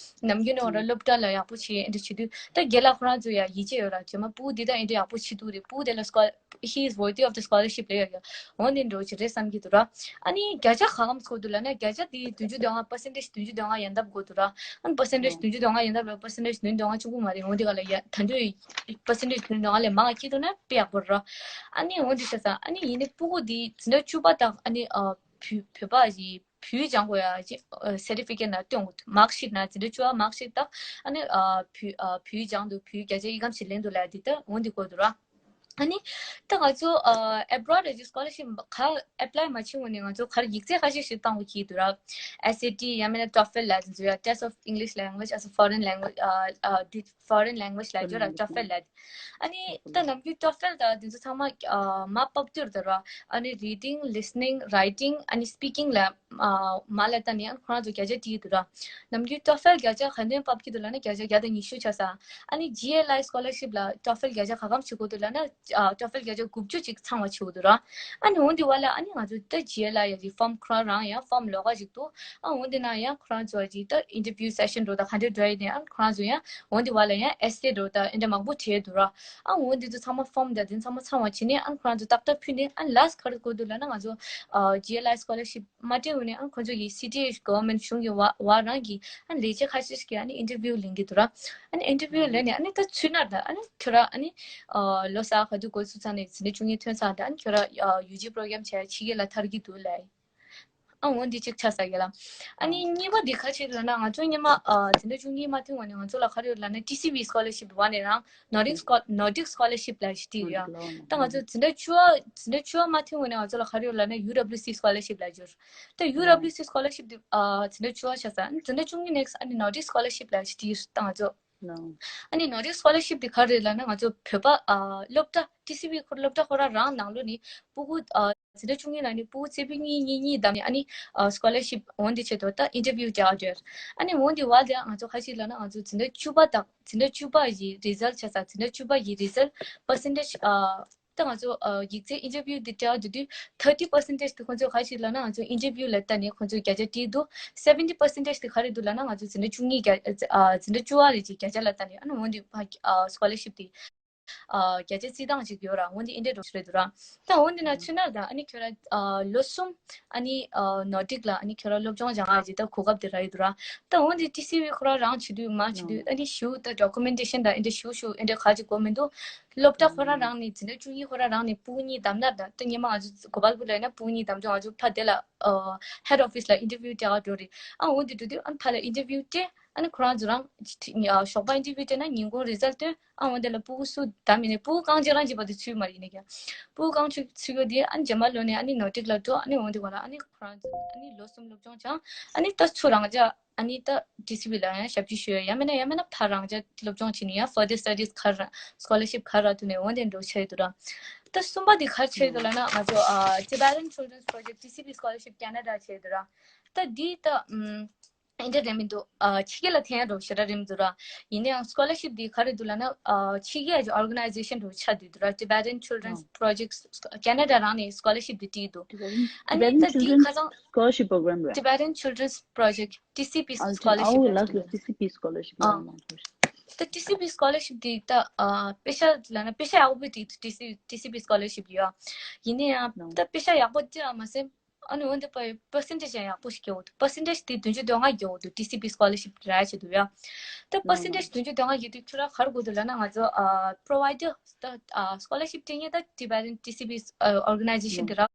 ནམ་རྒྱུན་ནས་འོ་ར་སློབ་གྲྭ་ལ་ཡག་པོ་བྱེད་འདི་བྱེད་དུས་ད་རྒན་ལགས་ཁོ་རང་ཚོ་ཡ་ཡིད་ཆེས་ཡོད་ར། རྗེས་མ་སྤུ་གུ་འདི་ད་འདི་ཡག་པོ་བྱེད་འདུག་རེད། སྤུ་གུ་དེ་ལ་སྐོར he is worthy of the scholarship ལབ་ཡོད་ཀྱང་འོ་ནས་འགྲོ་ཅི་རེད་བསམ་གྱི་འདུག་ར། ཨ་ནི་བརྒྱ་ཆ་ག་གམ་སྐོར་འདུག་ལབ་ན་བརྒྱ་ཆ་དེ་བདུན་ཅུ་དོན་ལྔ་percentage བདུན་ཅུ་དོན་ལྔ་ཡན་འདབ་དགོས་འདུག་ར། ཨ་ནི་percentage བདུན་ཅུ་དོན་ལྔ་ཡན་འདབ་ལ་percentage བདུན་ཅུ་དོན་ལྔ་ཆུང་ཀུ་མ་རེད། འོ་འདི་ག་ལ་ཡ་ད་འདོད་percentage བདུན་ཅུ་དོན་ལྔ་ལས་མང་བ་སྐྱིད་འདུག་ན་དཔེ་ཡག་པོ་ར། ཨ་ནི་འོ་འདི་ཤ་ས་ཨ་ནི་ཡིན་ནི་སྤུ་གུ་འདི་འཛིན་གྲྭ་བཅུ་པ་དང་ཨ་ནི་ཨ་བུ་བོད་པ་ཡི་བུ་སྦྱང་དགོས་ཡ་ཅི་certificate ན་སྟོན་དགོས་འདུག mark sheet ན་འཛིན་གྲྭ་བཅུ་པ་mark sheet དང་ཨ་ནི་ཨ་བུ་ཨ་བུ་སྦྱང་འདུག་བུ་བརྒྱ་ཆ་ཡི་གམ་ཞིག་ལེན་འདུག་ལ་འདི་ད་འོ་འདི་དགོས་འདུག་ར། ཨ་ནི་ད་ང་ཚོ་ཨ་abroad ཨ་ཅི་scholarship ག་apply མ་བྱེད་སྔོན་ནས་ང་ཚོ་གར་ཡིག་ཚད་ཁ་ཤས་ཤིག་བཏང་དགོས་ཀྱི་འདུག་ར། S A T ཡང་མིན་ན་TOEFL ལ་འཛུལ་ཡ། Test of English Language as a Foreign Language ཨ་ཨ་འདི་Foreign Language ལ་འཇོག་ར། TOEFL ལ། ཨ་ནི་ད་ནམ་རྒྱུན་TOEFL དང་འདི་ཚོ་ཚང་མ་ཨ་མ་བབ་བསྟུར་དུ་ར། ཨ་ནི་reading, listening, writing ཨ་ནི་speaking ལ་ཨ་མ་ལ་ལྟ་ནས་ཨ་ཁོ་རང་ཚོ་བརྒྱ་ཆ་བྲིས་འདུག་ར། ནམ་རྒྱུན་TOEFL བརྒྱ་ཆ་ག་འདྲ་བབ་ཀྱི་འདུག་ལབ་ན་བརྒྱ་ཆ་བརྒྱ་དང་ཉི་ཤུ་ཆགས་ས། ཨ་ནི་G L I scholarship ལ་TOEFL བརྒྱ་ཆ་ག་གམ་བྱེད་དགོས་འདུག་ལབ་ན་ཨ་TOEFL བརྒྱ་ཆ་དགུ་བཅུ་ཅིག་ཚང་བ་བྱེད་དགོས་འདུག་ར། ཨ་ནི་འོ་འདི་བ་ལ་ཨ་ནི་ང་ཚོ་ད་G L I ཡ་ཅིག་form ཁོ་རང་རང་ཡང་form ལོགས་ཀ་ཅིག་འདུག་ཨ་འོ་འདི་ན་ཡང་ཁོ་རང་ཚོ་ཅིག་ད་interview session འགྲོ་ད་ག་འདྲ་འགྲོ་ཡི་ནས་ཨ་ཁོ་རང་ཚོ་ཡང་འོ་འདི་བ་ལ་ཡང་essay འགྲོ་ད་ཨེ་འདྲ་མང་པོ་བྲིས་འདུག་ར། ཨ་འོ་འདི་ཚོ་ཚང་མ་form དང་འདི་ཚང་མ་ཚང་བ་བྱས་ནས་ཨ་ཁོ་རང་ཚོ་ཏག་ཏག་ཕུལ་ནས་ཨ་last ག་རེ་དགོས་འདུག་ལབ་ན་ང་ཚོ་ཨ་G L I scholarship མ་སྤྲད་འོ་ནས་ཨ་ཁོ་ཚོ་གི་city government གཞུང་གི་བ་བ་རང་གི་ཨ་ལས་བྱེད་ཁ་ཤས་ཤིག་གི་ཨ་ནི་interview ལེན་གི་འདུག་ར། ཨ་ནི་interview ལེན་ནས་ཨ་ནི་ད་ཚུད་ན་ད་ཨ་ནི་ཁྱོད་ར་ཨ་ནི་ཨ་ལོ་གསར་ག་དུས་འགོ་ཚུགས་ཚར་ནས་འཛིན་གྲྭ་བཅུ་གཉིས་ཐོན་ཚར་ད་ཨ་ནི་ཁྱོད་ར་ཨ་ཡུ་ཇི་པྲོ་གྷི་རམ་བྱས་ཕྱི་རྒྱལ་ལ་ཐར་གི་འདུག་ལབ། ཨ་འོ་འདི་གཅིག་ཆགས་ས་གི་ལ། ཨ་ནི་གཉིས་པ་འདི་ག་ཅིག་ལབ་ན་ང་ཚོ་སྔོན་མ་ཨ་འཛིན་གྲྭ་བཅུ་གཉིས་མ་ཐོན་འོ་ནས་ང་ཚོ་ལ་ག་རེ་ཡོད་ལབ་ན་T C V scholarship བ་ནས་རང་Nordic Scho- Nordic scholarship ལ་ཞིག་བྲིས་ཡོད། ད་ང་ཚོ་འཛིན་གྲྭ་བཅུ་པ་འཛིན་གྲྭ་བཅུ་པ་མ་ཐོན་འོ་ནས་ང་ཚོ་ལ་ག་རེ་ཡོད་ལབ་ན་U W C scholarship ལ་འབྱོར། ད་U W C scholarship འདི་ཨ་འཛིན་གྲྭ་བཅུ་པ་ཆགས་ས། ཨ་ནི་འཛིན་གྲྭ་བཅུ་གཉིས་next ཨ་ནི་Nordic scholarship ལ་ཞིག་བྲིས་ཡོད་ད་ང་ཚོ། ཨ་ནི་Nordic scholarship འདི་ག་རེ་ལབ་ན་ང་ཚོ་བོད་པ་ཨ་སློབ་གྲྭ་T C V ཁོ་སློབ་གྲྭ་ཁོ་རང་རང་ནང་ལོགས་ནས་སྤུ་གུ་ཨ་འཛིན་གྲྭ་བཅུ་གཉིས་ལ་ནི་སྤུ་གུ་རྩེ་ཕུད་གཉིས་གཉིས་གཉིས་བདམས་ནས་ཨ་ནི་ཨ་scholarship འོ་འདི་ཆེད་དུ་ད་interview རྒྱག་འདོད། ཨ་ནི་འོ་འདི་བ་ལ་ང་ཚོ་ག་ཅིག་ལབ་ན་ང་ཚོ་འཛིན་གྲྭ་བཅུ་པ་དང་འཛིན་གྲྭ་བཅུ་པ་ཡི་result ཆ་ཚང་འཛིན་གྲྭ་བཅུ་པ་ཡི་result percentage ཨ་ད་ང་ཚོ་ཨ་ཡིག་ཚད་interview འདི་སྤྲད་འདུག་དུས་thirty percentage དེ་ཁོང་ཚོ་ག་ཅིག་ལབ་ན་ང་ཚོ་interview ལ་ལྟ་ནས་ཁོང་ཚོ་བརྒྱ་ཆ་བྲིས་འདུག seventy percentage དེ་ག་རེ་འདུག་ལབ་ན་ང་ཚོ་འཛིན་གྲྭ་བཅུ་གཉིས་བརྒྱ་ཨ་འཛིན་གྲྭ་བཅུ་པ་རེ་ཅིག་བརྒྱ་ཆ་ལ་ལྟ་ནས་ཨ་ནི་འོ་འདི་ཕ་ཨ་scholarship དེ། ཨ་བརྒྱ་ཆ་རྩིས་སྟངས་ཅིག་ཡོད་ར། འོན་ཏེ་འདི་འདྲ་འགྲོ་ཤི་རེད་འདུག་ར། ད་འོན་ཏེ་ན་ཚུད་ན་ད་ཨ་ནི་ཁྱོད་ར་ཨ་ལོ་གསུམ་ཨ་ནི་ཨ་ནོར་ཌིག་ལ་ཨ་ནི་ཁྱོད་ར་སློབ་སྦྱོང་སྦྱང་ཡ་ཅིག་ད་གོ་སྐབས་དེ་རག་ཡོད་འདུག་ར། ད་འོན་ཏེ་ཊི་སི་བི་ཁོ་ར་རང་བྱེད་དུས་མ་བྱེད་དུས་ཨ་ནི་ཞུ་ད་ཌོ་ཀུ་མེན་ཊེ་ཤན་ད་ཨེ་འདྲ་ཞུ་ཞུ་ཨེ་འདྲ་ག་ཅིག་དགོས་མི་འདུག་སློབ་གྲྭ་ཁོ་ར་རང་ནས་འཛིན་གྲྭ་བཅུ་གཉིས་ཁོ་ར་རང་ནས་ཕྲུ་གུ་གཉིས་བདམས་ན་ད་ད་སྔོན་མ་ང་ཚོ་གོ་པལ་པུར་ལ་ཡིན་ན་ཕྲུ་གུ་གཉིས་བདམས་ཚོ་ང་ཚོ་ཕ་དེ་ལ་ཨ་ཧེཌ་ཨོ་ཕིས་ལ་ཨིན་ཊར་བིའུ་སྤྲད་ག་འགྲོ་རེད། ཨ་འོན་ཏེ་འགྲོ་དུས་ཨ་ནི་ཕ་ལ་ཨིན་ཊར་བིའུ་སྤྲད། ཨ་ནི་ཁོ་རང་ཚོ་རང་ཨ་ཞོགས་པ་ཨིན་ཊར་བིའུ་སྤྲད་ན་ཉིན་གུང་རི་ཛལ་ཐོན། ཨ་འོན་ཏེ་ལ་ཕྲུ་གུ་སུ་བདམས་ཡིན་ནའི་ཕྲུ་གུ་རྐང་གཅིག་རང་གཅིག་བར་དུ་ཚུད་མ་ཡིན་ནའི་ཀྱང་ཕྲུ་གུ་རྐང་གཅིག་ཚུད་ཡོད་དེ་ཨ་ནི་རྗེས་མ་ལོ་ནས་ཨ་ནི་ནོར་ཌིག་ལ་འགྲོ། ཨ་ནི་འོན་ཏེ་ག་ལ་ཨ་ནི་ཁོ་རང་ཚོ་ཨ་ནི་ལོ་གསུམ་སློབ་སྦྱོང་སྦྱངས། ཨ་ནི་ད་ཚུར་རང་ཅག་ཨ་ནི་ད་ཊི་སི་བི་ལ་ཡང་ཞབས་ཕྱི་ཞུ་ཡ་ཡང་མིན་ན་ཡང་མིན་ན་ཕར་རང་ཅག་སློབ་སྦྱོང་བྱེད་ནི་ཡང་ཕར་དར་སི་ཊ་ཌིས་ག་ར་སི་ཀོ་ལར་ཤིབ་ག་ར་ཐོབ་ནས་འོན་ཏེ་འགྲོ་ཆ་ཡོད་དུ་ར། ད་གསུམ་པ་དེ་ག་རེ་ཆ་ཡོད་དུ་ལབ་ན་ང་ཚོ་ཨ་Tibetan Children's Project T C P scholarship Canada ཆ་ཡོད་དུ་ར། ད་འདི་ད་ཨམ། ཨེ་འདྲ་རེད་མི་འདུག་ཨ་ཕྱི་རྒྱལ་ལ་ཐོན་ཡ་འགྲོ་ཞེ་དྲག་རེད་མི་འདུག་ར། ཡིན་ནའང་སི་ཀོ་ལར་ཤིབ་འདི་ག་རེ་འདུག་ལབ་ན་ཨ་ཕྱི་རྒྱལ་གྱི་ཨོར་ག་ནའི་ཛེ་ཤན་འགྲོ་ཆ་འདུག་ར། Tibetan Children's Project Canada རང་ནས་སི་ཀོ་ལར་ཤིབ་འདི་སྤྲད་འདུག་ཨ་ནི་ད་འདི་ཁ་སང་Scholarship Program རེད། Tibetan Children's Project T C P scholarship ཨོ་ལགས་སོ། T C P scholarship ཨ་ལ་ད་T C P scholarship འདི་ད་ཨ་པེ་ཤ་ལབ་ན་པེ་ཤ་ཡག་པོ་འདི་T C T C P scholarship ཡོད། ཡིན་ནའང་ད་པེ་ཤ་ཡག་པོ་ཅི་ཡང་མ་ཟད། ཨ་ནི་འོན་ཏེ་པར་པར་སེན་ཊེཇ་ཡང་ཡག་པོ་ཞིག་རྒྱག་འོ་འདུག་པར་སེན་ཊེཇ་དེ་བདུན་ཅུ་དོན་ལྔ་རྒྱག་འོ་འདུག་ཊི་སི་པི་སི་ཀོ་ལར་ཤིབ་རག་ཆེད་དུ་ཡ། ད་པར་སེན་ཊེཇ་བདུན་ཅུ་དོན་ལྔ་རྒྱག་དུས་ཁྱོད་རང་ག་རེ་དགོས་འདུག་ལབ་ན་ང་ཚོ་ཨ་པྲོ་བའི་ཌར་ད་ཨ་སི་ཀོ་ལར་ཤིབ་སྤྲད་མཁན་ད་ཊི་བེ་ཊན་ཊི་སི་པི་ཨོར་ག་ནའི་ཛེ་ཤན་དེ་རག་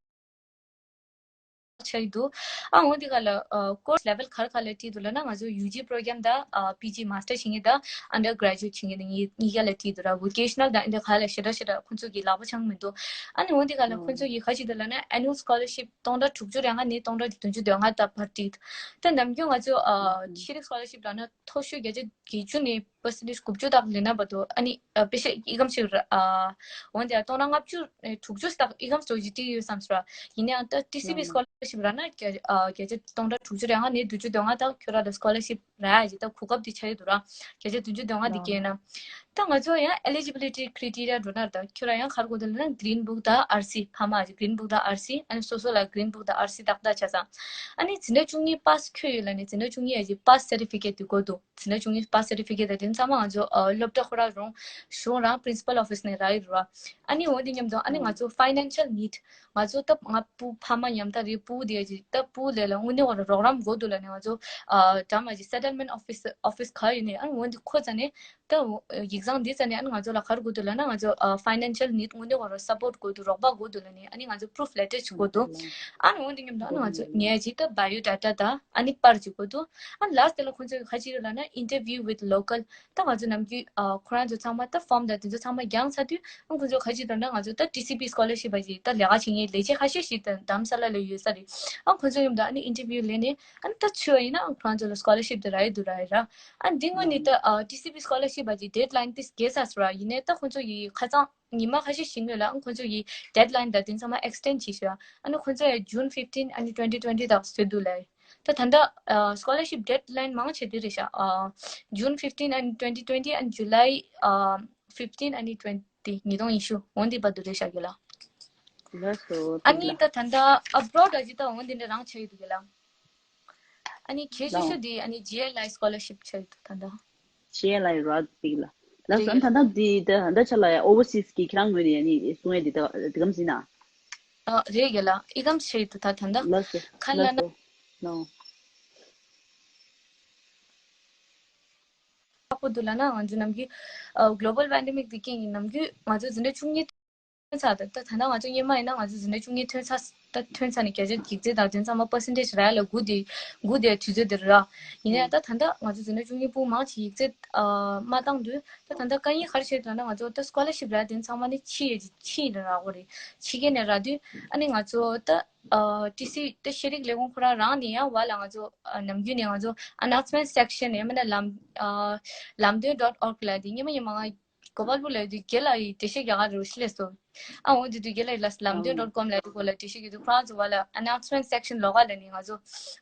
ཆགས་ཀྱི་འདུག་ཨ་འོན་ཏེ་ག་ལ་ཨ་ཀོར་སི་ལེ་ཝལ་ག་རེ་ག་ལ་སྤྲད་འདུག་ལབ་ན་ང་ཚོ་ཡུ་ཇི་པྲོ་གྷ་རམ་དང་ཨ་པི་ཇི་མ་སི་ཊར་བྱེད་མཁན་དང་ཨན་ཌར་གྷ་རེ་ཇུ་ཨེཊ་བྱེད་མཁན་དེ་གཉིས་གཉིས་ཀ་ལ་སྤྲད་འདུག་ར། ཝོ་ཀེ་ཤ་ནལ་དང་ཨེ་འདྲ་ག་ལ་ཞེ་དྲག་ཞེ་དྲག་ཁོང་ཚོ་གི་ལག་པ་འཆང་མི་འདུག་ཨ་ནི་འོན་ཏེ་ག་ལ་ཁོང་ཚོ་གི་ག་ཅིག་འདུག་ལབ་ན་ཨེ་ནུ་ཨལ་སི་ཀོ་ལར་ཤིབ་སྟོང་ཕྲག་དྲུག་ཅུ་རེ་ལྔ་ནས་སྟོང་ཕྲག་བདུན་ཅུ་དོན་ལྔ་དང་བར་སྤྲད་འདུག་ད་ནམ་རྒྱུན་ང་ཚོ་ཨ་ཤེས་རིག་སི་ཀོ་ལར་ཤིབ་ལབ་ན་མཐོ་ཤོས་བརྒྱ་ཆ་བརྒྱད་ཅུ་ནས་པར་སེན་ཊེཇ་དགུ་བཅུ་དག་ལེན་ན་བར་དུ་ཨ་ནི་ཨ་པེ་ཤ་ཨི་ཀམ་ཞིག་ར་ཨ་འོན་ཏེ་སྟོང་ཕྲག་ལྔ་བཅུ་ཨེ་དྲུག་ཅུ་དག་ཨི་ཀམ་ཞིག་ཅིག་སྤྲད་ཡོད་བསམ་སོང་ར། ཡིན་ནའང་ད་ཊི་སི་པི་སི་ཀོ་ལར་ཤིབ་རག་ན་བརྒྱ་ཨ་བརྒྱ་ཆ་སྟོང་ཕྲག་དྲུག་ཅུ་རེ་ལྔ་ནས་བདུན་ཅུ་དོན་ལྔ་དག་ཁྱོད་རང་ལ་སི་ཀོ་ལར་ཤིབ་རག་ཡ་ཅིག་ད་གོ་སྐབས་དེ་ཆགས་ཡོད་འདུག་ར། བརྒྱ་ཆ་བདུན་ཅུ་དོན་ལྔ་དེ་སྐྱེལ་ན། ད་ང་ཚོ་ཡང་eligibility criteria འགྲོ་ན་ད་ཁྱོད་རང་ཡང་ག་རེ་དགོས་འདུག་ལབ་ན་གྷི་རིན་བུག་དང་ཨར་སི་ཕ་མ་གི་གྷི་རིན་བུག་དང་ཨར་སི་ཨ་ནི་སོ་སོ་ལ་གྷི་རིན་བུག་དང་ཨར་སི་ཏག་ཏག་ཆགས་ཙང་། ཨ་ནི་འཛིན་གྲྭ་བཅུ་གཉིས་པཱ་སི་ཁྱོད་ཡོད་ལབ་ནས་འཛིན་གྲྭ་བཅུ་གཉིས་ཡ་གི་པཱ་སི་སར་ཊི་ཕི་ཀེཊ་དེ་དགོས་འདུག་འཛིན་གྲྭ་བཅུ་གཉིས་པཱ་སི་སར་ཊི་ཕི་ཀེཊ་དེ་དེ་ཚང་མ་ང་ཚོ་ཨ་སློབ་གྲྭ་ཁོ་རང་རང་གཞུང་རང་པི་རིན་སི་པལ་ཨོ་ཕི་སི་ནས་རག་ཡོད་རེད་བ། ཨ་ནི་འོན་ཏེ་མཉམ་དུ་ཨ་ནི་ང་ཚོ་ཕའི་ནན་ཤལ་ནིཌ་ང་ཚོ་ད་ང་ཕྲུ་གུ་ཕ་མ་ཉམ་ཐག་རེད། ཕྲུ་གུ་དེ་ཡ་གི་ད་ཕྲུ་གུ་ལ་ལ་དངོས་གནས་ཁོ་རང་རོགས་རམ་དགོས་འདུག་ལབ་ནས་ང་ཚོ་ཨ་འདྲ་མ་གི་སེ་ཊལ་མེན་ཊི་ཨོ་ཕི་སི་ཨོ་ཕི་སི་ག་ཡིན་ནའི་ཨ་ནི་འོན་ཏེ་ཁོ་རྩ་ནས་ད་ཡིག་ཚང་འདི་རྩ་ནས་ཨ་ནི་ང་ཚོ་ལ་ག་རེ་དགོས་འདུག་ལབ་ན་ང་ཚོ་ཨ་ཕའི་ནན་ཤལ་ནིཌ་དངོས་གནས་ཁོ་རང་སཔོར་ཊི་དགོས་འདུག་རོགས་པ་དགོས་འདུག་ལབ་ནས་ཨ་ནི་ང་ཚོ་པུ་རུཕ་ལེ་ཊར་ཅིག་དགོས་འདུག་ཨ་ནི་འོན་ཏེ་མཉམ་དུ་ཨ་ནི་ང་ཚོ་ངས་ཅིག་ད་བ་ཡོ་ཌེ་ཊ་དང་ཨ་ནི་པར་ཅིག་དགོས་འདུག་ཨ་ནི་ལ་སི་ཊི་དེ་ལ་ཁོང་ཚོས་ག་ཅིག་ཡོད་ལབ་ན་interview with local ད་ང་ཚོ་ནམ་རྒྱུན་ཨ་ཁོ་རང་ཚོ་ཚང་མ་ད་ཕོམ་དང་དེ་ཚོ་ཚང་མ་བརྒྱངས་ཚར་དུས་ཨ་ཁོང་ཚོ་ག་ཅིག་ལབ་ན་ང་ཚོ་ད་ཊི་སི་པི་སི་ཀོ་ལར་ཤིབ་པ་ཞིག་ད་ལས་ཀ་བྱེད་མཁན་ལས་བྱེད་ཁ་ཤས་ཤིག་ད་རྡ་རམ་ས་ལ་ལ་ཡོད་ས་རེད། ཨ་ཁོང་ཚོ་མཉམ་དུ་ཨ་ནི་interview ལེན་ནས་ཨ་ནི་ད་ཚུར་བ་ཡིན་ན་ཨ་ཁོ་རང་ཚོ་ལ་སི་ཀོ་ལར་ཤིབ་དེ་རག་ཡོད་འདུག་རག་ཡོད་ར། ཨ་འདི་སྔོན་ནས་ད་ཨ་ཊི་སི་པི་སི་ཀོ་ལར་ཤིབ་པ་ཅིག་ཌེཌ་ལའིན་དེ་བརྒལ་ཚར་སོང་ར། ཡིན་ནའི་ད་ཁོང་ཚོ་ཡི་ཁ་སང་ཉི་མ་ཁ་ཤས་ཤིག་སྔོན་ལ་ཨ་ཁོང་ཚོ་ཡི་ཌེཌ་ལའིན་ད་དེ་ཚང་མ་ཨེག་སི་ཊེན་ཌ་བྱས་ཤག་ཨ་ནི་ཁོང་ཚོ་ཡ་June fifteen ཨ་ནི་twenty twenty དག་བཟོས་འདུག་ལབ། ད་ད་ལྟ་ཨ་སི་ཀོ་ལར་ཤིབ་ཌེཌ་ལའིན་མང་ཆེ་འདི་རེད་ཤག་ཨ་June fifteen ཨ་ནི་twenty twenty ཨ་ནི་July ཨ་fifteen ཨ་ནི་twenty ཉིས་སྟོང་ཉི་ཤུ་འོ་འདི་བར་དུ་རེད་ཤག་གི་ལ། ལགས་སོ། ཨ་ནི་ད་ད་ལྟ་ཨབ་རོཌ་ཨ་ཅི་ད་འོ་འདི་འདྲ་རང་ཆགས་ཡོད་འདུག་གི་ལ། ཨ་ནི་གལ་ཆེ་ཤོས་དེ་ཨ་ནི་ཇི་ཨེལ་ཨའི་སི་ཀོ་ལར་ཤིབ་ཆགས་ཡོད་འདུག་ད་ལྟ། ཇི་ཨེལ་ཨའི་ར་འདི་ལ། ལགས་སོ། ཨ་ནི་ད་ལྟ་འདི་ད་ད་ལྟ་ཆ་ལ་ཡ་ཨོ་ཝར་སིས་ཀྱི་ཁྱེད་རང་ངོས་ནས་ཨ་ནི་གསུང་ཡ་འདི་ད་འདི་གམ་ཟིན་ན། ཨ་རེད་གི་ལ། ཨི་གམ་ཆགས་ཡོད་འདུག་ད་ད་ལྟ། ལགས་སོ། ཁ་ལ་ལགས་ན། སོ། ལགས། ཁག་པོ་འདུག་ལབ་ན་ང་ཚོ་ནམ་རྒྱུན་ཨ་གློ་བལ་པན་ཌེ་མིག་འདི་རྐྱེན་གྱིས་ནམ་རྒྱུན་ང་ཚོ་འཛིན་གྲྭ་བཅུ་གཉིས་ཐོན་ཚར་ད་ད་ད་ལྟ་ང་ཚོ་སྔོན་མ་ཡིན་ན་ང་ཚོ་འཛིན་གྲྭ་བཅུ་གཉིས་ཐོན་ཚར་ད་ཐོན་ཚར་ནས་བརྒྱ་ཆ་ཡིག་ཚད་དང་དེ་ཚང་མ་པར་སེན་ཊེཇ་རག་ཡ་ལ་སྒུག་བསྡད་སྒུག་བསྡད་དུས་ཚོད་དེ་རེད་ར། ཡིན་ནའི་ད་ད་ལྟ་ང་ཚོ་འཛིན་གྲྭ་བཅུ་གཉིས་ཕྲུ་གུ་མང་ཆེ་ཡིག་ཚད་ཨ་མ་བཏང་དུས་ད་ད་ལྟ་དཀའ་ངལ་ག་རེ་ཆགས་འདུག་ལབ་ན་ང་ཚོ་ད་སི་ཀོ་ལར་ཤིབ་རག་དེ་ཚང་མ་ནི་ཕྱི་ཡི་ཕྱི་ཡི་ནས་རག་གོ་རེད། ཕྱི་རྒྱལ་ནས་རག་དུས་ཨ་ནི་ང་ཚོ་ད་ཨ་ཊི་སི་ད་ཤེས་རིག་ལས་ཁུངས་ཁོ་རང་རང་ནས་ཡང་བ་ལ་ང་ཚོ་ཨ་ནམ་རྒྱུན་ནས་ང་ཚོ་announcement section ཡང་མིན་ན་ལམ་ཨ་ལམ་སྟོན་dot org ལ་དེ་སྔོན་མ་ཡིན་མ་ང་གོ་པལ་པུར་ལ་དུས་རྒན་ལགས་ཡི་འགྲེལ་བཤད་རྒྱག་ག་རུ་ཤི་ལས་སོ། ཨ་འོ་དེ་དུས་རྒན་ལགས་ཡི་ལ་ལམ་སྟོན་dot com ལ་དུས་གོ་ལ་འགྲེལ་བཤད་ཀྱི་དུས་ཁོ་རང་ཚོ་བ་ལ་announcement section ལོགས་ཀ་ལ་ནི་ང་ཚོ་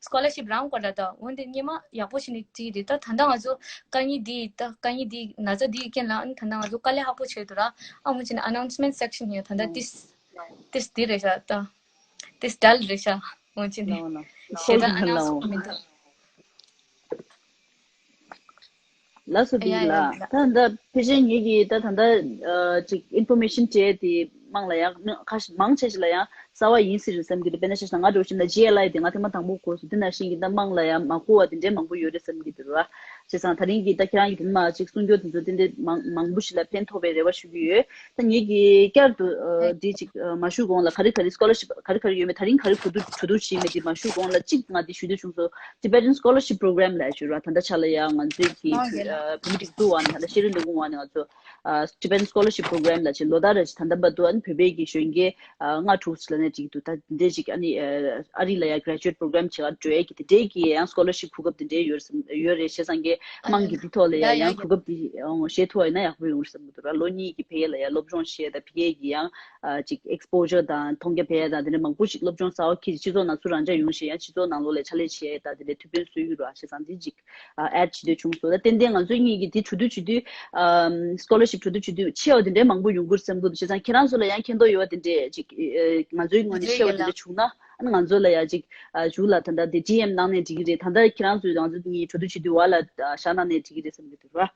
སི་ཀོ་ལར་ཤིབ་རང་སྐོར་ལ་ད་འོ་དེ་སྔོན་མ་ཡག་པོ་ཞིག་ནི་དེ་རེད། ད་ད་ལྟ་ང་ཚོ་དཀའ་ངལ་འདི་ད་དཀའ་ངལ་འདི་ན་ཚ་འདི་རྐྱེན་ལ་ཨ་ནི་ད་ལྟ་ང་ཚོ་དཀའ་ལས་ཁག་པོ་ཆགས་འདུག་ར། ཨ་འོ་ཅི་ནི་announcement section ཡང་ད་ལྟ་ཏིས་ཏིས་འདི་རེད་ཤག་ད་ཏིས་dull རེད་ཤག་འོ་ཅི་ནི་ཞེ་དྲག་announce་མི་འདུག་ལགས་སོ། ཡ་བིག་ཡ་ལགས། ཡ། ད་ད་ཕལ་ཆེར་ངེད་ཀྱིས་ད་ད་ལྟ་ཨ་ཅིག་ཨིན་ཕོར་མེ་ཤན་སྤྲད་དེ་མང་ལ་ཡང་ཁ་ཤས་མང་ཆེ་ཞིག་ལ་ཡང་གསར་བ་ཡིན་སྲིད་རེད་བསམ་གྱི་འདུག་དཔེར་ན་ཆ་བཞག་ན་ང་འདྲ་བོ་བྱས་ན་ཇི་ཨེལ་ཨའི་དེ་ང་ཐེངས་མ་དང་པོ་གོ་སོང་། དེ་ནང་བཞིན་གྱི་ད་མང་ལ་ཡང་མ་གོ་བ་དེ་འདྲའི་མང་པོ་ཡོད་རེད་བསམ་གྱི་འདུག་ར། བྱས་ཙང་ད་རིང་གི་ད་ཁྱེད་རང་གི་དེ་མ་ཅིག་གསུང་རྒྱུ་དེ་ཚོ་ཏན་ཏན་མང་མང་པོ་ཞིག་ལ་ཕན་ཐོགས་པའི་རེ་བ་ཞུ་གི་ཡོད། ད་ངེད་ཀྱིས་བསྐྱར་དུ་ཨ་འདི་ཅིག་ཨ་མ་ཞུ་གོང་ལ་ག་རེ་ག་རེ་སི་ཀོ་ལར་ཤིབ་ག་རེ་ག་རེ་ཡོད་མེད་ད་རིང་ག་རེ་གོ་བསྡུར་གྲོས་བསྡུར་བྱས་མེད་དེ་མ་ཞུ་གོང་ལ་གཅིག་ང་འདི་ཞུ་འདོད་བྱུང་སོང་། Tibetan Scholarship Program ལབ་ཞུ་ར། ད་ལྟ་ཆ་ལ་ཡང་ང་ཚོའི་གི་ཨ་བོད་མི་སྒྲིག་འཛུགས་འོག་ནས་ད་ལྟ་ཤེས་རིག་ལས་ཁུངས་འོག་ནས་ང་ཚོ་ཨ་Tibetan Scholarship Program ལབ་བྱས་ལོ་ལྟར་རེ་བཞིན་ད་ལྟ་བར་དུ་ཨ་ནི་བོད་པའི་གི་གཞོན་སྐྱེས་ཨ་ལྔ་དྲུག་ཅིག་ལབ་ནས་འགྲིག་འདུག་ད་འདི་ཅིག་ཨ་ནི་ཨ་རི་ལ་ཡང་graduate program བྱེད་ག་འགྲོ་ཡས་ཀྱི་དེ་འདྲའི་གི་ཡང་scholarship གོ་སྐབས་དེ་འདྲའི་ཡོད་རེད་བསམ་ཡོད་རེད། བྱས་ཙང་གི་དམངས་ཀྱི་འདི་ཐོག་ལ་ཡ་ཡང་གོ་སྐབས་དེ་ཨང་བཞེས་ཐུབ་པ་ཡིན་ན་ཡག་པོ་ཡོང་རེད་བསམ་གྱི་འདུག་ར། ལོ་གཉིས་ཀྱི་ཕ་གི་ལ་ཡ་སློབ་སྦྱོང་བྱས་ད་ཕ་གི་གི་ཡང་ཨ་ཅིག་exposure དང་མཐོང་རྒྱ་ཕེ་ཡ་དང་དེ་འདྲ་མང་པོ་ཞིག་སློབ་སྦྱོང་གསར་བ་ཁྱེར་སྤྱི་ཚོགས་ནང་ཚུར་རང་འཇགས་ཡོང་ཞེས་ཡང་སྤྱི་ཚོགས་ནང་ལོགས་ལ་ཕྱག་ལས་བྱས་ད་དེ་འདྲའི་ཐུགས་ཕན་གསོས་ཡོད་ར། བྱས་ཙང་འདི་ཅིག་ཨ་add བྱེད་འདོད་བྱུང་སོང་། ད་ཏན་ཏན་ང་ཚོའི་གཉིས་ཀྱི་དེ་གྲོས་བསྡུར་བྱེད་དུས་ཨམ་scholarship གྲོས་བསྡུར་བྱེད་དུས་ཆེ་བ་དེ་འདྲའི་མང་པོ་ཡོང་གི་རེད་བསམ་གྱི་འདུག་བྱས་ཙང་ཁྱེད་རང་ཚོ་ལ་ཡང་མཁྱེན་རྟོགས་ཡོད་པ་དེ་འདྲས་ཅིག་ཨེ་ང་ཚོའི་ངོས་ནས་ཆེ་བ་དེ་འདྲ་བྱུང་ན་ཨ་ནི་ང་ཚོ་ལ་ཡ་ཅིག་ཨ་གཞུག་ལ་ད་ལྟ་དེ་ཌི་ཨེམ་གནང་ནས་འགྲིག་གི་རེད། ད་ལྟ་ཁྱེད་རང་ཚོས་ང་ཚོ་གཉིས་གྲོས་བསྡུར་བྱེད་དུས་བར་ལ་ཨ་བཞག་གནང་ནས་འགྲིག་གི་རེད་བསམ་གྱི་འདུག་ར།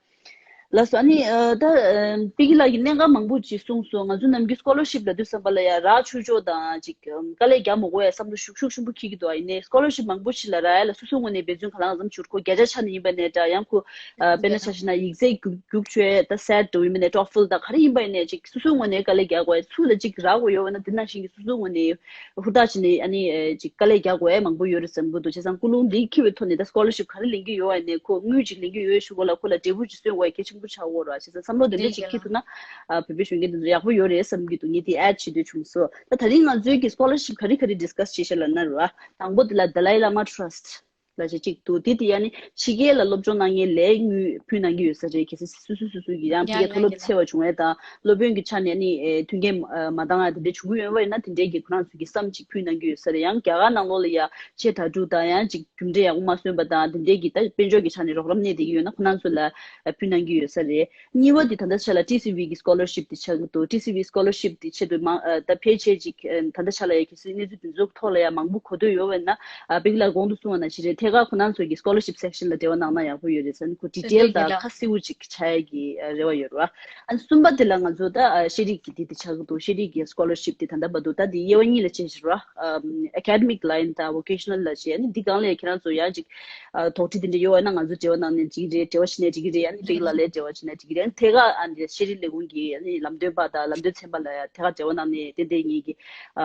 ལགས་སོ། ཨ་ནི་ཨ་ད་ཨ་པི་ཀི་ལགས་ཀྱིས་གནད་འགག་མང་པོ་ཅིག་གསུངས་སོང་། ང་ཚོ་ནམ་རྒྱུན་scholarship ལབ་དུས་ཙམ་པ་ལ་ཡ་རག་ཆོག་ཆོག་དང་ཅིག་ཨམ་དཀའ་ལས་རྒྱག་མ་དགོས་ཡ་བསམ་བློ་ཤུགས་ཤུགས་ཆེན་པོ་འཁྱེར་གྱི་འདུག་ཨ་ཡིན་ནའི་scholarship མང་པོ་ཞིག་ལ་རག་ཡ་ལ་སོ་སོའི་ངོས་ནས་འབད་བརྩོན་ག་ལ་གང་འཚམ་བྱེད་དགོས། བརྒྱ་ཆ་ཆ་ནས་ཡིན་པ་ནས་འདྲ་ཡང་ཁོ་ཨ་དཔེར་ན་ཆ་བཞག་ན་ཡིག་ཚད་རྒྱུགས་རྒྱུགས་ཆོག་ད་སེཊ་འདྲ་བོ་ཡིན་པ་ནས་ཊོ་ཕིལ་དང་ག་རེ་ཡིན་པ་ཡིན་ནའི་ཅིག་སོ་སོའི་ངོས་ནས་དཀའ་ལས་རྒྱག་དགོས་ཡ། སུ་ལ་ཅིག་རག་དགོས་ཡོད་པ་ན་དེ་ནང་བཞིན་གྱི་སོ་སོའི་ངོས་ནས་ཧུར་ཐག་བྱས་ནས་ཨ་ནི་ཨེ་ཅིག་དཀའ་ལས་རྒྱག་དགོས་ཡ་མང་པོ་ཡོད་རེད་བསམ་གྱི་འདུག་བྱས་ཙང་ཀུན་སློང་འདི་འཁྱེར་བའི་ཐོག་ནས་ད་scholarship ག་རེ་ལེན་གྱི་ཡོད་པ་ནས་ཁོ་དངུལ་ཅིག་ལེན་གྱི་ཡོད་ཞུ་གོ་ལ་ཁོ་ལ་འབྲས་བུ་ཅིག་སོན་དགོས་ཡ་གལ་ཆེན་པོ་ཆགས་ཡོད་རེད་བ། བྱས་ཙང་བསམ་བློ་དེ་འདྲ་ཅིག་འཁྱེར་ཐུབ་ན་ཨ་བོད་པའི་གཞོན་སྐྱེས་འདི་ཚོ་ཡག་པོ་ཡོད་རེད་བསམ་གྱི་འདུག་ངས་དེ་add བྱེད་འདོད་བྱུང་སོང་། ད་ད་རིང་ང་ཚོའི་གི་scholarship ག་རེ་ག་རེ་discuss བྱས་ཤག་ལབ་ན་རེད་བ། དང་པོ་དེ་ལ་Dalai Lama Trust ལབ་བྱས་གཅིག་འདུག་དེ་དེ་ཡ་ནི་ཕྱི་རྒྱལ་ལ་སློབ་སྦྱོང་གནང་མཁན་ལས་དངུལ་ཕུལ་གནང་གི་ཡོད་ས་རེད། གལ་སྲིད་སོ་སོ་སོ་སོ་གི་ཡང་ཕ་གིའི་མཐོ་སློབ་ཚར་བ་བྱུང་བ་དང་སློབ་ཡོན་གྱི་ཆ་ནས་ནི་ཨེ་མཐུན་རྐྱེན་མ་མ་འདང་བ་དེ་འདྲ་བྱུང་གི་ཡོད་པ་ཡིན་ན་དེ་འདྲའི་གི་ཁོ་རང་ཚོ་གི་བསམ་གཅིག་ཕུལ་གནང་གི་ཡོད་ས་རེད། ཡང་རྒྱ་གར་ནང་ལོགས་ལ་ཡ་ཆེས་གྲ་སྒྲིག་དང་ཡང་ཅིག་རྒྱུ་འབྲས་ཡག་པོ་མ་སོན་པ་དང་དེ་འདྲའི་གི་ད་དཔལ་འབྱོར་གྱི་ཆ་ནས་རོགས་རམ་གནང་བསྡད་ཀྱི་ཡོད་ན་ཁོ་རང་ཚོ་ལ་ཨེ་ཕུལ་གནང་གི་ཡོད་ས་རེད། གཉིས་པ་དེ་ད་ལྟ་ཆ་ལ་ཊི་སི་ཝི་གི་scholarship དེ་ཆགས་ཀྱི་འདུག་ཊི་སི་ཝི་scholarship དེ་ཆེད་དུ་མང་ཨ་ད་ཕལ་ཆེར་ཅིག་ཨ་ད་ལྟ་ཆ་ལ་ཡ་གལ་སྲིད་གནས་ཚུལ་དེ་ཚོ་ཐོག་ལ་ཡ་མང་པོ་གོ་ཐོས་ཡོད་པ་ཡིན་ན་ཨ་པིག་ལ་གོང་དུ་གསུངས་པ་ནང་བཞིན་རེད། ཐད་ཀར་ཁོ་རང་ཚོ་གི་scholarship section ལ་འབྲེལ་བ་གནང་ན་ཡག་པོ་ཡོད་རེད་ཟེར་ནས་ཁོ་detail དང་ཁ་གསལ་པོ་ཅིག་ཆགས་ཡ་གི་ཨ་རེ་བ་ཡོད་རེད་བ། ཨ་གསུམ་པ་དེ་ལ་ང་ཚོ་ད་ཨ་ཤེས་རིག་གི་དེ་དེ་ཆགས་ཀྱི་འདུག་ཤེས་རིག་གི་scholarship དེ་ད་ལྟ་བར་དུ་ད་དེ་དབྱེ་བ་གཉིས་ལ་ཕྱེ་བཞག་རེད་བ། ཨ་academic line དང་vocational ལ་བྱས་ཨ་ནི་འདི་སྒང་ལ་ཡ་ཁྱེད་རང་ཚོ་ཡ་ཅིག་ཨ་དོགས་འདྲི་དེ་འདྲ་ཡོད་པ་ན་ང་ཚོ་འབྲེལ་བ་གནང་ནས་འགྲིག་གི་རེད། འབྲེལ་བ་བྱས་ནས་འགྲིག་གི་རེད། ཨ་ནི་པིག་ལགས་ལ་འབྲེལ་བ་བྱས་ནས་འགྲིག་གི་རེད། ཨ་ནི་ཐད་ཀར་ཨ་ནི་ཤེས་རིག་ལས་ཁུངས་ཀྱི་ཨ་ནི་ལམ་སྟོན་པ་དང་ལམ་སྟོན་ཚན་པ་ལ་ཡང་ཐད་ཀར་འབྲེལ་བ་གནང་ནས་ཏན་ཏན་ངེད་ཀྱི་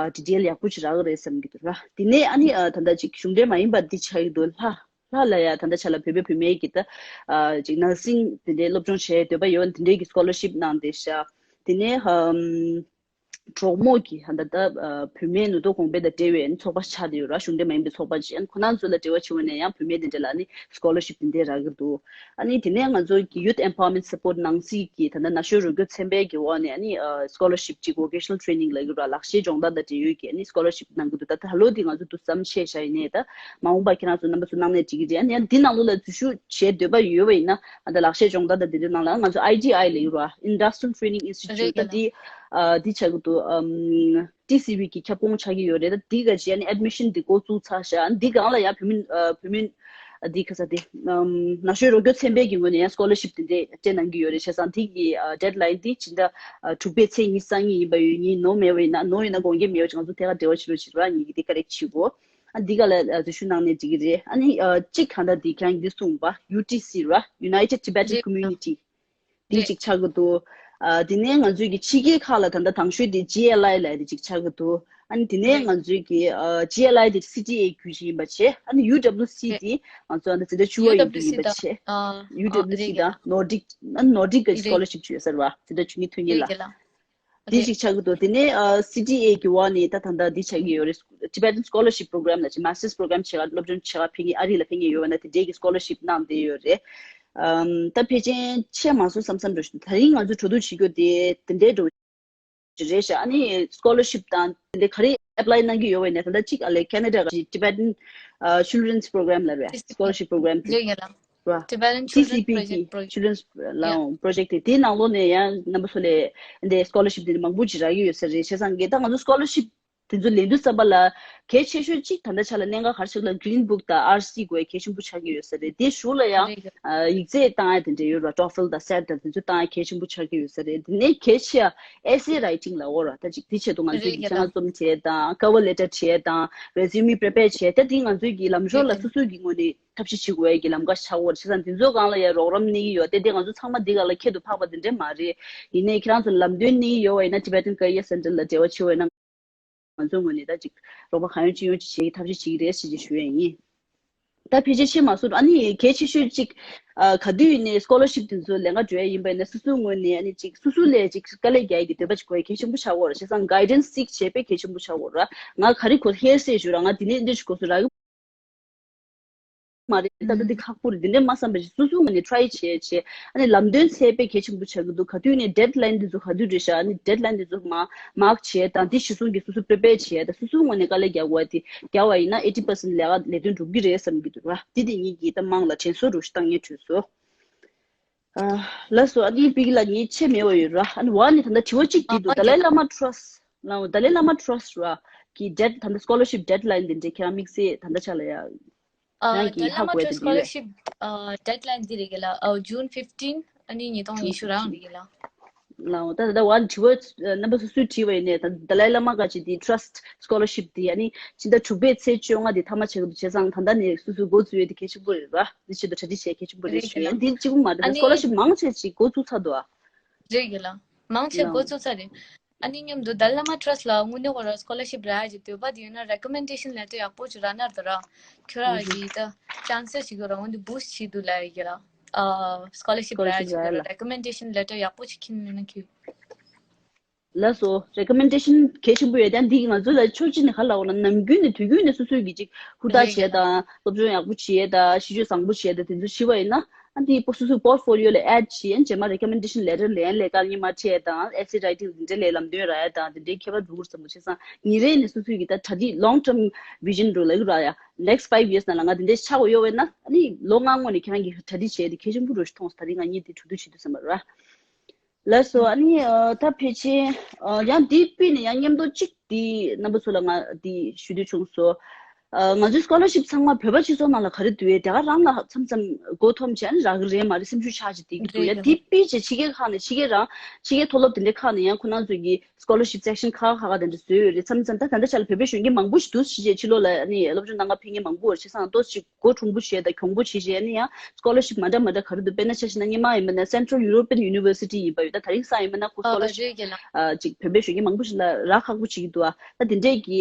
ཨ་detail ཡག་པོ་ཅིག་རག་གི་རེད་བསམ་གྱི་འདུག་ར། དེ་ནས་ཨ་ནི་ཨ་ད་ལྟ་ཅིག་གཞུང་འབྲེལ་མ་ཡིན་པ་འདི་ཆགས་ཀྱི་འདུག་ལྷ་ལྷ་ལ་ཡང་ད་ལྟ་ཆ་ལ་བོད་པའི་བུད་མེད་ཀྱི་ད་ཨ་ཅིག་nursing དེ་འདྲའི་སློབ་སྦྱོང་བྱེད་འདོད་པ་ཡོད་དེ་འདྲའི་གི་scholarship གནང་བསྡད་ཤག་དེ་ནས་ཨམ། གྲོགས་མོ་གི་ཧ་ད་ལྟ་ཨ་བུད་མེད་ནུས་སྟོབས་གོང་སྤེལ་དང་འབྲེལ་བའི་ཚོགས་པ་ཆགས་བསྡད་ཡོད་ར། གཞུང་འབྲེལ་མ་ཡིན་པའི་ཚོགས་པ་ཅིག་ཨ་ནི་ཁོ་རང་ཚོ་ལ་འབྲེལ་བ་བྱེད་འོས་ནས་ཡང་བུད་མེད་དེ་འདྲ་ལ་ཨ་ནི་scholarship དེ་འདྲ་རག་གི་འདུག་ཨ་ནི་དེ་ནས་ང་ཚོ་གི་Youth Empowerment Support ནང་སྲིད་ཀྱི་ད་ལྟ་ན་གཞོན་རོགས་སྐྱོར་ཚན་པའི་གི་འོག་ནས་ཨ་ནི་ཨ་scholarship ཅིག་vocational training ལབ་ཀྱི་ར་ལག་ཤེས་སྦྱོང་བརྡར་དང་འབྲེལ་ཡོད་ཀྱི་ཨ་ནི་scholarship གནང་གི་འདུག་ད་ད་ལོ་འདི་ང་ཚོ་འདུག་བསམ་ཤེས་བྱ་ཡིན་ནས་ད་མ་འོངས་པ་ཁྱེད་རང་ཚོ་རྣམ་པ་ཚོ་གནང་ནས་འགྲིག་གི་རེད། ཨ་ནི་ཡང་འདི་ནང་ལོགས་ལ་འཛུལ་ཞུགས་བྱེད་འདོད་པ་ཡོད་པ་ཡིན་ན་ཨ་ད་ལག་ཤེས་སྦྱོང་བརྡར་དང་འབྲེལ་ཡོད་ནང་ལ་ང་ཚོ་I T I ལབ་ཀྱི་ར་Industrial Training Institute ད་འདི། ཨ་འདི་ཆགས་ཀྱི་འདུག་ཨམ་ཊི་སི་ཝི་གི་ཁྱབ་ཁོངས་ཆགས་ཀྱི་ཡོད་རེད། ད་འདི་ག་བྱས་ནས་admission འདི་འགོ་བཙུགས་ཚར་ཤག་འདི་སྒང་ལ་ཡང་བུད་མེད་ཨ་བུད་མེད་ཨ་འདི་ག་ས་དེ་ཨམ་ན་གཞོན་རོགས་སྐྱོར་ཚན་པའི་གི་ངོས་ནས་ཡང་scholarship དེ་འདྲས་སྤྲད་གནང་གི་ཡོད་རེད། བྱས་ཙང་འདི་གི་ཨ་deadline འདི་ཕྱི་ཟླ་ཨ་དྲུག་པའི་ཚེས་ཉི་ཤུ་རྩ་གཉིས་ཡིན་པ་ཡོད། ངས་ནོར་མེད་པ་ཡིན་ན་ནོར་ཡོད་ན་དགོངས་འགལ་མེད་པ་ཅིག་ང་ཚོ་ཐད་ཀར་འབྲེལ་བ་བྱེད་རོགས་བྱེད་རོགས། ངེད་ཀྱིས་འདི་correct བྱེད་དགོས། ཨ་འདི་ག་ལ་ཨ་འཛུལ་ཞུགས་གནང་ནས་འགྲིག་གི་རེད། ཨ་ནི་ཨ་གཅིག་གང་ལྟར་འདི་ཁྱེད་རང་གིས་གསུངས་པ་ཡུ་ཊི་སི་ར་United Tibetan Community འདི་གཅིག་ཆགས་ཀྱི་འདུག་ཨ་དེ་ནས་ང་ཚོའི་གི་ཕྱི་རྒྱལ་ཁག་ལ་ད་ལྟ་དང་ཤོས་དེ་ཇི་ཨེལ་ཨའི་ལབ་ཡ་དེ་གཅིག་ཆགས་ཀྱི་འདུག་ཨ་ནི་དེ་ནས་ང་ཚོའི་གི་ཨ་ཇི་ཨེལ་ཨའི་དེ་སི་ཊི་ཨེ་བརྒྱུད་བཞིན་ཡིན་པ་བྱས། ཨ་ནི་ཡུ་ཌབ་ལུ་སི་དེ་ང་ཚོ་ཨ་ནི་འཛིན་གྲྭ་བཅུ་པ་ཡོད་རྒྱུ་ཡིན་པ་བྱས། ཡུ་ཌབ་ལུ་སི་དང་ནོར་ཌིག་ཨ་ནི་ནོར་ཌིག་གི་སི་ཀོ་ལར་ཤིབ་བྱོས་ཟེར་བ་འཛིན་གྲྭ་བཅུ་གཉིས་ཐོན་མཁན་ལ། དེ་ཞིག་ཆགས་ཀྱི་འདུག་དེ་ནས་ཨ་སི་ཊི་ཨེ་གི་འོག་ནས་ད་ད་ལྟ་འདི་ཆགས་ཀྱི་ཡོད་རེད། Tibetan Scholarship Program ལབ་ཅིག་Masters Program བྱེད་ག་སློབ་སྦྱོང་བྱེད་ག་ཕེབས་མཁན་ཨ་རི་ལ་ཕེབས་མཁན་ཡོད་པ་ན་དེ་འདྲའི་གི་སི་ཀོ་ལར་ཤིབ་གནང་བསྡད་ཡོད་རེད། ཨམ་ད་ཕལ་ཆེར་ཆད་མ་སོང་བསམ་བསམ་འདྲ་ཞིག་ད་རིང་ང་ཚོ་གྲོས་བསྡུར་བྱེད་རྒྱུ་དེ་དེ་འདྲའི་འདྲ་བོ་རེད་ཤག་ཨ་ནི་སི་ཀོ་ལར་ཤིབ་དང་དེ་འདྲ་ག་རེ་ཨེབ་ལའི་གནང་གི་ཡོད་པ་ཡིན་ན་ད་ལྟ་གཅིག་ཨ་ལས་ཁེ་ན་ཌ་གི་Tibetan ཨ་Children's Program ལབ་རེད། Scholarship Program དེ། རེད་ཡ་ལ། ར། Tibetan Children's ཊི་སི་པི་Project གི་Project Children's ལའང་Project དེ་དེའི་ནང་ལོགས་ནས་ཡང་རྣམ་པ་ཚོ་ལས་འདི་སི་ཀོ་ལར་ཤིབ་དེ་མང་པོ་ཅིག་རག་གི་ཡོད་ས་རེད། བྱས་ཙང་གི་ད་ང་ཚོ་སི་ཀོ་ལར་ཤིབ་ དེ་ཚོ་ལེན་དུས་ཙམ་པ་ལ་གལ་ཆེ་ཤོས་གཅིག་ད་ལྟ་ཆ་ལ་གནད་འགག་ག་རེ་ཆགས་ལ་Green Book་དང་R C་དགོས་གལ་ཆེན་པོ་ཆགས་ཀྱི་ཡོད་ས་རེད། དེ་གཞུག་ལ་ཡང་རེད། ཨ་ཡིག་ཚད་བཏང་ཡ་དེ་འདྲ་ཡོད་ར། TOEFL་དང་SAT་དང་དེ་ཚོ་བཏང་ཡ་གལ་ཆེན་པོ་ཆགས་ཀྱི་ཡོད་ས་རེད། དེ་ནས་གལ་ཆེ་ཡ་essay writing་ལ་འོ་ར། ད་ཅིག་དེ་ཆེད་དུ་ང་ཚོས་རེད་ཀྱི་རྒན་ལགས། བསམ་ཚུལ་བྱས་དང་cover letter་བྱས་དང་resume་prepare་བྱས། ད་དེ་ང་ཚོས་ཀྱི་ལམ་ཞོར་ལ་རེད་སོ་སོའི་གི་ངོས་ནས་ཐབས་ཤེས་བྱེད་དགོས་ཡ་གི་ལམ་ཁ་ཆགས་འོ་ར། བྱས་ཙང་དེ་ཚོ་སྒང་ལ་ཡ་རོགས་རམ་གནང་གི་ཡོད། དེ་དེ་ང་ཚོ་ཚང་མ་འདི་སྒང་ལ་ཁྱད་དུ་འཕགས་པ་དེ་འདྲ་མ་རེད། ཡིན་ནའི་ཁྱེད་རང་ཚོ་ལམ་སྟོན་གནང་གི་ཡོད་པ་ཡིན་ན་Tibetan Career Center་ལ་འབྲེལ་བ་བྱེད་འོས་ན། ང་ཚོའི་ངོས་ནས་ད་ཅིག་རོགས་པ་གང་ཡོང་ཅི་ཡོང་ཅིག་བྱེད་ཀྱི་ཐབས་ཤེས་བྱེད་ཀྱི་རེད་ཟེར་ཅིག་ཞུ་ཡ་ཡིན། ད་ཕལ་ཆེར་ཤེས་མ་སོང་། ཨ་ནི་གལ་ཆེ་ཤོས་ཅིག་ཨ་ག་དུས་ཡིན་ནའི་scholarship་དེ་ཚོ་ལེན་ག་འགྲོ་ཡ་ཡིན་པ་ཡིན་ན། སོ་སོའི་ངོས་ནས་ཨ་ནི་ཅིག་སོ་སོ་ལ་ཅིག་དཀའ་ལས་རྒྱག་ཡ་གི་འདོད་པ་ཅིག་དགོས་ཡ་གལ་ཆེན་པོ་ཆགས་འོ་ར། བྱས་ཙང་guidance་seek་བྱེད་དཔེ་གལ་ཆེན་པོ་ཆགས་འོ་ར། ང་ག་རེ་གོ་ཧེ་སེ་ཞུ་ར། ང་དེ་ནས་འདི་ཞིག་གོ་སོང་ར་གི་མ་རེད། ད་ལྟ་འདི་ཁག་པོ་རེད། འདི་འདྲ་མ་བསམ་པ་ཞིག་སོ་སོའི་ངོས་ནས་try་བྱས་བྱས། ཨ་ནི་ལམ་སྟོན་འཚོལ་དཔེ་གལ་ཆེན་པོ་ཆགས་ཀྱི་འདུག་ག་དུས་ནས་deadline་འདི་ཚོ་ག་དུས་རེད་ཤག་ཨ་ནི་deadline་འདི་ཚོ་མ་mark་བྱས་དང་། འདི་གཞི་བཟུང་གིས་སོ་སོ་prepare་བྱས་དང་། སོ་སོའི་ངོས་ནས་དཀའ་ལས་རྒྱག་དགོས་དེ་རྒྱག་པ་ཡིན་ན་eighty percent་ལས་ཀ་ལས་དོན་འགྲུབ་ཀྱི་རེད་བསམ་གྱི་འདུག་ར། འདི་དེ་ཉིད་ཀྱིས་ད་དམངས་ལ་དྲན་གསོ་རུ་ཞིག་བཏང་ངེས་གྲོས་སོ། ཨ་ལགས་སོ། ཨ་ནི་པི་ཀི་ལགས་ངས་ཆེ་མེད་པ་ཡོད་ར། ཨ་ནི་ཝ་ནི་ད་ལྟ་དྲི་བ་གཅིག་འདི་འདུག་ཨ་Dalai Lama Trust་ལ། Dalai Lama Trust་ར་གི་dead་ད་ལྟ་scholarship deadline་འདི་འདྲ་ཁྱེད་རང་དམིགས་བསལ་ད་ལྟ་ཆ་ལ་ཡ་ཨ་རང་གི་Dalai ཧ་Lama གོ་ཡ་དེ་Trust་འདི་ཡོད། Scholarship་deadline་འདི་རེད་གི་ལ། ཨ་June fifteen་ཨ་ནི་ཉིས་སྟོང་ཉི་ཤུ་རང་རེད་གི་ལ། ལའོ། ད་ད་ཝ་དྲི་བ་རྣམ་པ་སོ་སོས་དྲིས་པ་ཡིན་ནའི་ད་Dalai Lama་ག་ཅི་དེ་Trust Scholarship་དེ་ཨ་ནི་ཕྱི་ཟླ་དྲུག་པའི་ཚེས་བཅོ་ལྔ་དེ་མཐའ་མ་ཆགས་ཀྱི་འདུག་བྱས་ཙང་ད་ལྟ་ནས་སོ་སོས་འགོ་བཙུགས་ཡོད་དེ་གལ་ཆེན་པོ་རེད་བ། འདི་ཆེད་དུ་གྲ་སྒྲིག་བྱས་གལ་ཆེན་པོ་རེད་ཞུ་ཡ། འདི་གཅིག་པུ་མ་རེད། ད་Scholarship་མང་ཆེ་ཅིག་འགོ་བཙུགས་ཚར་འདུག་ཨ། རེད་གི་ལ། མང་ཆེ་འགོ་བཙུགས་ཚར་རེད། ཨ་ནི་མཉམ་དུ་Dalai Lama Trust་ལ་དངོས་གནས་ཁོ་ར་scholarship་རག་ཡ་ཅིག་འདོད་པ་དེ་ཡོད་ན་recommendation letter་ཡག་པོ་ཅིག་རག་ན་ད་ར་ཁྱོད་ར་གི་ད་chances་ཅིག་ཡོད་ར། འོན་ཏེ་boost་བྱེད་དུ་ལ་ཡ་གི་ལ། ཨ་scholarship་རག་ཡ་Scholarship་ཅིག་ཡོད་ར། ར་ལ། Recommendation letter་ཡག་པོ་ཅིག་ཁྱེར་ཡོང་ན་ཁྱོད། ལགས་སོ། Recommendation་གལ་ཆེན་པོ་ཡོད། ད་འདི་ང་ཚོ་ལ་ཕྱོགས་གཅིག་ནས་ག་ལ་འོ་ན་ནམ་རྒྱུན་ནས་དུས་རྒྱུན་ནས་སོ་སོའི་གི་ཅིག་ཧུར་ཐག་རེད་བྱས་དང་། སློབ་སྦྱོང་ཡག་པོ་བྱས་དང་། གཤིས་སྤྱོད་བཟང་པོ་བྱས་དང་། དེ་ཚོ་བྱས་པ་ཡིན་ན། ཨ་འདི་པོ་སོ་སོའི་portfolio་ལ་add་བྱས། རྗེས་མ་recommendation letter་ལེན་ལས་ཀ་ཉི་མ་ཁྲལ་དང་essay writing་དེ་འདྲའི་ལས་ལམ་སྟོན་རག་ཡ་དང་དེ་འདྲའི་ཁྱད་པར་འགྲོ་གི་རེད་བསམ་པ། བྱས་ཙང་ཉིན་རེ་ནས་སོ་སོའི་གི་ད་གྲ་སྒྲིག་long term vision་འགྲོ་ལ་གི་རག་ཡ། Next five years་ནང་ལ་ང་དེ་འདྲའི་ཆགས་དགོས་ཡོད་པས་ན། ཨ་ནི་ལོ་ལྔ་སྔོན་ནས་ཁྱེད་རང་གིས་གྲ་སྒྲིག་བྱས་དེ་གལ་ཆེན་པོ་རུ་ཞིག་མཐོང་སོང་། ད་རིང་ང་གཉིས་དེ་གྲོས་བསྡུར་བྱེད་དུས་ཙམ་པ་ར། ལགས་སོ། ཨ་ནི་ཨ་ད་ཕལ་ཆེར་ཨ་ཡང་འདི་སྤུས་ནས་ཡང་སྙན་ཐོ་གཅིག་འདི་རྣམ་པ་ཚོ་ལ་ང་འདི་ཞུ་འདོད་བྱུང་སོང་། ཨ་ང་ཚོའི་scholarship་ཚང་མ་བོད་པ་སྤྱི་ཚོགས་ནང་ལ་ག་རེ་འདུག་ཡས་དེ་ག་རང་ལ་མཚམས་མཚམས་མགོ་འཐོམས་བྱས། ཨ་ནི་རག་གི་རེད་མ་རེད་སེམས་ཤུགས་ཆག་ཅིག་དེ་གི་འདུག་ཡ། རེད་འདི་སྤུས་ཀྱི་ཕྱི་རྒྱལ་ཁག་ནས་ཕྱི་རྒྱལ་རང་ཕྱི་རྒྱལ་མཐོ་སློབ་དེ་འདྲའི་ཁག་ནས་ཡང་ཁོ་རང་ཚོའི་གི་scholarship section་ཁག་ཁག་དེ་འདྲ་བཟོས་ཡོད་རེད། མཚམས་མཚམས་ད་ད་ལྟ་ཆ་ལ་བོད་པའི་གཞོན་སྐྱེས་མང་པོ་ཞིག་འདུག་ཕྱི་རྒྱལ་ཕྱི་ལོགས་ལ་ཨ་ནི་སློབ་སྦྱོང་གནང་ག་ཕེབས་མཁན་མང་པོ་ཡོད་རེད། བྱས་ཙང་ཏོག་ཙམ་ཅིག་སྒོ་གྲུང་པོ་བྱས་དང་གྱོང་པོ་བྱས་བྱས་ནས་ཡང་scholarship་མ་འདྲ་མ་འདྲ་ག་རེ་འདུག་དཔེར་ན་ཆ་བཞག་ན་སྔོན་མ་ཡིན་པ་ན་Central European University་ཡིན་པ་ཡོད། ད་དེ་རིང་སང་ཡིན་པ་ན་ཁོ་ཨ་scholarship་རེད་ཀྱི་ལ། ཨ་ཅིག་བོད་པའི་གཞོན་སྐྱེས་མང་པོ་ཞིག་ལ་རག་ཁག་པོ་བྱེད་ཀྱི་འདུག་ཨ་ད་དེ་འདྲས་ཀྱི།